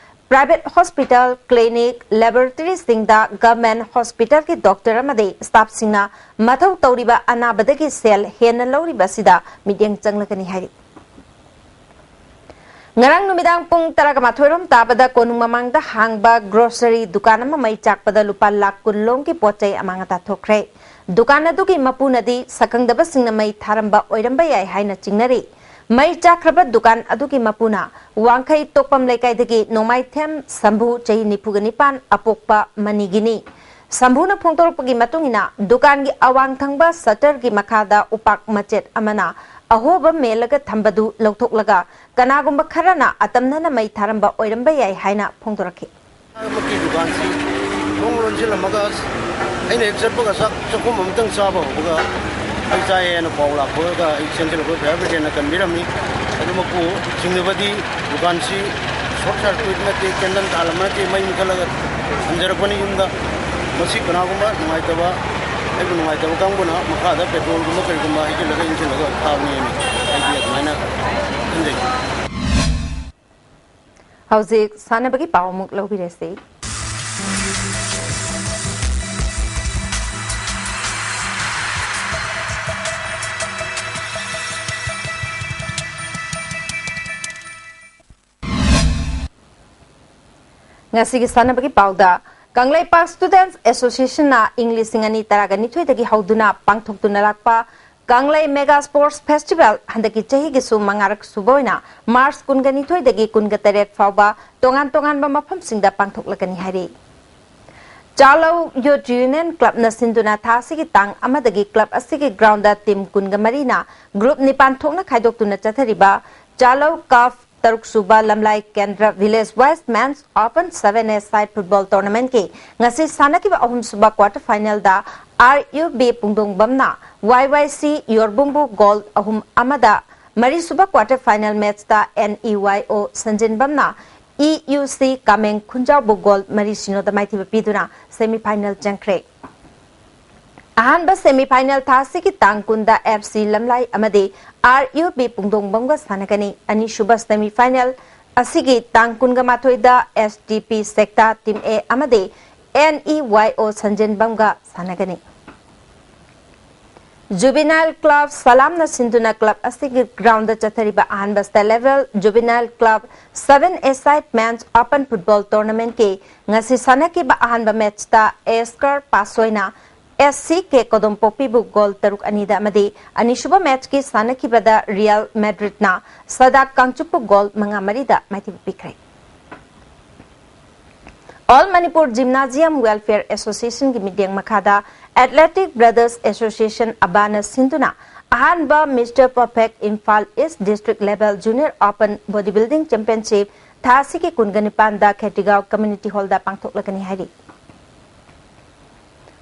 Private hospital, clinic, laboratoryꯁꯤꯡꯗ government hospitalꯒꯤ doctor ꯑꯃꯗꯤ staffꯁꯤꯡꯅ ꯃꯊꯧ ꯇꯧꯔꯤꯕ ꯑꯅꯥꯕꯗꯒꯤ ꯁꯦꯜ ꯍꯦꯟꯅ ꯂꯧꯔꯤꯕ ꯑꯁꯤꯗ ꯃꯤꯠꯌꯦꯡ ꯆꯪꯂꯒꯅꯤ ꯍꯥꯏꯔꯤ꯫ ꯉꯔꯥꯡ ꯅꯨꯃꯤꯗꯥꯡ ꯄꯨꯡ ꯇꯔꯥꯒ ꯃꯥꯊꯣꯏ ꯔꯣꯝ ꯇꯥꯕꯗ ꯀꯣꯅꯨꯡ ꯃꯃꯥꯡꯗ ꯍꯥꯡꯕ grocery ꯗꯨꯀꯥꯟ ꯑꯃ ꯃꯩ ꯆꯥꯛꯄꯗ ꯂꯨꯄꯥ ꯂꯥꯈ ꯀꯨꯟ ꯂꯣꯝꯒꯤ ꯄꯣꯠ ꯆꯩ ꯑꯃꯥꯡ ꯑꯇꯥ ꯊꯣꯛꯈ꯭ꯔꯦ꯫ ꯗꯨꯀꯥꯟ ꯑꯗꯨꯒꯤ ꯃꯄꯨꯅꯗꯤ ꯁꯛꯈꯪꯗꯕꯁꯤꯡꯅ ꯃꯩ ꯊꯥꯔꯝꯕ ꯑꯣꯏꯔꯝꯕ ꯌꯥꯏ ꯍꯥꯏꯅ ꯆꯤꯡꯅꯔꯤ꯫ ꯃꯩ ꯆꯥꯛꯈ꯭ꯔꯕ ꯗꯨꯀꯥꯟ ꯑꯗꯨꯒꯤ ꯃꯄꯨꯅ ꯋꯥꯡꯈꯩ ꯇꯣꯛꯄꯝ ꯂꯩꯀꯥꯏꯗꯒꯤ ꯅꯣꯡꯃꯥꯏꯊꯦꯝ ꯁꯝꯚꯨ, ꯆꯍꯤ ꯅꯤꯐꯨꯒ ꯅꯤꯄꯥꯟ, ꯑꯄꯣꯛꯄ ꯃꯅꯤꯒꯤꯅꯤ꯫ ꯁꯝꯚꯨꯅ ꯐꯣꯡꯗꯣꯔꯛꯄꯒꯤ ꯃꯇꯨꯡ ꯏꯟꯅ, ꯗꯨꯀꯥꯟꯒꯤ ꯑꯋꯥꯡ ꯊꯪꯕ shutterꯒꯤ ꯃꯈꯥꯗ ꯎꯄꯥꯛ ꯃꯆꯦꯠ ꯑꯃꯅ ꯑꯍꯣꯕ ꯃꯦꯜꯂꯒ ꯊꯝꯕꯗꯨ ꯂꯧꯊꯣꯛꯂꯒ ꯀꯅꯥꯒꯨꯝꯕ ꯈꯔꯅ ꯑꯇꯝꯅꯅ ꯃꯩ ꯊꯥꯔꯝꯕ ꯑꯣꯏꯔꯝꯕ ꯌꯥꯏ ꯍꯥꯏꯅ ꯐꯣꯡꯗꯣꯔꯛꯈꯤ꯫ ꯃꯛꯀꯤ ꯗꯨꯀꯥꯟꯁꯤ ꯊꯣꯡ ꯂꯣꯟꯁꯤꯜꯂꯝꯃꯒ ꯑꯩꯅ ꯍꯦꯛ ꯆꯠꯄꯒ ꯆꯥꯛ ꯆꯥꯛꯈꯨꯝ ꯑꯃꯇꯪ ꯆꯥꯕ ꯍꯧꯕꯒ ꯃꯩ ꯆꯥꯛꯑꯦꯅ ꯄꯥꯎ ꯂꯥꯛꯄꯒ ꯑꯩ ꯆꯦꯟꯁꯤꯜꯂꯛꯄ fire brigadeꯅ ꯀꯟꯕꯤꯔꯝꯃꯤ꯫ ꯑꯗꯨꯃꯛꯄꯨ ꯆꯤꯡꯅꯕꯗꯤ ꯗꯨꯀꯥꯟꯁꯤ short circuit ꯅꯠꯇꯦ, candle ꯊꯥꯜꯂꯝꯕ ꯅꯠꯇꯦ, ꯃꯩ ꯃꯨꯊꯠꯂꯒ ꯊꯝꯖꯔꯛꯄꯅꯤ ꯌꯨꯝꯗ꯫ ꯃꯁꯤ ꯀꯅꯥꯒꯨꯝꯕ ꯅꯨꯡꯉꯥꯏꯇꯕ, ꯑꯩꯕꯨ ꯅꯨꯡꯉꯥꯏꯇꯕ ꯀꯥꯡꯕꯨꯅ ꯃꯈꯥꯗ petrolꯒꯨꯝꯕ ꯀꯔꯤꯒꯨꯝꯕ ꯍꯩꯖꯤꯜꯂꯒ ꯏꯟꯁꯤꯜꯂꯒ ꯊꯥꯕꯅꯦꯅ ꯑꯩꯗꯤ ꯑꯗꯨꯃꯥꯏꯅ ꯈꯟꯖꯩ꯫ ꯍꯧꯖꯤꯛ ꯁꯥꯟꯅꯕꯒꯤ ꯄꯥꯎ ꯑꯃꯨꯛ ꯂꯧꯕꯤꯔꯁꯤ꯫ ꯉꯁꯤꯒꯤ ꯁꯥꯟꯅꯕꯒꯤ ꯄꯥꯎꯗ, ꯀꯪꯂꯩꯄꯥꯛ Students Associationꯅ ꯏꯪ ꯂꯤꯁꯤꯡ ꯑꯅꯤ ꯇꯔꯥꯒ ꯅꯤꯊꯣꯏꯗꯒꯤ ꯍꯧꯗꯨꯅ ꯄꯥꯡꯊꯣꯛꯇꯨꯅ ꯂꯥꯛꯄ ꯀꯪꯂꯩ Mega Sports Festival ꯍꯟꯗꯛꯀꯤ ꯆꯍꯤꯒꯤꯁꯨ ꯃꯉꯥꯔꯛ ꯁꯨꯕ ꯑꯣꯏꯅ March ꯀꯨꯟꯒ ꯅꯤꯊꯣꯏꯗꯒꯤ ꯀꯨꯟꯒ ꯇꯔꯦꯠ ꯐꯥꯎꯕ ꯇꯣꯉꯥꯟ ꯇꯣꯉꯥꯟꯕ ꯃꯐꯝꯁꯤꯡꯗ ꯄꯥꯡꯊꯣꯛꯂꯒꯅꯤ ꯍꯥꯏꯔꯤ꯫ ꯆꯥꯂꯧ Youth Union Clubꯅ ꯁꯤꯟꯗꯨꯅ ꯊꯥ ꯑꯁꯤꯒꯤ ꯇꯥꯡ ꯑꯃꯗꯒꯤ club ꯑꯁꯤꯒꯤ groundꯗ team ꯀꯨꯟꯒ ꯃꯔꯤꯅ group ꯅꯤꯄꯥꯟ ꯊꯣꯛꯅ ꯈꯥꯏꯗꯣꯛꯇꯨꯅ ꯆꯠꯊꯔꯤꯕ ꯆꯥꯂꯧ CAF ꯇꯔꯨꯛ ꯁꯨꯕ ꯂꯝꯂꯥꯏ ꯀꯦꯟꯗ꯭ꯔ Village Wise Men's Open seven A side football tournamentꯀꯤ ꯉꯁꯤ ꯁꯥꯟꯅꯈꯤꯕ ꯑꯍꯨꯝ ꯁꯨꯕ quarter finalꯗ RUB ꯄꯨꯡꯗꯣꯡꯕꯝꯅ YYC ꯌꯣꯔꯕꯨꯡꯕꯨ goal ꯑꯍꯨꯝ ꯑꯃꯗ, ꯃꯔꯤ ꯁꯨꯕ quarter final matchꯇ NEYO ꯁꯟꯖꯤꯟꯕꯝꯅ EUC ꯀꯥꯃꯦꯡ ꯈꯨꯟꯖꯥꯎꯕꯨ goal ꯃꯔꯤ ꯁꯤꯅꯣꯗ ꯃꯥꯏꯊꯤꯕ ꯄꯤꯗꯨꯅ semi final ꯆꯪꯈ꯭ꯔꯦ꯫ ꯑꯍꯥꯟꯕ semi final ꯊꯥ ꯑꯁꯤꯒꯤ ꯇꯥꯡ ꯀꯨꯟꯗ FC ꯂꯝꯂꯥꯏ ꯑꯃꯗꯤ RUB ꯄꯨꯡꯗꯣꯡꯕꯝꯒ ꯁꯥꯟꯅꯒꯅꯤ꯫ ꯑꯅꯤꯁꯨꯕ semi final ꯑꯁꯤꯒꯤ ꯇꯥꯡ ꯀꯨꯟꯒ ꯃꯥꯊꯣꯏꯗ S T P Sekta Team A ꯑꯃꯗꯤ N E Y O ꯁꯟꯖꯦꯟꯕꯝꯒ ꯁꯥꯟꯅꯒꯅꯤ꯫ Juvenile Club ꯁꯂꯥꯝꯅ ꯁꯤꯟꯗꯨꯅ club ꯑꯁꯤꯒꯤ ground ꯗ ꯆꯠꯊꯔꯤꯕ ꯑꯍꯥꯟꯕ state level Juvenile Club seven A side Men's Open Football Tournament ꯀꯤ ꯉꯁꯤ ꯁꯥꯟꯅꯈꯤꯕ ꯑꯍꯥꯟꯕ match ꯇ Esker Pasoy ꯅ S C K ꯀꯣꯗꯣꯝꯄꯣꯛꯄꯤꯕꯨ goal ꯇꯔꯨꯛ ꯑꯅꯤꯗ ꯑꯃꯗꯤ ꯑꯅꯤꯁꯨꯕ match ꯀꯤ ꯁꯥꯟꯅꯈꯤꯕꯗ Real Madrid ꯅ ꯁꯗꯥꯛ ꯀꯥꯡꯆꯨꯞꯄꯨ goal ꯃꯉꯥ ꯃꯔꯤꯗ ꯃꯥꯏꯊꯤꯕ ꯄꯤꯈ꯭ꯔꯦ꯫ All Manipur Gymnasium Welfare Association ꯒꯤ ꯃꯤꯠꯌꯦꯡ ꯃꯈꯥꯗ Athletic Brothers Association, ꯑꯕꯥꯅ ꯁꯤꯟꯗꯨꯅ ꯑꯍꯥꯟꯕ Mister Perfect Imphal East District Level Junior Open Bodybuilding Championship ꯊꯥ ꯑꯁꯤꯒꯤ ꯀꯨꯟꯒ ꯅꯤꯄꯥꯟꯗ ꯈꯦꯇꯤꯒꯥꯎ Community Hall ꯗ ꯄꯥꯡꯊꯣꯛꯂꯒꯅꯤ ꯍꯥꯏꯔꯤ꯫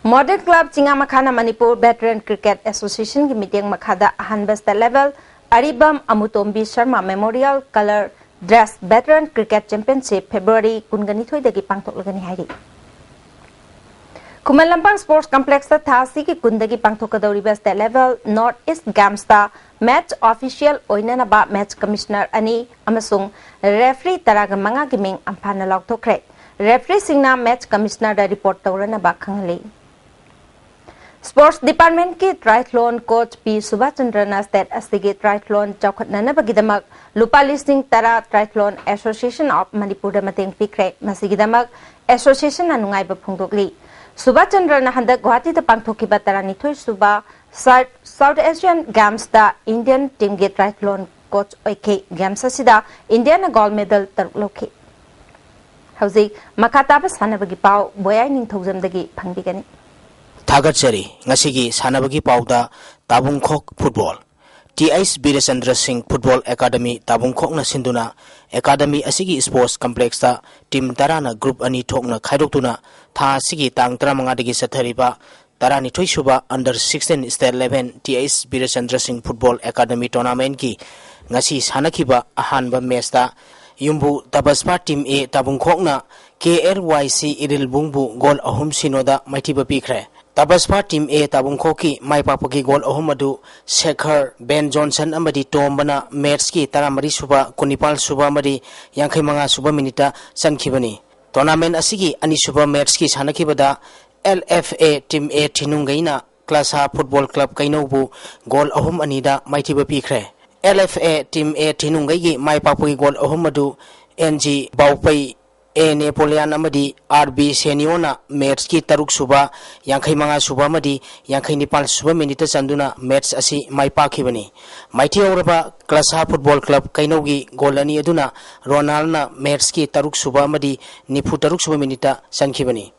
Model Club ꯆꯤꯡꯉꯥꯃꯈꯥꯅ Manipur Veteran Cricket Association ꯒꯤ ꯃꯤꯠꯌꯦꯡ ꯃꯈꯥꯗ ꯑꯍꯥꯟꯕ state level ꯑꯔꯤꯕꯝ ꯑꯃꯨꯇꯣꯝꯕꯤ Sharma Memorial Colour Dress Veteran Cricket Championship February ꯀꯨꯟꯒ ꯅꯤꯊꯣꯏꯗꯒꯤ ꯄꯥꯡꯊꯣꯛꯂꯒꯅꯤ ꯍꯥꯏꯔꯤ꯫ ꯈꯨꯃꯟ ꯂꯝꯄꯥꯡ Sports Complex ꯇ ꯊꯥ ꯑꯁꯤꯒꯤ ꯀꯨꯟꯗꯒꯤ ꯄꯥꯡꯊꯣꯛꯀꯗꯧꯔꯤꯕ state level North East Games ꯇ match official ꯑꯣꯏꯅꯅꯕ match commissioner ꯑꯅꯤ ꯑꯃꯁꯨꯡ referee ꯇꯔꯥꯒ ꯃꯉꯥꯒꯤ ꯃꯤꯡ ꯑꯝꯐꯥꯅ ꯂꯥꯎꯊꯣꯛꯈ꯭ꯔꯦ꯫ Referee ꯁꯤꯡꯅ match commissioner ꯗ report ꯇꯧꯔꯅꯕ ꯈꯪꯍꯜꯂꯤ꯫ Sports Department ꯀꯤ triathlon coach P ꯁꯨꯕꯥꯆꯟꯗ꯭ꯔꯅ state ꯑꯁꯤꯒꯤ triathlon ꯆꯥꯎꯈꯠꯅꯅꯕꯒꯤꯗꯃꯛ ꯂꯨꯄꯥ ꯂꯤꯁꯤꯡ ꯇꯔꯥ Triathlon Association of Manipur ꯗ ꯃꯇꯦꯡ ꯄꯤꯈ꯭ꯔꯦ꯫ ꯃꯁꯤꯒꯤꯗꯃꯛ association ꯅ ꯅꯨꯡꯉꯥꯏꯕ ꯐꯣꯡꯗꯣꯛꯂꯤ꯫ ꯁꯨꯕꯥꯆꯟꯗ꯭ꯔꯅ ꯍꯟꯗꯛ ꯒꯨꯋꯥꯍꯥꯇꯤꯗ ꯄꯥꯡꯊꯣꯛꯈꯤꯕ ꯇꯔꯥꯅꯤꯊꯣꯏ ꯁꯨꯕ South, South Asian Games ꯇ Indian team ꯒꯤ triathlon coach ꯑꯣꯏꯈꯤ꯫ Games ꯑꯁꯤꯗ India ꯅ gold medal ꯇꯔꯨꯛ ꯂꯧꯈꯤ꯫ ꯍꯧꯖꯤꯛ ꯃꯈꯥ ꯇꯥꯕ ꯁꯥꯟꯅꯕꯒꯤ ꯄꯥꯎ ꯕꯣꯌꯥꯏ ꯅꯤꯡꯊꯧꯖꯝꯗꯒꯤ ꯐꯪꯕꯤꯒꯅꯤ꯫ ꯊꯥꯒꯠꯆꯔꯤ꯫ ꯉꯁꯤꯒꯤ ꯁꯥꯟꯅꯕꯒꯤ ꯄꯥꯎꯗ ꯇꯥꯕꯨꯡꯈꯣꯛ Football꯫ T H ꯕꯤꯔꯦꯆꯟꯗ꯭ꯔ ꯁꯤꯡ Football Academy ꯇꯥꯕꯨꯡꯈꯣꯛꯅ ꯁꯤꯟꯗꯨꯅ academy ꯑꯁꯤꯒꯤ Sports Complex ꯇ team ꯇꯔꯥꯅ group ꯑꯅꯤ ꯊꯣꯛꯅ ꯈꯥꯏꯗꯣꯛꯇꯨꯅ ꯊꯥ ꯑꯁꯤꯒꯤ ꯇꯥꯡ ꯇꯔꯥꯃꯉꯥꯗꯒꯤ ꯆꯠꯊꯔꯤꯕ ꯇꯔꯥꯅꯤꯊꯣꯏ ꯁꯨꯕ Under sixteen State eleven T H ꯕꯤꯔꯦꯆꯟꯗ꯭ꯔ ꯁꯤꯡ Football Academy Tournament ꯀꯤ ꯉꯁꯤ ꯁꯥꯟꯅꯈꯤꯕ ꯑꯍꯥꯟꯕ match ꯇ ꯌꯨꯝꯕꯨ ꯇꯕꯁꯄꯥ Team A ꯇꯥꯕꯨꯡꯈꯣꯛꯅ K R Y C ꯏꯔꯤꯜꯕꯨꯡꯕꯨ goal ꯑꯍꯨꯝ ꯁꯤꯅꯣꯗ ꯃꯥꯏꯊꯤꯕ ꯄꯤꯈ꯭ꯔꯦ꯫ ꯇꯕꯁꯄꯥ ꯇꯤꯝ ꯑꯦ ꯇꯥꯕꯨꯡꯈꯣꯛꯀꯤ ꯃꯥꯏ ꯄꯥꯛꯄꯒꯤ ꯒꯣꯜ ꯑꯍꯨꯝ ꯑꯗꯨ ꯁꯦꯈꯔ, ꯕꯦꯟ ꯖꯣꯟꯁꯟ ꯑꯃꯗꯤ ꯇꯣꯝꯕꯅ ꯃꯦꯠꯁꯀꯤ ꯇꯔꯥꯃꯔꯤ ꯁꯨꯕ, ꯀꯨꯟꯅꯤꯄꯥꯜ ꯁꯨꯕ ꯑꯃꯗꯤ ꯌꯥꯡꯈꯩ ꯃꯉꯥ ꯁꯨꯕ ꯃꯤꯅꯤꯠꯇ ꯆꯟꯈꯤꯕꯅꯤ꯫ ꯇꯣꯔꯅꯥꯃꯦꯟ ꯑꯁꯤꯒꯤ ꯑꯅꯤꯁꯨꯕ ꯃꯦꯠꯁꯀꯤ ꯁꯥꯟꯅꯈꯤꯕꯗ L F A team A ꯊꯤꯅꯨꯡꯒꯩꯅ ꯀ꯭ꯂꯥꯁꯥ football club ꯀꯩꯅꯧꯕꯨ goal ꯑꯍꯨꯝ ꯑꯅꯤꯗ ꯃꯥꯏꯊꯤꯕ ꯄꯤꯈ꯭ꯔꯦ꯫ L F A team A ꯊꯤꯅꯨꯡꯒꯩꯒꯤ my ꯄꯥꯛꯄꯒꯤ goal ꯑꯍꯨꯝ ꯑꯗꯨ ꯑꯦꯟ ꯖꯤ ꯕꯥꯎꯄꯩ, ꯑꯦ ꯅꯦꯄꯣꯂꯤꯌꯥꯟ ꯑꯃꯗꯤ ꯑꯥꯔ ꯕꯤ ꯁꯦꯅꯤꯌꯣꯅ ꯃꯦꯠꯁꯀꯤ ꯇꯔꯨꯛ ꯁꯨꯕ, ꯌꯥꯡꯈꯩ ꯃꯉꯥ ꯁꯨꯕ ꯑꯃꯗꯤ ꯌꯥꯡꯈꯩ ꯅꯤꯄꯥꯜ ꯁꯨꯕ ꯃꯤꯅꯤꯠꯇ ꯆꯟꯗꯨꯅ ꯃꯦꯠꯁ ꯑꯁꯤ ꯃꯥꯏ ꯄꯥꯛꯈꯤꯕꯅꯤ꯫ ꯃꯥꯏꯊꯤꯍꯧꯔꯕ ꯀ꯭ꯂꯥꯁꯥ ꯐꯨꯠꯕꯣꯜ ꯀ꯭ꯂꯕ ꯀꯩꯅꯧꯒꯤ ꯒꯣꯜ ꯑꯅꯤ ꯑꯗꯨꯅ ꯔꯣꯅꯥꯜꯅ ꯃꯦꯠꯁꯀꯤ ꯇꯔꯨꯛ ꯁꯨꯕ ꯑꯃꯗꯤ ꯅꯤꯐꯨ ꯇꯔꯨꯛ ꯁꯨꯕ ꯃꯤꯅꯤꯠꯇ ꯆꯟꯈꯤꯕꯅꯤ꯫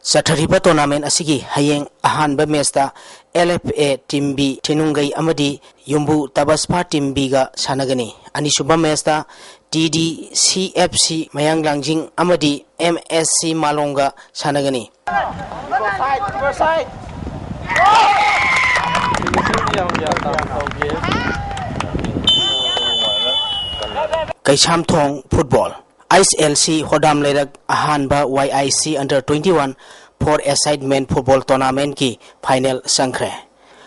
ꯆꯠꯊꯔꯤꯕ ꯇꯣꯔꯅꯥꯃꯦꯟ ꯑꯁꯤꯒꯤ ꯍꯌꯦꯡ ꯑꯍꯥꯟꯕ ꯃꯦꯠꯁꯇ L F A team B ꯊꯤꯅꯨꯡꯒꯩ ꯑꯃꯗꯤ ꯌꯨꯝꯕꯨ ꯇꯕꯁꯄꯥ ꯇꯤꯝ ꯕꯤꯒ ꯁꯥꯟꯅꯒꯅꯤ꯫ ꯑꯅꯤꯁꯨꯕ ꯃꯦꯠꯁꯇ T D C F C ꯃꯌꯥꯡ ꯂꯥꯡꯖꯤꯡ ꯑꯃꯗꯤ ꯑꯦꯝ ꯑꯦꯁ ꯁꯤ ꯃꯥꯂꯣꯝꯒ ꯁꯥꯟꯅꯒꯅꯤ꯫ ꯀꯩꯁꯥꯝꯊꯣꯡ ꯐꯨꯠꯕꯣꯜ꯫ ꯑꯩꯁ ꯑꯦꯜ ꯁꯤ ꯍꯣꯗꯥꯝ ꯂꯩꯔꯛ ꯑꯍꯥꯟꯕ ꯋꯥꯏ I C under twenty one four a side men football tournamentꯀꯤ ꯐꯥꯏꯅꯦꯜ ꯆꯪꯈ꯭ꯔꯦ꯫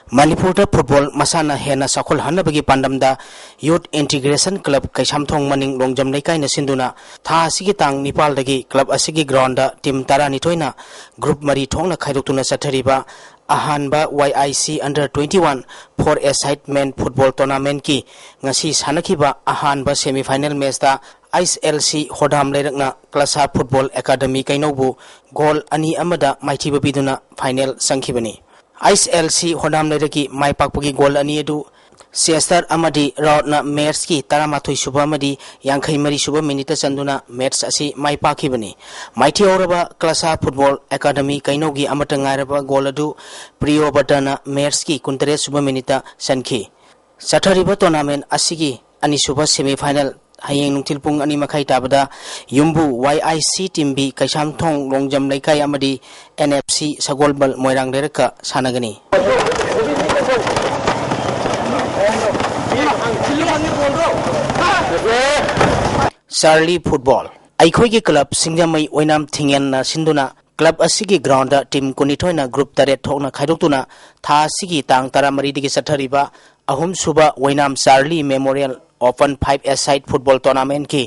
ꯃꯅꯤꯄꯨꯔꯗ ꯐꯨꯠꯕꯣꯜ ꯃꯁꯥꯟꯅ ꯍꯦꯟꯅ ꯆꯥꯎꯈꯠꯍꯟꯅꯕꯒꯤ ꯄꯥꯟꯗꯝꯗ youth integration club Keishamthong Maning Longjam ꯂꯩꯀꯥꯏꯅ ꯁꯤꯟꯗꯨꯅ ꯊꯥ ꯑꯁꯤꯒꯤ ꯇꯥꯡ ꯅꯤꯄꯥꯜꯗꯒꯤ ꯀ꯭ꯂꯕ ꯑꯁꯤꯒꯤ ꯒ꯭ꯔꯥꯎꯟꯗ ꯇꯤꯝ ꯇꯔꯥꯅꯤꯊꯣꯏꯅ ꯒ꯭ꯔꯨꯞ ꯃꯔꯤ ꯊꯣꯛꯅ ꯈꯥꯏꯗꯣꯛꯇꯨꯅ ꯆꯠꯊꯔꯤꯕ ꯑꯍꯥꯟꯕ ꯋꯥꯏ I C under twenty one four a side men football tournamentꯀꯤ ꯉꯁꯤ ꯁꯥꯟꯅꯈꯤꯕ ꯑꯍꯥꯟꯕ semi final matchꯇ ꯑꯩꯁ ꯑꯦꯜ ꯁꯤ ꯍꯣꯗꯥꯝ ꯂꯩꯔꯛꯅ ꯀ꯭ꯂꯥꯁꯥ ꯐꯨꯠꯕꯣꯜ ꯑꯦꯀꯥꯗꯃꯤ ꯀꯩꯅꯧꯕꯨ ꯒꯣꯜ ꯑꯅꯤ ꯑꯃꯗ ꯃꯥꯏꯊꯤꯕ ꯄꯤꯗꯨꯅ ꯐꯥꯏꯅꯦꯜ ꯆꯪꯈꯤꯕꯅꯤ꯫ ꯑꯩꯁ ꯑꯦꯜ ꯁꯤ ꯍꯣꯗꯥꯝ ꯂꯩꯔꯛꯀꯤ ꯃꯥꯏ ꯄꯥꯛꯄꯒꯤ ꯒꯣꯜ ꯑꯅꯤ ꯑꯗꯨ ꯆꯦꯁꯇꯔ ꯑꯃꯗꯤ ꯔꯥꯎꯠꯅ ꯃꯦꯠꯁꯀꯤ ꯇꯔꯥꯃꯥꯊꯣꯏ ꯁꯨꯕ ꯑꯃꯗꯤ ꯌꯥꯡꯈꯩ ꯃꯔꯤ ꯁꯨꯕ ꯃꯤꯅꯤꯠꯇ ꯆꯟꯗꯨꯅ ꯃꯦꯠꯁ ꯑꯁꯤ ꯃꯥꯏ ꯄꯥꯛꯈꯤꯕꯅꯤ꯫ ꯃꯥꯏꯊꯤꯍꯧꯔꯕ ꯀ꯭ꯂꯥꯁꯥ ꯐꯨꯠꯕꯣꯜ ꯑꯦꯀꯥꯗꯃꯤ ꯀꯩꯅꯧꯒꯤ ꯑꯃꯠꯇ ꯉꯥꯏꯔꯕ ꯒꯣꯜ ꯑꯗꯨ ꯄ꯭ꯔꯤꯌꯣꯕꯇꯅ ꯃꯦꯠꯁꯀꯤ ꯀꯨꯟꯇꯔꯦꯠ ꯁꯨꯕ ꯃꯤꯅꯤꯠꯇ ꯆꯟꯈꯤ꯫ ꯆꯠꯊꯔꯤꯕ ꯇꯣꯔꯅꯥꯃꯦꯟ ꯑꯁꯤꯒꯤ ꯑꯅꯤꯁꯨꯕ semi final ꯍꯌꯦꯡ ꯅꯨꯡꯊꯤꯜ ꯄꯨꯡ ꯑꯅꯤ ꯃꯈꯥꯏ ꯇꯥꯕꯗ ꯌꯨꯝꯕꯨ ꯋꯥꯏ I C team B Keishamthong Longjam ꯂꯩꯀꯥꯏ ꯑꯃꯗꯤ ꯑꯦꯟ ꯑꯦꯐ ꯁꯤ ꯁꯒꯣꯜꯕꯜ ꯃꯣꯏꯔꯥꯡ ꯂꯩꯔꯛꯀ ꯁꯥꯟꯅꯒꯅꯤ꯫ Charlie football. ꯑꯩꯈꯣꯏꯒꯤ ꯀ꯭ꯂꯕ ꯁꯤꯡꯖꯃꯩ ꯑꯣꯏꯅꯥꯝ ꯊꯤꯡꯉꯦꯟꯅ ꯁꯤꯟꯗꯨꯅ ꯀ꯭ꯂꯕ ꯑꯁꯤꯒꯤ ꯒ꯭ꯔꯥꯎꯟꯗ ꯇꯤꯝ ꯀꯨꯟꯅꯤꯊꯣꯏꯅ ꯒ꯭ꯔꯨꯞ ꯇꯔꯦꯠ ꯊꯣꯛꯅ ꯈꯥꯏꯗꯣꯛꯇꯨꯅ ꯊꯥ ꯑꯁꯤꯒꯤ ꯇꯥꯡ ꯇꯔꯥꯃꯔꯤꯗꯒꯤ ꯆꯠꯊꯔꯤꯕ ꯑꯍꯨꯝꯁꯨꯕ ꯑꯣꯏꯅꯥꯝ ꯆꯥꯔꯂꯤ ꯃꯦꯃꯣꯔꯤꯌꯦꯜ ꯑꯣꯄꯟ ꯐꯥꯏꯚ ꯑꯦ ꯁꯥꯏꯠ ꯐꯨꯠꯕꯣꯜ ꯇꯣꯔꯅꯥꯃꯦꯟꯠꯀꯤ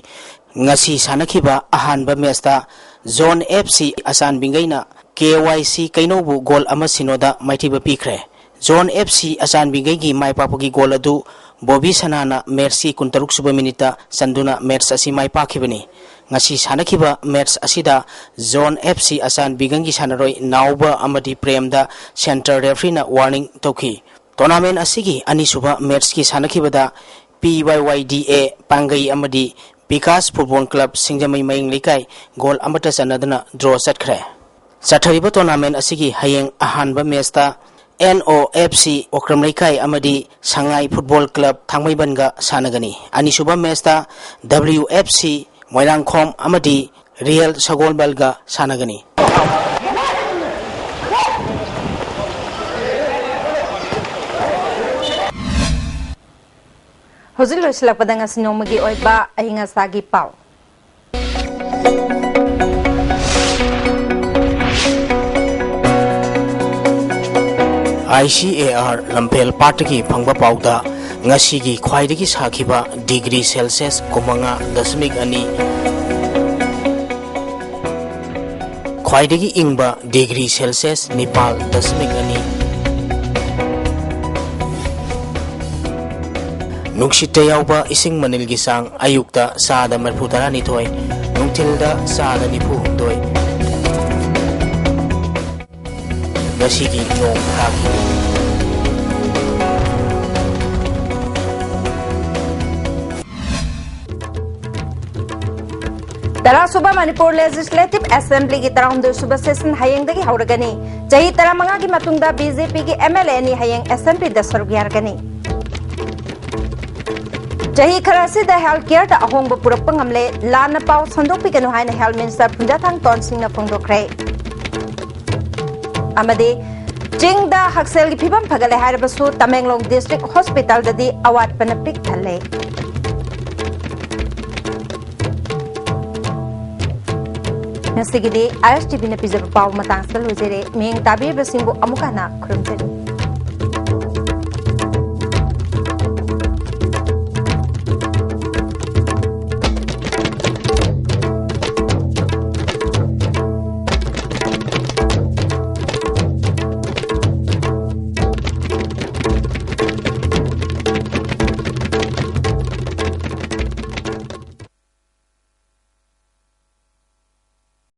ꯉꯁꯤ ꯁꯥꯟꯅꯈꯤꯕ ꯑꯍꯥꯟꯕ ꯃꯦꯆꯇ John F C ꯑꯆꯥꯟꯕꯤꯉꯩꯅ K Y ꯁꯤ ꯀꯩꯅꯧꯕꯨ ꯒꯣꯜ ꯑꯃ ꯁꯤꯅꯣꯗ ꯃꯥꯏꯊꯤꯕ ꯄꯤꯈ꯭ꯔꯦ꯫ ꯖꯣꯟ ꯑꯦꯐ ꯁꯤ ꯑꯆꯥꯟꯕꯤꯉꯩꯒꯤ ꯃꯥꯏ ꯄꯥꯛꯄꯒꯤ ꯒꯣꯜ ꯑꯗꯨ ꯕꯣꯕꯤ ꯁꯅꯥꯅ ꯃꯦꯆꯀꯤ ꯀꯨꯟꯇꯔꯨꯛ ꯁꯨꯕ ꯃꯤꯅꯤꯠꯇ ꯆꯟꯗꯨꯅ ꯃꯦꯆ ꯑꯁꯤ ꯃꯥꯏ ꯄꯥꯛꯈꯤꯕꯅꯤ꯫ ꯉꯁꯤ ꯁꯥꯟꯅꯈꯤꯕ ꯃꯦꯆ ꯑꯁꯤꯗ ꯖꯣꯟ ꯑꯦꯐ ꯁꯤ ꯑꯆꯥꯟꯕꯤꯒꯪꯒꯤ ꯁꯥꯟꯅꯔꯣꯏ ꯅꯥꯎꯕ ꯑꯃꯗꯤ ꯄ꯭ꯔꯦꯝꯗ ꯁꯦꯟꯇꯔ ꯔꯦꯐ꯭ꯔꯤꯅ ꯋꯥꯔꯅꯤꯡ ꯇꯧꯈꯤ꯫ ꯇꯣꯔꯅꯥꯃꯦꯟ ꯑꯁꯤꯒꯤ ꯑꯅꯤꯁꯨꯕ ꯃꯦꯆꯀꯤ ꯁꯥꯟꯅꯈꯤꯕꯗ ꯄꯤ ꯋꯥꯏ ꯋꯥꯏ ꯗꯤ ꯑꯦ ꯄꯥꯡꯒꯩ ꯑꯃꯗꯤ ꯕꯤꯀꯥꯁ ꯐꯨꯠꯕꯣꯜ ꯀ꯭ꯂꯕ ꯁꯤꯡꯖꯃꯩ ꯃꯌꯤꯡ ꯂꯩꯀꯥꯏ ꯒꯣꯜ ꯑꯃꯠꯇ ꯆꯟꯅꯗꯨꯅ ꯗ꯭ꯔꯣ ꯆꯠꯈ꯭ꯔꯦ꯫ ꯆꯠꯊꯔꯤꯕ ꯇꯣꯔꯅꯥꯃꯦꯟ ꯑꯁꯤꯒꯤ ꯍꯌꯦꯡ ꯑꯍꯥꯟꯕ ꯃꯦꯆꯇ N O F C Okram ꯂꯩꯀꯥꯏ ꯑꯃꯗꯤ ꯁꯉꯥꯏ ꯐꯨꯠꯕꯣꯜ ꯀ꯭ꯂꯕ ꯊꯥꯡꯃꯩꯕꯟꯒ ꯁꯥꯟꯅꯒꯅꯤ꯫ ꯑꯅꯤꯁꯨꯕ ꯃꯦꯆꯇ ꯗꯕ꯭ꯂꯤꯎ ꯑꯦꯐ ꯁꯤ ꯃꯣꯏꯔꯥꯡꯈꯣꯝ ꯑꯃꯗꯤ ꯔꯤꯌꯦꯜ ꯁꯒꯣꯜꯕꯜꯒ ꯁꯥꯟꯅꯒꯅꯤ꯫ ꯍꯧꯖꯤꯛ ꯂꯣꯏꯁꯤꯜꯂꯛꯄꯗ ꯉꯁꯤ ꯅꯣꯡꯃꯒꯤ ꯑꯣꯏꯕ ꯑꯏꯪ ꯑꯁꯥꯒꯤ ꯄꯥꯎ꯫ ꯑꯥꯏ ꯁꯤ ꯑꯦ ꯑꯥꯔ ꯂꯝꯐꯦꯜ ꯄꯥꯠꯇꯒꯤ ꯐꯪꯕ ꯄꯥꯎꯗ ꯉꯁꯤꯒꯤ ꯈ꯭ꯋꯥꯏꯗꯒꯤ ꯁꯥꯈꯤꯕ ꯗꯤꯒ꯭ꯔꯤ ꯁꯦꯜꯁꯤꯌꯁ ꯀꯨꯟꯃꯉꯥ ꯗꯁꯃꯤꯛ ꯑꯅꯤ, ꯈ꯭ꯋꯥꯏꯗꯒꯤ ꯏꯪꯕ ꯗꯤꯒ꯭ꯔꯤ ꯁꯦꯜꯁꯤꯌꯁ ꯅꯤꯄꯥꯜ ꯗꯁꯃꯤꯛ ꯑꯅꯤ, ꯅꯨꯡꯁꯤꯠꯇ ꯌꯥꯎꯕ ꯏꯁꯤꯡ ꯃꯅꯤꯜꯒꯤ ꯆꯥꯡ ꯑꯌꯨꯛꯇ ꯆꯥꯗ ꯃꯔꯤꯐꯨ ꯇꯔꯥꯅꯤꯊꯣꯏ, ꯅꯨꯡꯊꯤꯜꯗ ꯆꯥꯗ ꯅꯤꯐꯨ ꯍꯨꯝꯗꯣꯏ꯫ ꯉꯁꯤꯒꯤ ꯅꯣꯡ ꯊꯥꯈꯤ꯫ ꯇꯔꯥꯁꯨꯕ ꯃꯅꯤꯄꯨꯔ ꯂꯦꯖꯤꯁꯂꯦꯇꯤꯚ ꯑꯦꯁꯦꯝꯕ꯭ꯂꯤꯒꯤ ꯇꯔꯥꯍꯨꯝꯗꯣꯏꯁꯨꯕ ꯁꯦꯁꯟ ꯍꯌꯦꯡꯗꯒꯤ ꯍꯧꯔꯒꯅꯤ꯫ ꯆꯍꯤ ꯇꯔꯥꯃꯉꯥꯒꯤ ꯃꯇꯨꯡꯗ ꯕꯤ ꯖꯦ ꯄꯤꯒꯤ ꯑꯦꯝ ꯑꯦꯜ ꯑꯦ ꯑꯅꯤ ꯍꯌꯦꯡ ꯑꯦꯁꯦꯝꯕ꯭ꯂꯤꯗ ꯁꯔꯨꯛ ꯌꯥꯔꯒꯅꯤ꯫ ꯆꯍꯤ ꯈꯔ ꯑꯁꯤꯗ ꯍꯦꯜꯊ ꯀꯦꯌꯔꯗ ꯑꯍꯣꯡꯕ ꯄꯨꯔꯛꯄ ꯉꯝꯂꯦ, ꯂꯥꯟꯅ ꯄꯥꯎ ꯁꯟꯗꯣꯛꯄꯤꯒꯅꯨ ꯍꯥꯏꯅ ꯍꯦꯜꯊ ꯃꯤꯅꯤꯁꯇꯔ ꯐꯨꯟꯖꯥꯊꯥꯡ ꯇꯣꯟꯁꯤꯡꯅ ꯐꯣꯡꯗꯣꯛꯈ꯭ꯔꯦ꯫ ꯑꯃꯗꯤ ꯆꯤꯡꯗ ꯍꯛꯁꯦꯜꯒꯤ ꯐꯤꯕꯝ ꯐꯒꯠꯂꯦ ꯍꯥꯏꯔꯕꯁꯨ ꯇꯃꯦꯡꯂꯣꯡ ꯗꯤꯁꯇ꯭ꯔꯤꯛ ꯍꯣꯁꯄꯤꯇꯥꯜꯗꯗꯤ ꯑꯋꯥꯠꯄꯅ ꯄꯤꯛ ꯊꯜꯂꯦ꯫ ꯉꯁꯤꯒꯤꯗꯤ ꯑꯥꯏ ꯑꯦꯁ ꯇꯤ ꯚꯤꯅ ꯄꯤꯖꯕ ꯄꯥꯎ ꯃꯇꯥꯡꯁꯤꯗ ꯂꯣꯏꯖꯔꯦ꯫ ꯃꯤꯠꯌꯦꯡ ꯇꯥꯕꯤꯔꯤꯕꯁꯤꯡꯕꯨ ꯑꯃꯨꯛ ꯍꯟꯅ ꯈꯨꯔꯨꯝꯖꯔꯤ꯫